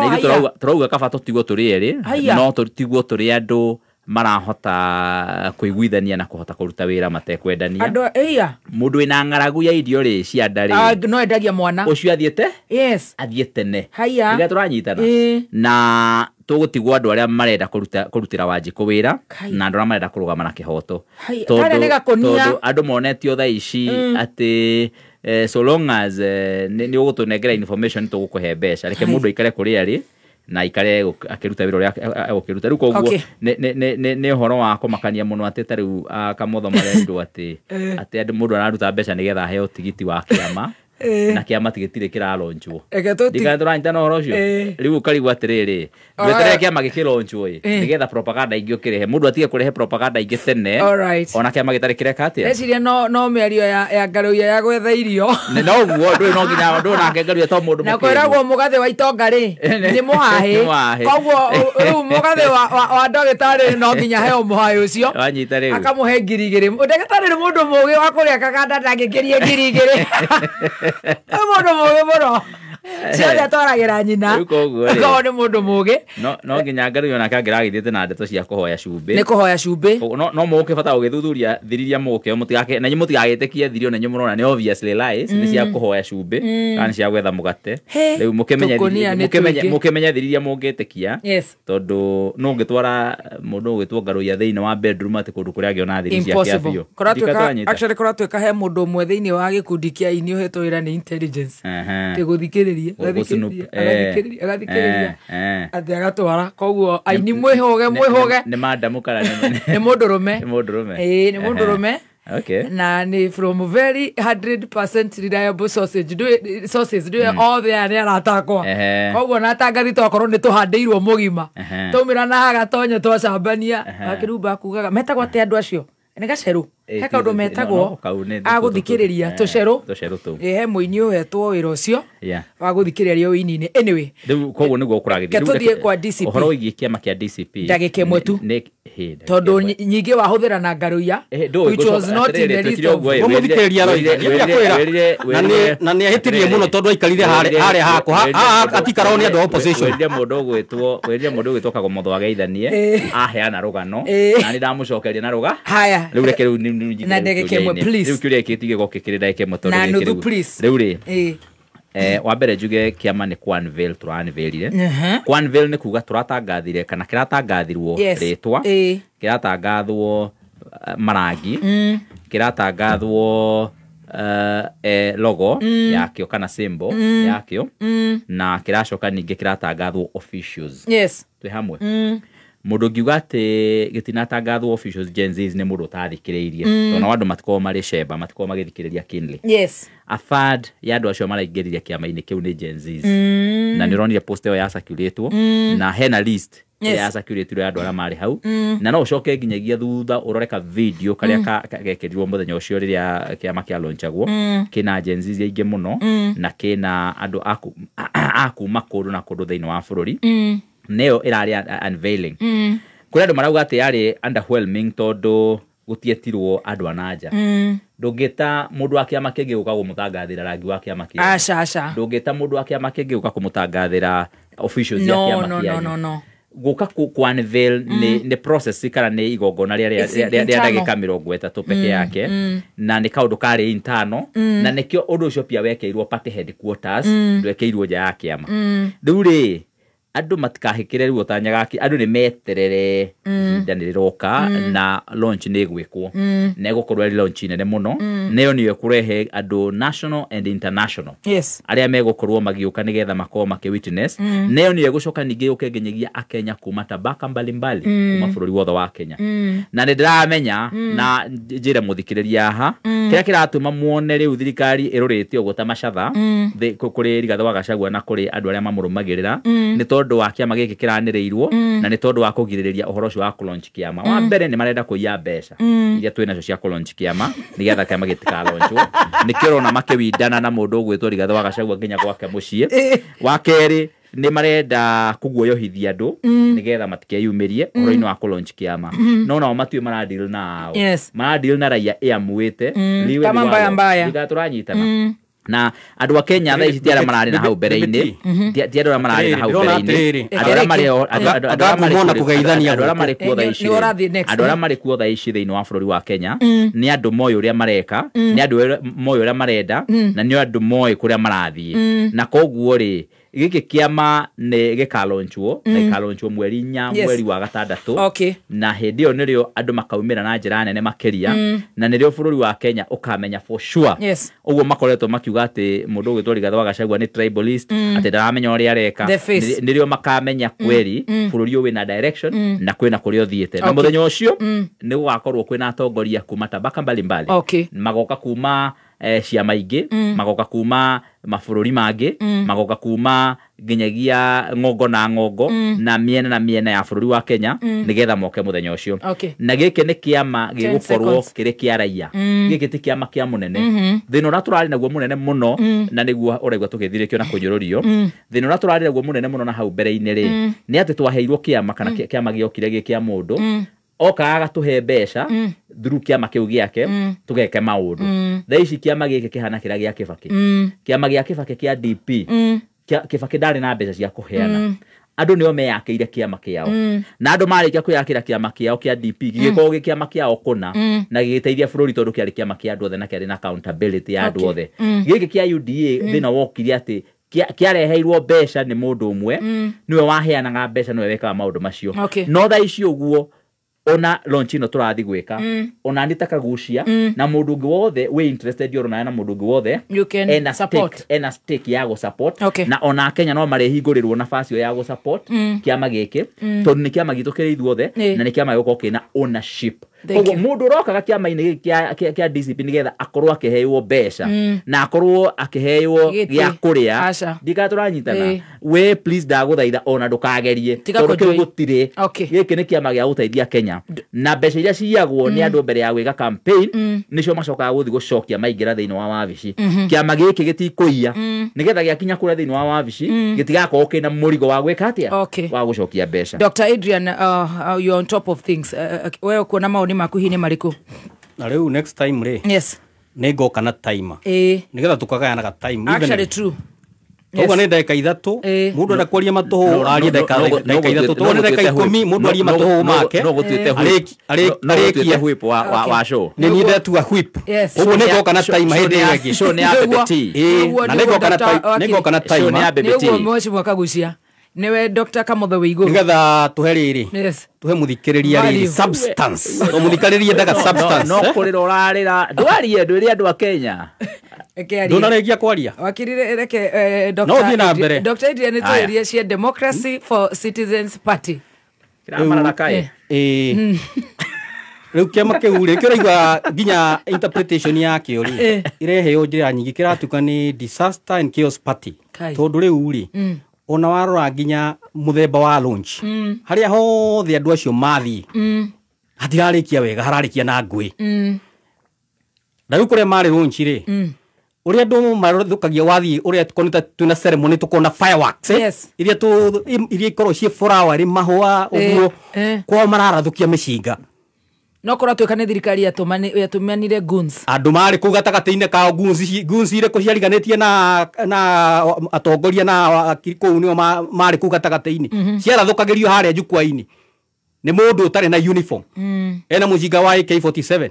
na ithuĩ tũrauga kaba tũtigwo tũrĩ erĩ, no tũtigwo tũrĩ andũ marahota kũiguithania na kũhota kũruta wĩra matekwendania. Andũ ĩya. Mũndũ wĩna ng'aragu ya irio rĩ cia nda rĩ, No endagia mwana ũcio athiĩte Yes. athiĩ tene. Haiya. Rĩrĩa tũranyitana na tũgũtigwo andũ arĩa marenda kũrutĩra Wanjikũ wĩra na andũ arĩa marenda kũrũgama na kĩhoto, Haiya. Karĩa nĩ gakũnia. tondũ andũ monetio thaa ici atĩ so long as nĩ ũgũtũnengera information tũgũkũhe mbeca, reke mũndũ aikare kũrĩa arĩ na aikare akĩruta wĩra ũrĩa egũkĩruta rĩu. Koguo nĩ ũhoro wa kũmakania mũno atĩ ta rĩu Kamotho marerirwo atĩ atĩ andũ mũndũ araruta mbeca nĩgetha aheo tigiti wa kĩama, na kĩama gĩtirĩ kĩralonchwo. Reke tũti- Ndikana tũranyitana ũhoro ũcio. Rĩu ũkarigwo atĩrĩrĩ, weterere kĩama gĩkĩlonchwo ĩ, nĩgetha propaganda ingĩ ũkĩrehe, mũndũ atige kũrehe propaganda ingĩ tene ona kĩama gĩtarĩ kĩreka atĩa. Ndeciria no mĩario ya Ngaruiya ya gwetha irio. Nĩ noguo ndũĩ no nginya ndũĩ nake Ngaruiya to mũndũ na mũkĩgu. kwĩragwo mũgathĩ wa itonga rĩ nĩ mũhahĩ. Nĩ mũhahĩ. Koguo rĩu mũgathĩ wa ndagĩtarĩ no nginya heo mũhahĩ ũcio, Wanyita rĩu. Akamũhe 2000. Ndagĩtarĩ nĩ mũndũ mũgĩ wa kũrĩa kaganda, ndangĩkĩrie 2000. Nĩ mũndũ mũgĩ mũno, ciothe atwaragĩra nyina. Rĩu koguo rĩ. Koguo nĩ mũndũ mũgĩ. No nginya Ngaruiya onake angĩragĩthiĩte na ndeto cia kũhoya cumbĩ. Nĩ kũhoya cumbĩ. No mũgũkĩbata gũgĩthuthuria thiri iria mũgũkĩo, mũtigake na inyuĩ mũtigagĩtĩkie thiri ona inyuĩ mũrona nĩ obviously lies, nĩ cia kũhoya cumbĩ kana nĩ cia gwetha mũgate. He, Rĩu tũkũnia nĩ tũingĩ. mũkĩmenye thiri iria mũngĩtĩkia, tondũ no ũngĩtwara mũndũ ũgwĩtwo Ngaruiya thĩinĩ wa bedroom atĩ kũndũ kũrĩa angĩona thiri ciake Impossible. biũ. Kũratuĩka Ndika actually kũratuĩka he mũndũ ũmwe thĩinĩ wa gĩkundi kĩa aini ũhetwo wĩra nĩ intelligence atĩ gũthikĩrĩria, Gũsnoop, agathikĩrĩria, agathikĩrĩria, agathikĩrĩria atĩ agatwara. Koguo aini mwĩhũge, mwĩhũge. Nĩ madamu kana Nĩ mũndũrũme. Nĩ mũndũrũme. Ĩĩ, nĩ mũndũrũme. Okay. Na nĩ from very 100% reliable sausage ndũĩ sources, ndũĩ othe aya nĩ aratakwa. Koguo na atangathi tokorwo nĩ tũhandĩirwo mũgima, twaumĩra na hagatonye twacambania. Akĩrumba akugaga metagwo atĩ andũ acio Nĩ gacerũ. He kaũndũ metagwo a gũthikĩrĩria tũcerũ. Tũcerũ tũu. He mũini ũhetwo wĩra ũcio wa gũthikĩrĩria ũini-inĩ. Anyway, rĩu koguo nĩguo kũragĩthiĩ. Tũthiĩ kwa DCP. Ũhoro wĩgiĩ kĩama kĩa DCP. Ndagĩka ĩmwe tu. Tondũ nyingĩ wahũthĩra na Ngaruiya, which was not in the list of Mũthikĩrĩria aroiga. Na nĩ ahĩtirie mũno tondũ aikarire harĩa hakwa. Atikarwo nĩ andũ a opposition. Wĩrire mũndũ ũgwĩtwo Kagomotho ageithanie, aheana rũgano, na nĩ ndamũcokeria na rũga. Haya. Rĩu reke rĩu na ndagĩka ĩmwe please. Rĩu kĩũria gĩkĩ tigĩgoka kĩrĩ ndagĩka ĩmwe tondũ na nuthu please. Rĩu rĩ wa mbere njuge kĩama nĩ ku unveil tũra-unveilire. Ku unveil nĩ kuga tũratangathire kana kĩratangathirwo rĩtwa, kĩratangathwo marangi, kĩratangathwo logo yakĩo kana symbol yakĩo, na kĩracoka ningĩ kĩratangathwo officials. Yes. Twĩ hamwe. Mũndũ ũngiuga atĩ gĩtinatangathwo officials Gen Zs nĩ mũndũ ũtathikĩrĩirie. Tondũ andũ matikoragwo marĩ cemba, matikoragwo magĩthikĩrĩria keenly. Yes. A third ya andũ acio maraingĩrire kĩama-inĩ kĩu nĩ Gen Zs. Na nĩ ũronire post ĩyo yacirculĩtwo, na hena list ya circulĩtwo ya andũ arĩa marĩ hau. Na no ũcoke nginyagia thutha ũrore ka video karĩa gekĩrirwo mũthenya ũcio rĩrĩa kĩama kĩa launchagwo, kĩna Gen Zs aingĩ mũno, na kĩna andũ a kuma kũndũ na kũndũ thĩinĩ wa bũrũri. Nĩyo ĩrarĩ unveiling. Kũrĩ andũ marauga atĩ yarĩ underwhelming tondũ gũtietirwo andũ a nanja. Ndũngĩta mũndũ wa kĩama kĩngĩ gũka kũmũtangathĩra rangi wa kĩama kĩanyu. Aca aca. Ndũngĩta mũndũ wa kĩama kĩngĩ gũka kũmũtangathĩra officials ya kĩama kĩanyu. No. Gũka ku unveil nĩ process kana nĩ igongona rĩa ndagĩka 30 peke yake, na nĩ kaũndũ karĩ internal, na nĩkĩo ũndũ ũcio pia wekĩirwo party headquarters, ndwekĩirwo nja ya kĩama. Rĩu rĩ andũ matikahĩkĩre rĩu ũtanyagaki, andũ nĩ meterere ihinda nĩ rĩroka na launch nĩ ĩgwĩkwo, na ĩgũkorwo ĩrĩ launch nene mũno, nayo nĩyo ĩkũrehe andũ national and international. Yes. Arĩa megũkorwo magĩũka nĩgetha makorwo makĩ witness, nayo nĩyo ĩgũcoka ningĩ yũke nginyagia Akenya kuma tabaka mbalimbali, kuma bũrũri wothe wa Kenya. Na nĩ ndĩramenya na njĩre mũthikĩrĩria haha, kĩrĩa kĩratũma muone rĩu thirikari ĩrũrĩte ũguo ta macatha kũrĩ Rigathĩ wa Gachagua na kũrĩ andũ arĩa mamũrũmagĩrĩra, nĩ tondũ wa kĩama gĩkĩ kĩranĩrĩirwo, na nĩ tondũ wa kũgirĩrĩria ũhoro ũcio wa kũlaunch kĩama. Wa mbere nĩ marenda kũiya mbeca iria twĩ nacio cia kũlaunch kĩama nĩgetha kĩama gĩtikalaunchwo. Nĩkĩo ũrona makĩwindana na mũndũ ũgwĩtwo Rigathĩ wa Gachagua nginya gwake mũciĩ. Wa kerĩ nĩ marenda kũguoyohithia andũ nĩgetha matikeyumĩrie ũhoro-inĩ wa kũlaunch kĩama. No nao matiũĩ maradeal nao. Maradeal na raia ĩamuĩte. Kama mbaya mbaya. Tũranyitana. Na andũ a Kenya thaa ici ti arĩa mararĩ na hau mbere-inĩ, ti andũ arĩa mararĩ na hau mbere-inĩ, andũ arĩa marĩ kuo thaa ici, andũ arĩa marĩ kuo thaa ici thĩinĩ wa bũrũri wa Kenya nĩ andũ moĩ ũrĩa mareka, nĩ andũ moĩ ũrĩa marenda, na nĩ andũ moĩ kũrĩa marathiĩ. Na koguo rĩ gĩkĩ kĩama nĩ gĩkalaunchwo, na gĩkalaunchwo mweri 4 mweri wa 6. Na hĩndĩ ĩyo nĩrĩo andũ makaumĩra na njĩra nene makĩria, na nĩrĩo bũrũri wa Kenya ũkamenya for sure. Ũguo makoretwo makiuga atĩ mũndũ ũgwĩtwo Rigathĩ wa Gachagua nĩ tribalist, atĩ ndaramenya ũrĩa areka. Nĩrĩo makamenya kweri bũrũri ũyũ wĩna direction na kwĩna kũrĩa ũthiĩte. Na mũthenya ũcio nĩ gũgakorwo kwĩna atongoria kuma tabaka mbalimbali, magoka kuma ciama ingĩ, magoka kuma mabũrũri mangĩ, magoka kuma nginyagia ng'ongo na ng'ongo, na mĩena na mĩena ya bũrũri wa Kenya, nĩgetha moke mũthenya ũcio. Na gĩkĩ nĩ kĩama gĩgũkorwo kĩrĩ kĩa raia. Gĩkĩ ti kĩama kĩa mũnene. Thĩna ũrĩa tũrarĩ naguo mũnene mũno, na nĩguo ũraigua tũgĩthirĩkio na kũnyũrũrio, thĩna ũrĩa tũrarĩ naguo mũnene mũno na hau mbere-inĩ rĩ, nĩ atĩ twaheirwo kĩama kana kĩama gĩokire gĩ kĩa mũndũ, oka agatũhe mbeca through kĩama kĩu gĩake tũgeke maũndũ. Thaa ici kĩama gĩkĩ kĩhana kĩrĩa gĩa Kĩbakĩ. Kĩama gĩa Kĩbakĩ kĩa DP, Kĩbakĩ ndarĩ na mbeca cia kũheana. Andũ nĩo meyakĩire kĩama kĩao. Na andũ marĩkia kwĩyakĩra kĩama kĩao kĩa DP gĩgĩkorwo gĩ kĩama kĩao kũna, na gĩgĩteithia bũrũri tondũ kĩarĩ kĩama kĩa andũ othe na kĩarĩ na accountability ya andũ othe. Gĩkĩ kĩa UDA thĩna wokire atĩ kĩareheirwo mbeca nĩ mũndũ ũmwe, nĩwe waheanaga mbeca, nĩwe wekaga maũndũ macio. No thaa ici ũguo ona launch ino tũrathiĩ gwĩka, ona nĩ ta kagucia, na mũndũ ũngĩ wothe wĩ interested orona na mũndũ ũngĩ wothe ena stake, ena stake ya gũ support. Na ona Kenya no marĩhingũrĩrwo nafasi ĩyo ya gũ support kĩama gĩkĩ, tondũ nĩ kĩama gitũ kĩrĩ ithuothe, na nĩ kĩama gĩgũkorwo kĩna ownership. Koguo mundu urokaga kiama-inĩ gĩkĩ kĩa DCP nigetha akorwo akĩheo mbeca na akorwo akĩheo gĩa kũrĩa ndika tũranyitana we please ndagũthaitha ona ndũkagerie tondũ kĩu gũtirĩ gĩkĩ nĩ kĩama gĩa gũteithia Kenya na mbeca iria ciyagwo nĩ andũ mbere ya gwĩka campaign nĩcio macokaga gũthiĩ gũcokia maingĩra thĩinĩ wa wabici. Kĩama gĩkĩ gĩtikũiya nĩgetha gĩakinya kũrĩa thĩinĩ wa wabici gĩtigakorwo kĩna mũrigo wa gwĩka atĩa wa gũcokia mbeca. Dr. Adrian, you're on top of things. Wewe kuona maoni maku hihi nĩ marĩkũ? Na rĩu next time rĩ, yes, nĩ ngoka na timer nĩgetha tũkagayanaga time. Actually true. Toguo nĩ ndagĩka 3 mũndũ enda kwaria matũhũ arie ndagĩka 3 toguo nĩ ndagĩka 10 mũndũ arie matũhũ make arĩkie whip wa show. Nĩ niĩ ndetua whip ũguo nĩ ngoka na timer hĩndĩ ĩyo ĩngĩ. Show nĩ ya BBT. Na nĩ ngoka na timer. Show nĩ ya BBT. Nĩguo mheshimiwa Kagucia niwe Dr. Kamotho Wĩigũ nigetha tuhe rĩrĩ tuhe mũthikĩrĩria rĩrĩ substance to mũthikĩrĩria ndaga substance no kũrĩra ũrarĩra ndwarie ndwĩre andũ a Kenya ndũnarĩkia kwaria wakiri reke Dr. Dr. Adrian nĩtũĩrie cia Democracy for Citizens Party kĩramarara kaĩ rĩu kĩama kĩu rĩ kĩraigua nginya interpretation yakĩo rĩ ireheo njĩra nyingĩ kĩratuĩka nĩ disaster and chaos party tondũ rĩu rĩ ona warora nginya muthemba wa launch haria hothe andu acio mathi hatirarikia wega hararikia na ngui na riu kuria mari launch ri uria andu maruthukagia wathi uria tukonita twina ceremony tukona fireworks iria tu iria ikorwo cie flower ri mahua uguo kwao mararathukia micinga no kũratuĩka nĩ thirikari yatũmanire guns andũ marĩ kũu gatagatĩ-inĩ kao guns irĩkũ ciariganĩtie na atongoria na kũu nĩo marĩ kũu gatagatĩ-inĩ ciarathũkagĩrio harĩa jukwaa-inĩ nĩ mũndũ ũtarĩ na uniform ena mũcinga wa AK47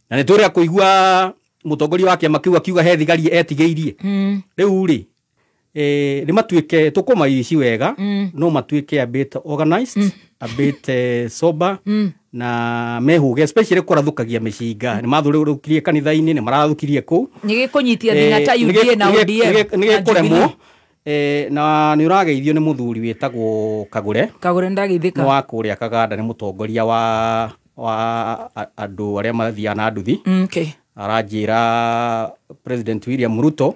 na nĩ tũrĩa kũigua mũtongoria wa kĩama kĩu akiuga he thigari etigĩirie rĩu rĩ nĩ matuĩke tũkũmaici wega no matuĩke a bit organized a bit sober na mehuge especially kũrathũkagia mĩcinga nĩ mathũrũrũkirie kanitha-inĩ nĩ marathũkirie kũu nĩ gĩkũnyitia thing'a ta UDA na ODM nĩ gĩkũremwo na nĩ ũrageithio nĩ mũthuri wĩtagwo Kagure Kagure ndageithĩka nĩ wa kũrĩa Kaganda nĩ mũtongoria wa andũ arĩa mathiaga na nduthi aranjĩra President William Ruto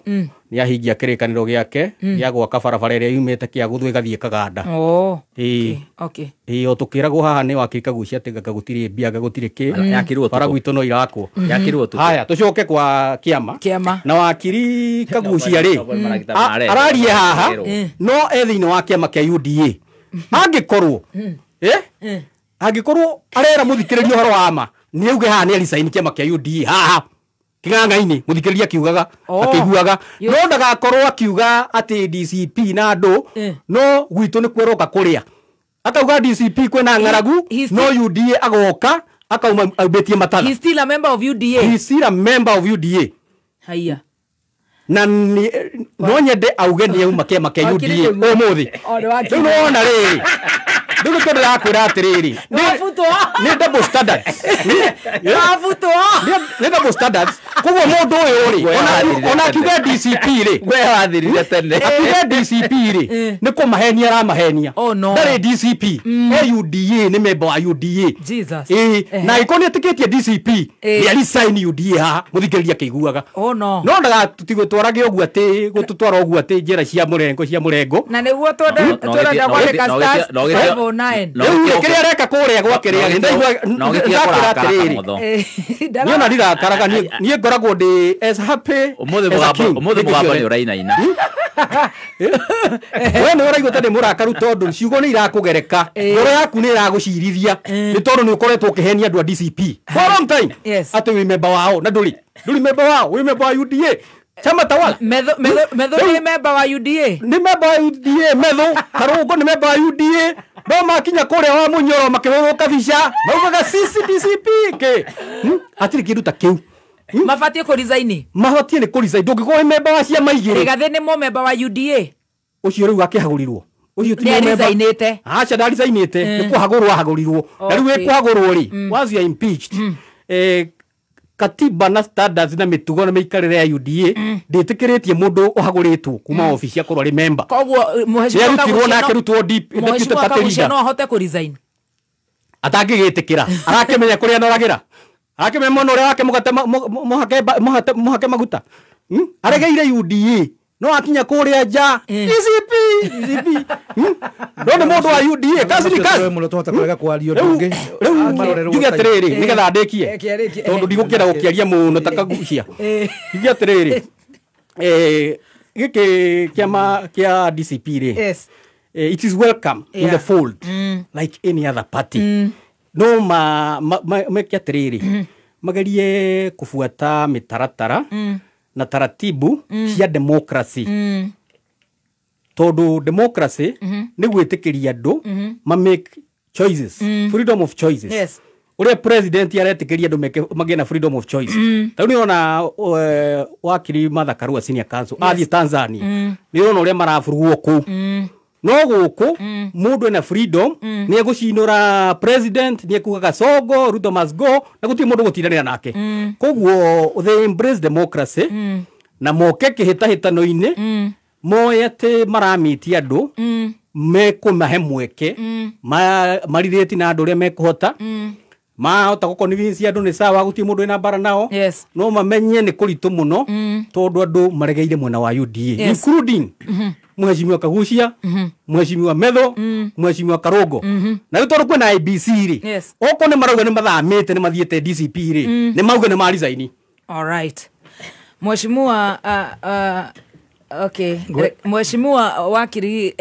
nĩ ahingia kĩrĩkanĩro gĩake gĩa gwaka barabara ĩrĩa yumĩte Kĩagũthũ ĩgathiĩ Kaganda. Ĩĩ o tũkĩragwo haha nĩ wakiri Kagucia atĩ anga gũtirĩ mbia anga gũtirĩ kĩ bara gwitũ no irakwo. Haya tũcoke kwa kĩama na wakiri Kagucia rĩ ararie haha no e thĩinĩ wa kĩama kĩa UDA angĩkorwo angĩkorwo arera mũthikĩrĩria ũhoro wa ma nĩ auge haha nĩ aricaini kĩama kĩa UDA haha kĩng'ang'a-inĩ mũthikĩrĩria akiugaga akĩiguaga no ndagakorwo akiuga atĩ DCP na andũ no gwitũ nĩ kweroka kũrĩa akauga DCP kwĩna ng'aragu no UDA agoka akauma aubĩtie matatha. He's still a member of UDA. He's still a member of UDA. Haya na no nyende auge nĩ auma kĩama kĩa UDA ũmũthĩ rĩu nĩwona rĩrĩ rĩu nĩkĩo ndĩrakwĩra atĩrĩrĩ nĩ double standards nĩ double standards koguo mũndũ ũyũ rĩ ona akiuga DCP rĩ akiuga DCP rĩ nĩ kũmahenia aramahenia ndarĩ DCP e UDA nĩ member wa UDA na ĩkorwo nĩ etĩkĩtie DCP nĩ arisign UDA haha mũthikĩrĩria akĩiguaga no ndagatũtigũtwarage ũguo atĩ gũtũtwara ũguo atĩ njĩra cia mũrengo na nĩguo tũrenda kwandĩka stars 509 rĩu kĩrĩa areka kũrĩa gwake rĩ ndaigua ndakĩra atĩrĩrĩ niĩ ona ndirakaraga niĩ ngoragwo ndĩ as happy ũmũthĩ mũgambo nĩ ũrainaina we nĩ ũraigua ta ndĩ mũrakaru tondũ ciugo nĩ irakũgereka ngoro yaku nĩ ĩragũcirithia nĩ tondũ nĩ ũkoretwo ũkĩhenia andũ a DCP for a long time atĩ wĩ member wao na ndũrĩ member wao wĩ member wa UDA chama tawala Methu nĩ member wa UDA nĩ member wa UDA Methu Karũngũ nĩ member wa UDA no makinya kũrĩa wa Mũnyoro makĩhũrwo kabica maugaga sisi DCP kĩ hatirĩ kĩndũ ta kĩu mabatiĩ kũrisaini mabatiĩ nĩ kũrisaini ndũngĩkorwo wĩ member wa ciama igĩrĩ Rigathĩ nĩ mũmemba wa UDA ũcio rĩu akĩhagũrirwo ũcio ti nĩ aca ndarisainĩte nĩ kũhagũrwo ahagũrirwo na rĩu ĩkũhagũrwo rĩ once you are impeached katiba na standards na mitugo na miikarire ya UDA nditikiritie mundu uhagurituo kuma office akorwo ari member koguo mheshimiwa na akirutwo deputy party leader no ahote ku resign Atangĩgĩtĩkĩra arakĩmenya kũrĩa anoragĩra, arakĩmenya mwena ũrĩa wake mũgate mũhake maguta. Aregeire UDA no akinya kũrĩa nja DCP DCP. No nĩ mũndũ wa UDA kazi ni kazi. Mũno tũhota kũrega kwaria ũndũ ũngĩ. Rĩu njuge atĩrĩrĩ nĩgetha ndĩkie tondũ ndigũkĩenda gũkĩaria mũno ta kagucia. Njuge atĩrĩrĩ gĩkĩ kĩama kĩa DCP rĩ, yes, it is welcome in the fold like any other party. No meke atĩrĩrĩ magerie kufuata mĩtaratara na taratibu cia democracy. Tondu democracy nĩ gwĩtĩkĩria andũ ma make choices, freedom of choices. Yes. Ũrĩa president aretĩkĩria andũ magĩe na freedom of choice. Ta rĩu nĩũrona wakiri Martha Karua senior counsel athiĩ Tanzania, nĩũrona ũrĩa maraburugwo kũu. No gũkũ mũndũ ena freedom, nĩ egũcinũra president, nĩ ekuga Kasongo, Ruto must go, na gũtirĩ mũndũ gũtindanĩra nake. Koguo they embrace democracy na moke kĩhĩtahĩtano-inĩ moe atĩ maramitia andũ mekũmahe mweke marirĩti na andũ ũrĩa mekũhota mahota gũconvince andũ nĩ sawa, gũtirĩ mũndũ wĩna mbara nao. Yes. No mamenye nĩ kũritũ mũno tondũ andũ maregeire mwena wa UDA, including Mheshimiwa Kagucia, Mheshimiwa Metho, Mheshimiwa Karongo. Na rĩu tondũ kwĩna IBC rĩ, yes, okorwo nĩ marauga nĩ mathamĩte nĩ mathiĩte DCP rĩ, nĩ mauga nĩ marisaini. All right. Mheshimiwa okay. Mheshimiwa wakiri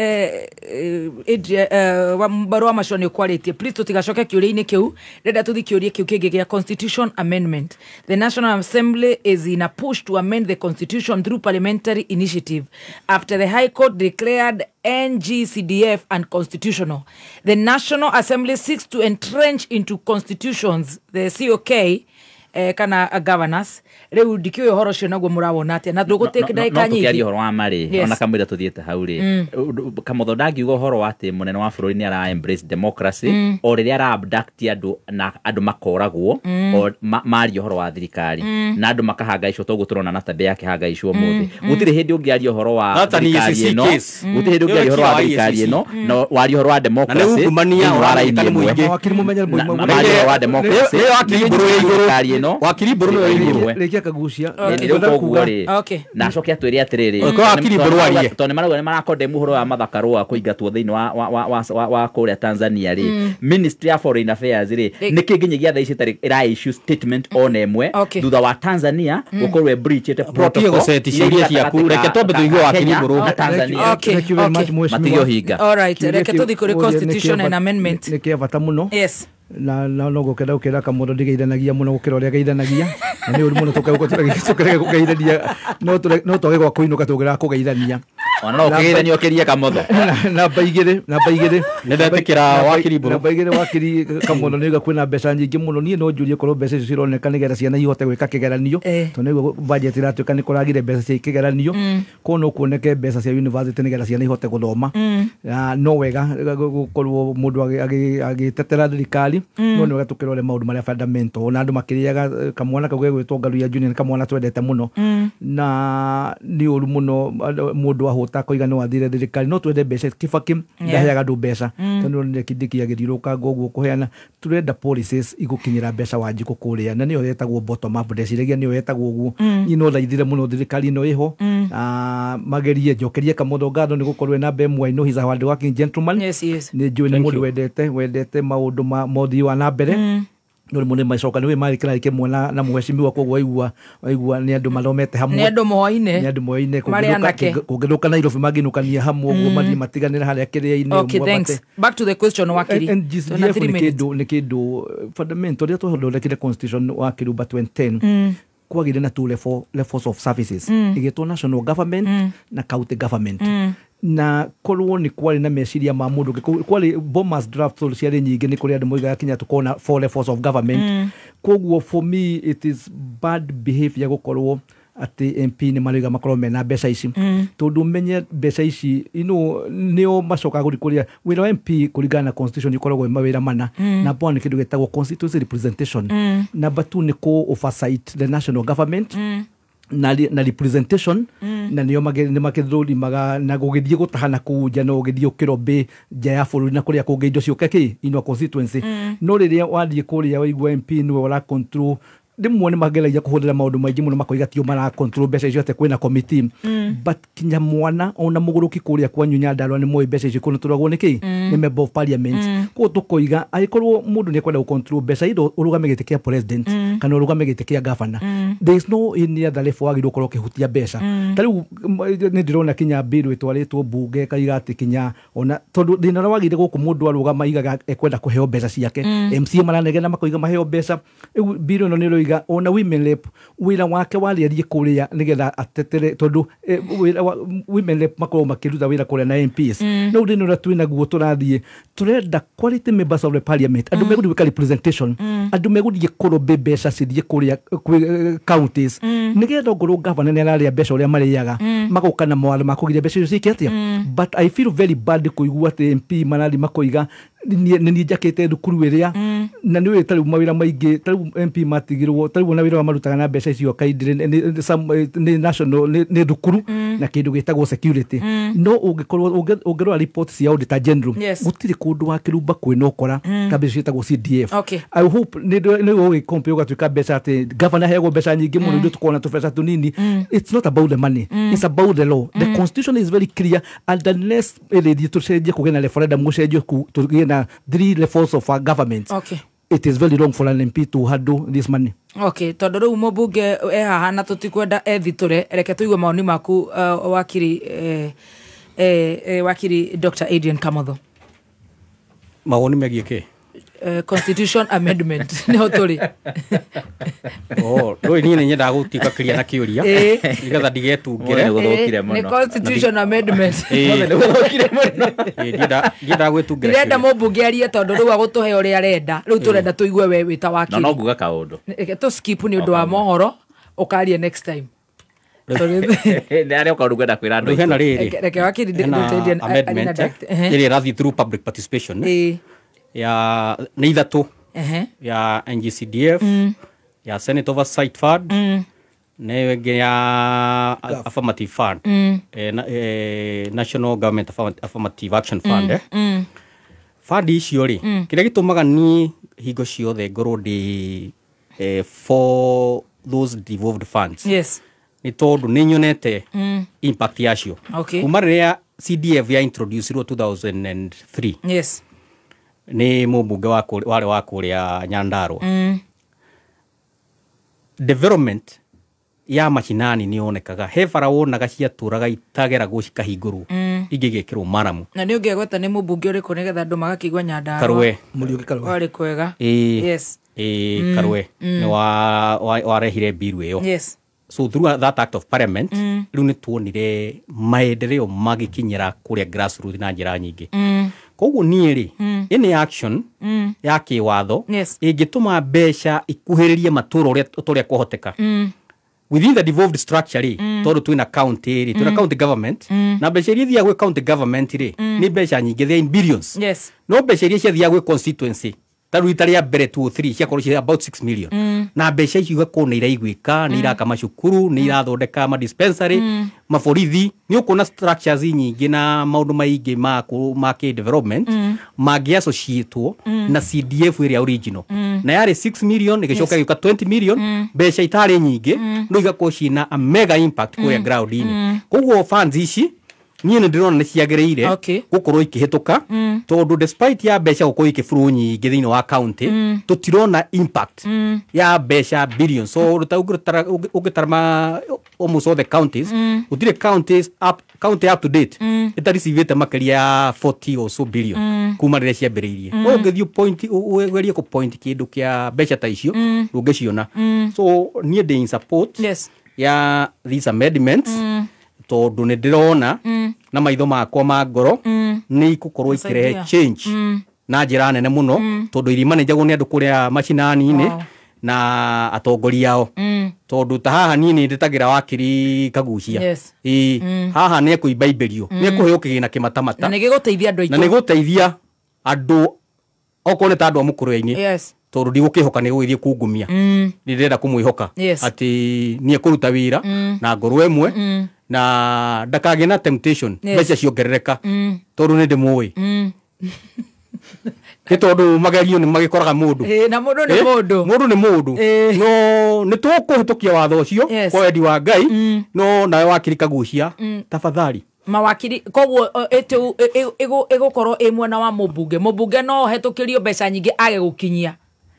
Barua macio nĩ ũkwarĩtie, please tũtigacoke kĩũria-inĩ kĩu, renda tũthi kĩũria kĩu kĩngĩ gĩa constitution amendment. The National Assembly is in a push to amend the constitution through parliamentary initiative after the High Court declared NGCDF unconstitutional. The National Assembly seeks to entrench into constitutions the COK kana governors. Rĩu ndikĩũĩ ũhoro ũcio naguo mũrawona atĩa, na ndũgũtake ndagĩka nyingĩ. No tũkĩaria ũhoro wa marĩ ona kamũira tũthiĩte hau rĩ, Kamotho ndangiuga ũhoro wa atĩ mũnene wa bũrũri nĩ ara embrace democracy o rĩrĩa ara abduct andũ na andũ makoragwo o maria ũhoro wa thirikari na andũ makahangaicwo toguo tũrona na tabia yake hangaicwo ũmũthĩ. Gũtirĩ hĩndĩ ũngĩaria ũhoro wa thirikari ĩno, gũtirĩ hĩndĩ ũngĩaria ũhoro wa thirikari ĩno na waria ũhoro wa democracy wa raini ĩmwe maria ũhoro wa democracy thirikari ĩno wakiri Mburu nĩwe ĩmwe rĩkia Kagucia na acoke atwĩre atĩrĩrĩ tondũ nĩ marauga nĩ marakondemu ũhoro wa Martha Karua kũingatwo thĩinĩ wa kũrĩa Tanzania rĩ, Ministry ya Foreign Affairs rĩ nĩkĩ nginyagia thaa ici ĩtarĩ ĩra issue statement ona ĩmwe thutha wa Tanzania gũkorwo ĩbreachĩte protocol ciũria ciaku. Reke twambe tũigue wakiri Mburu na Tanzania matige ũhinga. All right, reke tũthiĩ kũrĩ constitution and amendment. Nĩ kĩa bata mũno. Yes. Na no gũkenda gũkĩra Kamotho ndigeithanagia mũno gũkĩra ũrĩa geithanagia, na nĩ ũru mũno tũkĩrega kũgeithania, no twage gwa kũinũka tũngĩrega kũgeithania. Ona no ũkĩgeithania ũkĩrie Kamotho. Namba igĩrĩ nĩndetĩkĩra wakiri Mburu. Namba igĩrĩ wakiri Kamotho nĩuga kwĩna mbeca nyingĩ mũno. Niĩ no njũrie korwo mbeca icio cironeka nĩgetha ciana ihote gwĩka kĩgeranio, tondũ nĩguo budget ĩratuĩka nĩ kũragire mbeca cia kĩgeranio, koguo no kuoneke mbeca cia university nĩgetha ciana ihote gũthoma. No wega gũkorwo mũndũ agĩtetera thirikari, no nĩ wega tũkĩrore maũndũ marĩa fundamental. Ona andũ makĩrĩaga kamwana kau gegwĩtwo Ngaruiya Junior nĩ kamwana twendete mũno, na nĩ ũru mũno mũndũ ahũta koiga nĩ wathire thirikari. No twende mbeca, Kibaki ndaheaga andũ mbeca tondũ nĩ Kindiki agĩthiũrũrũkanga ũguo kũheana. Tũrenda policies igũkinyĩra mbeca Wanjikũ kũrĩa, na nĩyo yetagwo bottom up, ndeciragia nĩyo yetagwo ũguo. Niĩ no thaithire mũno thirikari ĩno ĩho magerie njokerie Kamotho ngatho nĩ gũkorwo ena ĩmwe. I know he's a hard working gentleman. Yes, yes. Nĩ njũĩ nĩ mũndũ wendete maũndũ ma mothi wa na mbere. No rĩmwe nĩ macoka nĩ marĩ kĩrathi kĩmwe na mheshimiwa, koguo waigua nĩ andũ mathomete hamwe, nĩ andũ moaine, nĩ andũ moaine, kũngĩthũka Nairobi mangĩnũkania hamwe ũguo mathiĩ matiganĩre harĩa kĩrĩa-inĩ. Okay, thanks. Back to the question wakiri. NGCDF nĩ kĩndũ fundamental rĩrĩa twathondekire constitution wa Kirumba 2010 kwagĩire na two levels of services, ĩgĩtwo national government na county government. Na korwo nĩ kwarĩ na meciria ma mũndũ, kwarĩ Bomas draft ciarĩ nyingĩ, nĩ kũrĩ andũ moigaga kinya tũkona four levels of government. Koguo for me it is bad behavior gũkorwo atĩ MP nĩ marauga makorwo mena mbeca ici, tondũ menye mbeca ici nĩo macokaga gũthiĩ kũrĩa wĩra wa MP kũringana na constitution ũkoragwo wĩ mawĩra mana. Number one nĩ kĩndũ gĩtagwo constituency representation. Number two nĩ kũ oversight the national government. Na representation na nĩo nĩ makĩthũrimaga na gũgĩthiĩ gũtahana kũu nja, no ũgĩthiĩ ũkĩrobĩ nja ya bũrũri na kũrĩa kũngĩ indo ciũke kĩ inua constituency. No rĩrĩa wathiĩ kũrĩa waigua MP nĩwe ũra control, rĩmwe nĩ mageragia kũhũthĩra maũndũ maingĩ mũno, makoiga tio mara control mbeca icio, atĩ kwĩna committee. But kinya mwana ona mũgũrũki kũrĩa kwanyu Nyandarua nĩ moĩ mbeca icio ikontrolagwo nĩ kĩ? Nĩ member of parliament. Koguo tũkoiga angĩkorwo mũndũ nĩ ekwenda gũcontrol mbeca, either ũrũgame gĩtĩ kĩa president kana ũrũgame gĩtĩ kĩa governor. There is no any other level wagĩrĩirwo gũkorwo ũkĩhutia mbeca. Ta rĩu nĩ ndĩrona kinya bill ĩtwarĩtwo mbunge ĩkaiga atĩ kinya ona tondũ thĩna ũrĩa wagĩrĩire gũkũ, mũndũ arũgama aigaga ekwenda kũheo mbeca ciake. MCA maranegena makoiga maheo mbeca. Rĩu bill ĩno nĩ ĩroiga ona women rep wĩra wake warĩ athiĩ kũrĩa nĩgetha atetere, tondũ wĩra wa women rep makoragwo makĩruta wĩra kũrĩa na MPs. No thĩna ũrĩa twĩnaguo, tũrathiĩ tũrenda quality members of the parliament, andũ megũthiĩ gwĩka representation, andũ megũthiĩ kũrobĩ mbeca cithiĩ kũrĩa kwĩ counties, nĩgetha ongorwo governor nĩ ararĩa mbeca ũrĩa marĩaga, magoka na mawatho ma kũgiria mbeca icio ciĩke atĩa. But I feel very bad kũigua atĩ MP marathiĩ makoiga nĩ niĩ njakĩte thukuru ĩrĩa, na nĩ ũĩ ta rĩu mawĩra maingĩ, ta rĩu MP matigirwo, ta rĩu ona wĩra ũrĩa marutaga na mbeca icio kaindĩ nĩ national nĩ thukuru na kĩndũ gĩtagwo security. No ũngĩkorwo ũngĩrora report cia auditor general, gũtirĩ kũndũ wa kĩrumba kwĩna ũkora ta mbeca ciĩtagwo CDF. I hope nĩ ũgĩkompe ũgatuĩka mbeca atĩ governor aheagwo mbeca nyingĩ mũno, ithuĩ tũkorwo na tũbeca tũnini. It's not about the money, it's about the law. The constitution is very clear, and unless ĩrĩthiĩ tũcenjie kũgĩe na referendum, gũcenjio tũgĩe na three levels of our government, it is very wrong for an MP to handle this money. Okay, tondå rä u må mbunge e haha na tå tikwenda ethitå reke tå igue maoni maku, wakiri wakiri Dr Adrian Kamotho. Mawoni megiĩ kĩ? Constitution amendment nĩho tũrĩ. Oh, rĩu niĩ nĩ nyendaga gũtuĩka clear na kĩũria nĩgetha ndigetungĩre. Nĩ constitution amendment. Ndiendaga gwĩtungĩra. Ndĩrenda mũmbunge arie tondũ rĩu agũtũhe ũrĩa arenda, rĩu tũrenda tũigue we wĩ ta wakiri. No nguga kaũndũ. Reke tũ skip nĩ ũndũ wa mohoro, ũkarie next time. Nĩ arĩa kaũndũ ngwenda kwĩra andũ. Rĩu hena rĩrĩ. Reke wakiri Hena Dr. Adrian amendment ĩrĩa ĩrathiĩ through public participation ya nĩ ithatũ, ya NGCDF, ya Senate Oversight Fund, na ĩyo ĩngĩ ya Affirmative Fund, National Government Affirmative Action Fund. Fund icio rĩ, kĩrĩa gĩtũmaga niĩ hingo ciothe ngorwo ndĩ for those devolved funds nĩ tondũ nĩ nyonete impact yacio kuma rĩrĩa CDF ya introducirwo 2003 nĩ mũmbunge wa warĩ wa kũrĩa Nyandarua. Development ya mashinani nĩ yonekaga, he bara wonaga ciatũraga itageragwo cikahingũrwo, ingĩ igekĩrwo maramu. Na nĩ ũngĩgweta nĩ mũmbunge ũrĩkũ nĩgetha andũ magakĩigua Nyandarua? Karue. Mũriũki Karue. Warĩ kwega. Ĩĩ, Karue nĩ warehire mbiru ĩyo. So through that act of parliament, rĩu nĩ tuonire maendeleo magĩkinyĩra kũrĩa grassroots na njĩra nyingĩ. Koguo niĩ rĩ, any action ya kĩwatho ĩngĩtũma mbeca ikuhĩrĩrie matũra ũrĩa ũrĩa kwahoteka within the devolved structure rĩ, tondũ twĩna county rĩ, twĩna county government, na mbeca iria ithiaga gwĩ county government rĩ nĩ mbeca nyingĩ, they are in billions. No mbeca iria ciathiaga gwĩ constituency ta rĩu rita rĩa mbere 2 or 3 ciakorwo ciĩ about 6 million, na mbeca icio igakorwo nĩ iraiguĩka, nĩ iraka macukuru, nĩ irathondeka ma dispensary, maborithi. Nĩ ũkuona structures nyingĩ na maũndũ maingĩ ma kĩ development mangĩ associatwo na CDF ĩrĩa original, na yarĩ 6 million ĩgĩcoka ĩgĩũka 20 million, mbeca itarĩ nyingĩ no igakorwo ciĩna a mega impact kũrĩa ground-inĩ. Koguo funds ici niĩ nĩ ndĩrona nĩ ciagĩrĩire gũkorwo ikĩhĩtũka, tondũ despite ya mbeca gũkorwo ikĩburu nyingĩ thĩinĩ wa county, tũtirona impact ya mbeca billions. So ta ũngĩtara almost all the counties, gũtirĩ counties up, county up to date ĩtaricivĩte makĩria ya 40 or so billion kuma rĩrĩa ciambĩrĩirie. No ũngĩthiĩ point ũgerie kũ point kĩndũ kĩa mbeca ta icio, ndũngĩciona. So niĩ ndĩ in support ya these amendments, tondũ nĩ ndĩrona na maitho makwa ma ngoro nĩ igũkorwo ikĩrehe change na njĩra nene mũno, tondũ irimanĩnjagwo nĩ andũ kũrĩa macinani-inĩ na atongoria ao. Tondũ ta haha niĩ nĩ ndĩtagĩra wakiri Kagucia. Ĩĩ, haha nĩ ekũimbaimberio, nĩ ekũheo kĩgĩna kĩmatamata na nĩ gĩgũteithia andũ na aitũ. Nĩ gũteithia andũ okorwo nĩ ta andũ a mũkũrwe-inĩ. Tondu ndigũkĩhoka nĩ gũgĩthiĩ kungumia. Nĩ ndĩrenda kũmwĩhoka atĩ nĩ ekũruta wĩra na ngoro ĩmwe na ndakagĩe na temptation mbeca ciongerereka tondu nĩ ndĩmũĩ. Nĩ tondũ magerio nĩ magĩkoraga mũndũ. Na mũndũ nĩ mũndũ. Mũndũ nĩ mũndũ. No nĩ tũkũhĩtũkia watho ũcio kwa wendi wa Ngai no nawe wakiri Kagucia tafadhali. Mawakiri koguo ĩgũkorwo ĩ mwena wa mũmbunge. Mũmbunge no hetũkĩrio mbeca nyingĩ age gũkinyia.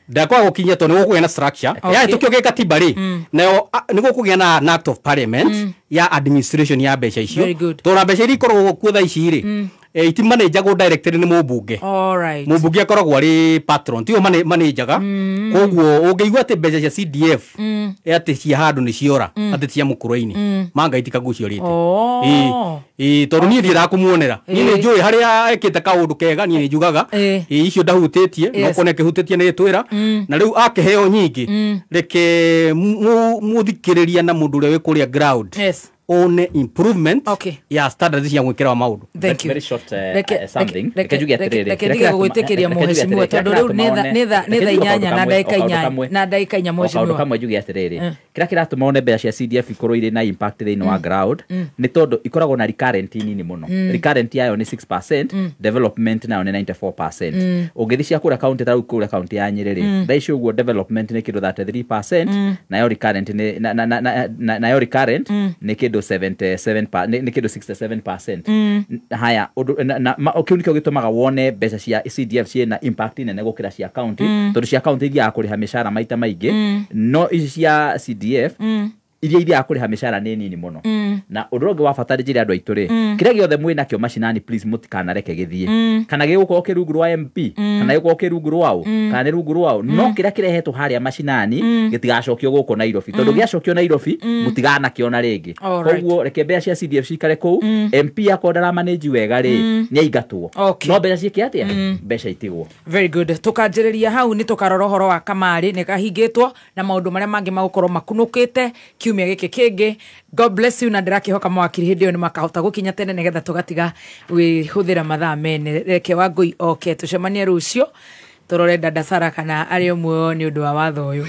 Ndakwaga gũkinyia tondũ nĩ gũkũgĩa na structure yahĩtũkio gĩ katiba rĩ nayo nĩ gũkũgĩa na act of parliament ya administration ya mbeca icio tondũ mbeca iria ikoragwo kuo thaa ici rĩ itimanĩnjagwo directly nĩ mũmbunge. Mũmbunge akoragwo arĩ patron tiwe manĩnjaga. Koguo ũngĩigua atĩ mbeca cia CDF atĩ cia handũ nĩ ciora atĩ cia mũkũrũ-inĩ manga itikagucio rĩte. Tondũ niĩ ndiendaga kũmuonera. Niĩ nĩ njũĩ harĩa ekĩte kaũndũ kega niĩ nĩ njugaga icio ndahutĩtie no kuona ĩkĩhutĩtie nĩ ĩtwĩra na rĩu akĩheo nyingĩ reke mũthikĩrĩria na mũndũ ũrĩa wĩ kũrĩa ground one improvement ya standards cia gwikira maundu. Thank you. Very short something. Reke njuge atiriri. Reke ndige gwitikiria muheshimiwa tondu riu ni thaa inyanya na ndagika inya na ndagika inya muheshimiwa. Kaundu kamwe njuge atiriri. Kira kiratuma one mbeca cia CDF ikorwo iri na impact thiini wa ground ni tondu ikoragwo na recurrent nini muno. Recurrent yayo ni 6%, development nayo ni 94%. Ungithi cia kura county ta kura county ya Nyeri ri thaa ici uguo development ni kindu 33% nayo recurrent ni nayo recurrent ni kindu 77 ni kindu 67%. Haya kiu nikio gitumaga wone mbeca cia CDF ciina impact nene gukira cia county tondu cia county ithiaga kuriha mishahara maita maingi no ici cia CDF iria ithiaga kuriha mishahara ni nini muno. Na undu ungi wa bata njire andu aitu ri kiria giothe mwi nakio macinani please mutikanareke githie kana gigukorwo ki rungu rwa MP kana gigukorwo ki rungu rwao kana ni rungu rwao no kiria kirehetwo haria macinani gitigacokio guku Nairobi tondu giacokio Nairobi mutiganakiona ringi. Koguo reke mbeca cia CDF cikare kuu MP akorwo ndaramanage wega ri ni aingatwo no mbeca ciike atia mbeca itigwo. Very good. Tukanjiriria hau ni tukarora uhoro wa kamari ni kahingitwo na maundu maria mangi magukorwo makunukite kiumia giki kingi. God bless you na ndirakihoka mawakiri hindi yo ni makahota gukinya tene nigetha tugatiga wihuthira mathaa mene. Reke Wangui oke tucemanie rucio turore dada Sara kana ari muoyo ni undu wa watho uyu.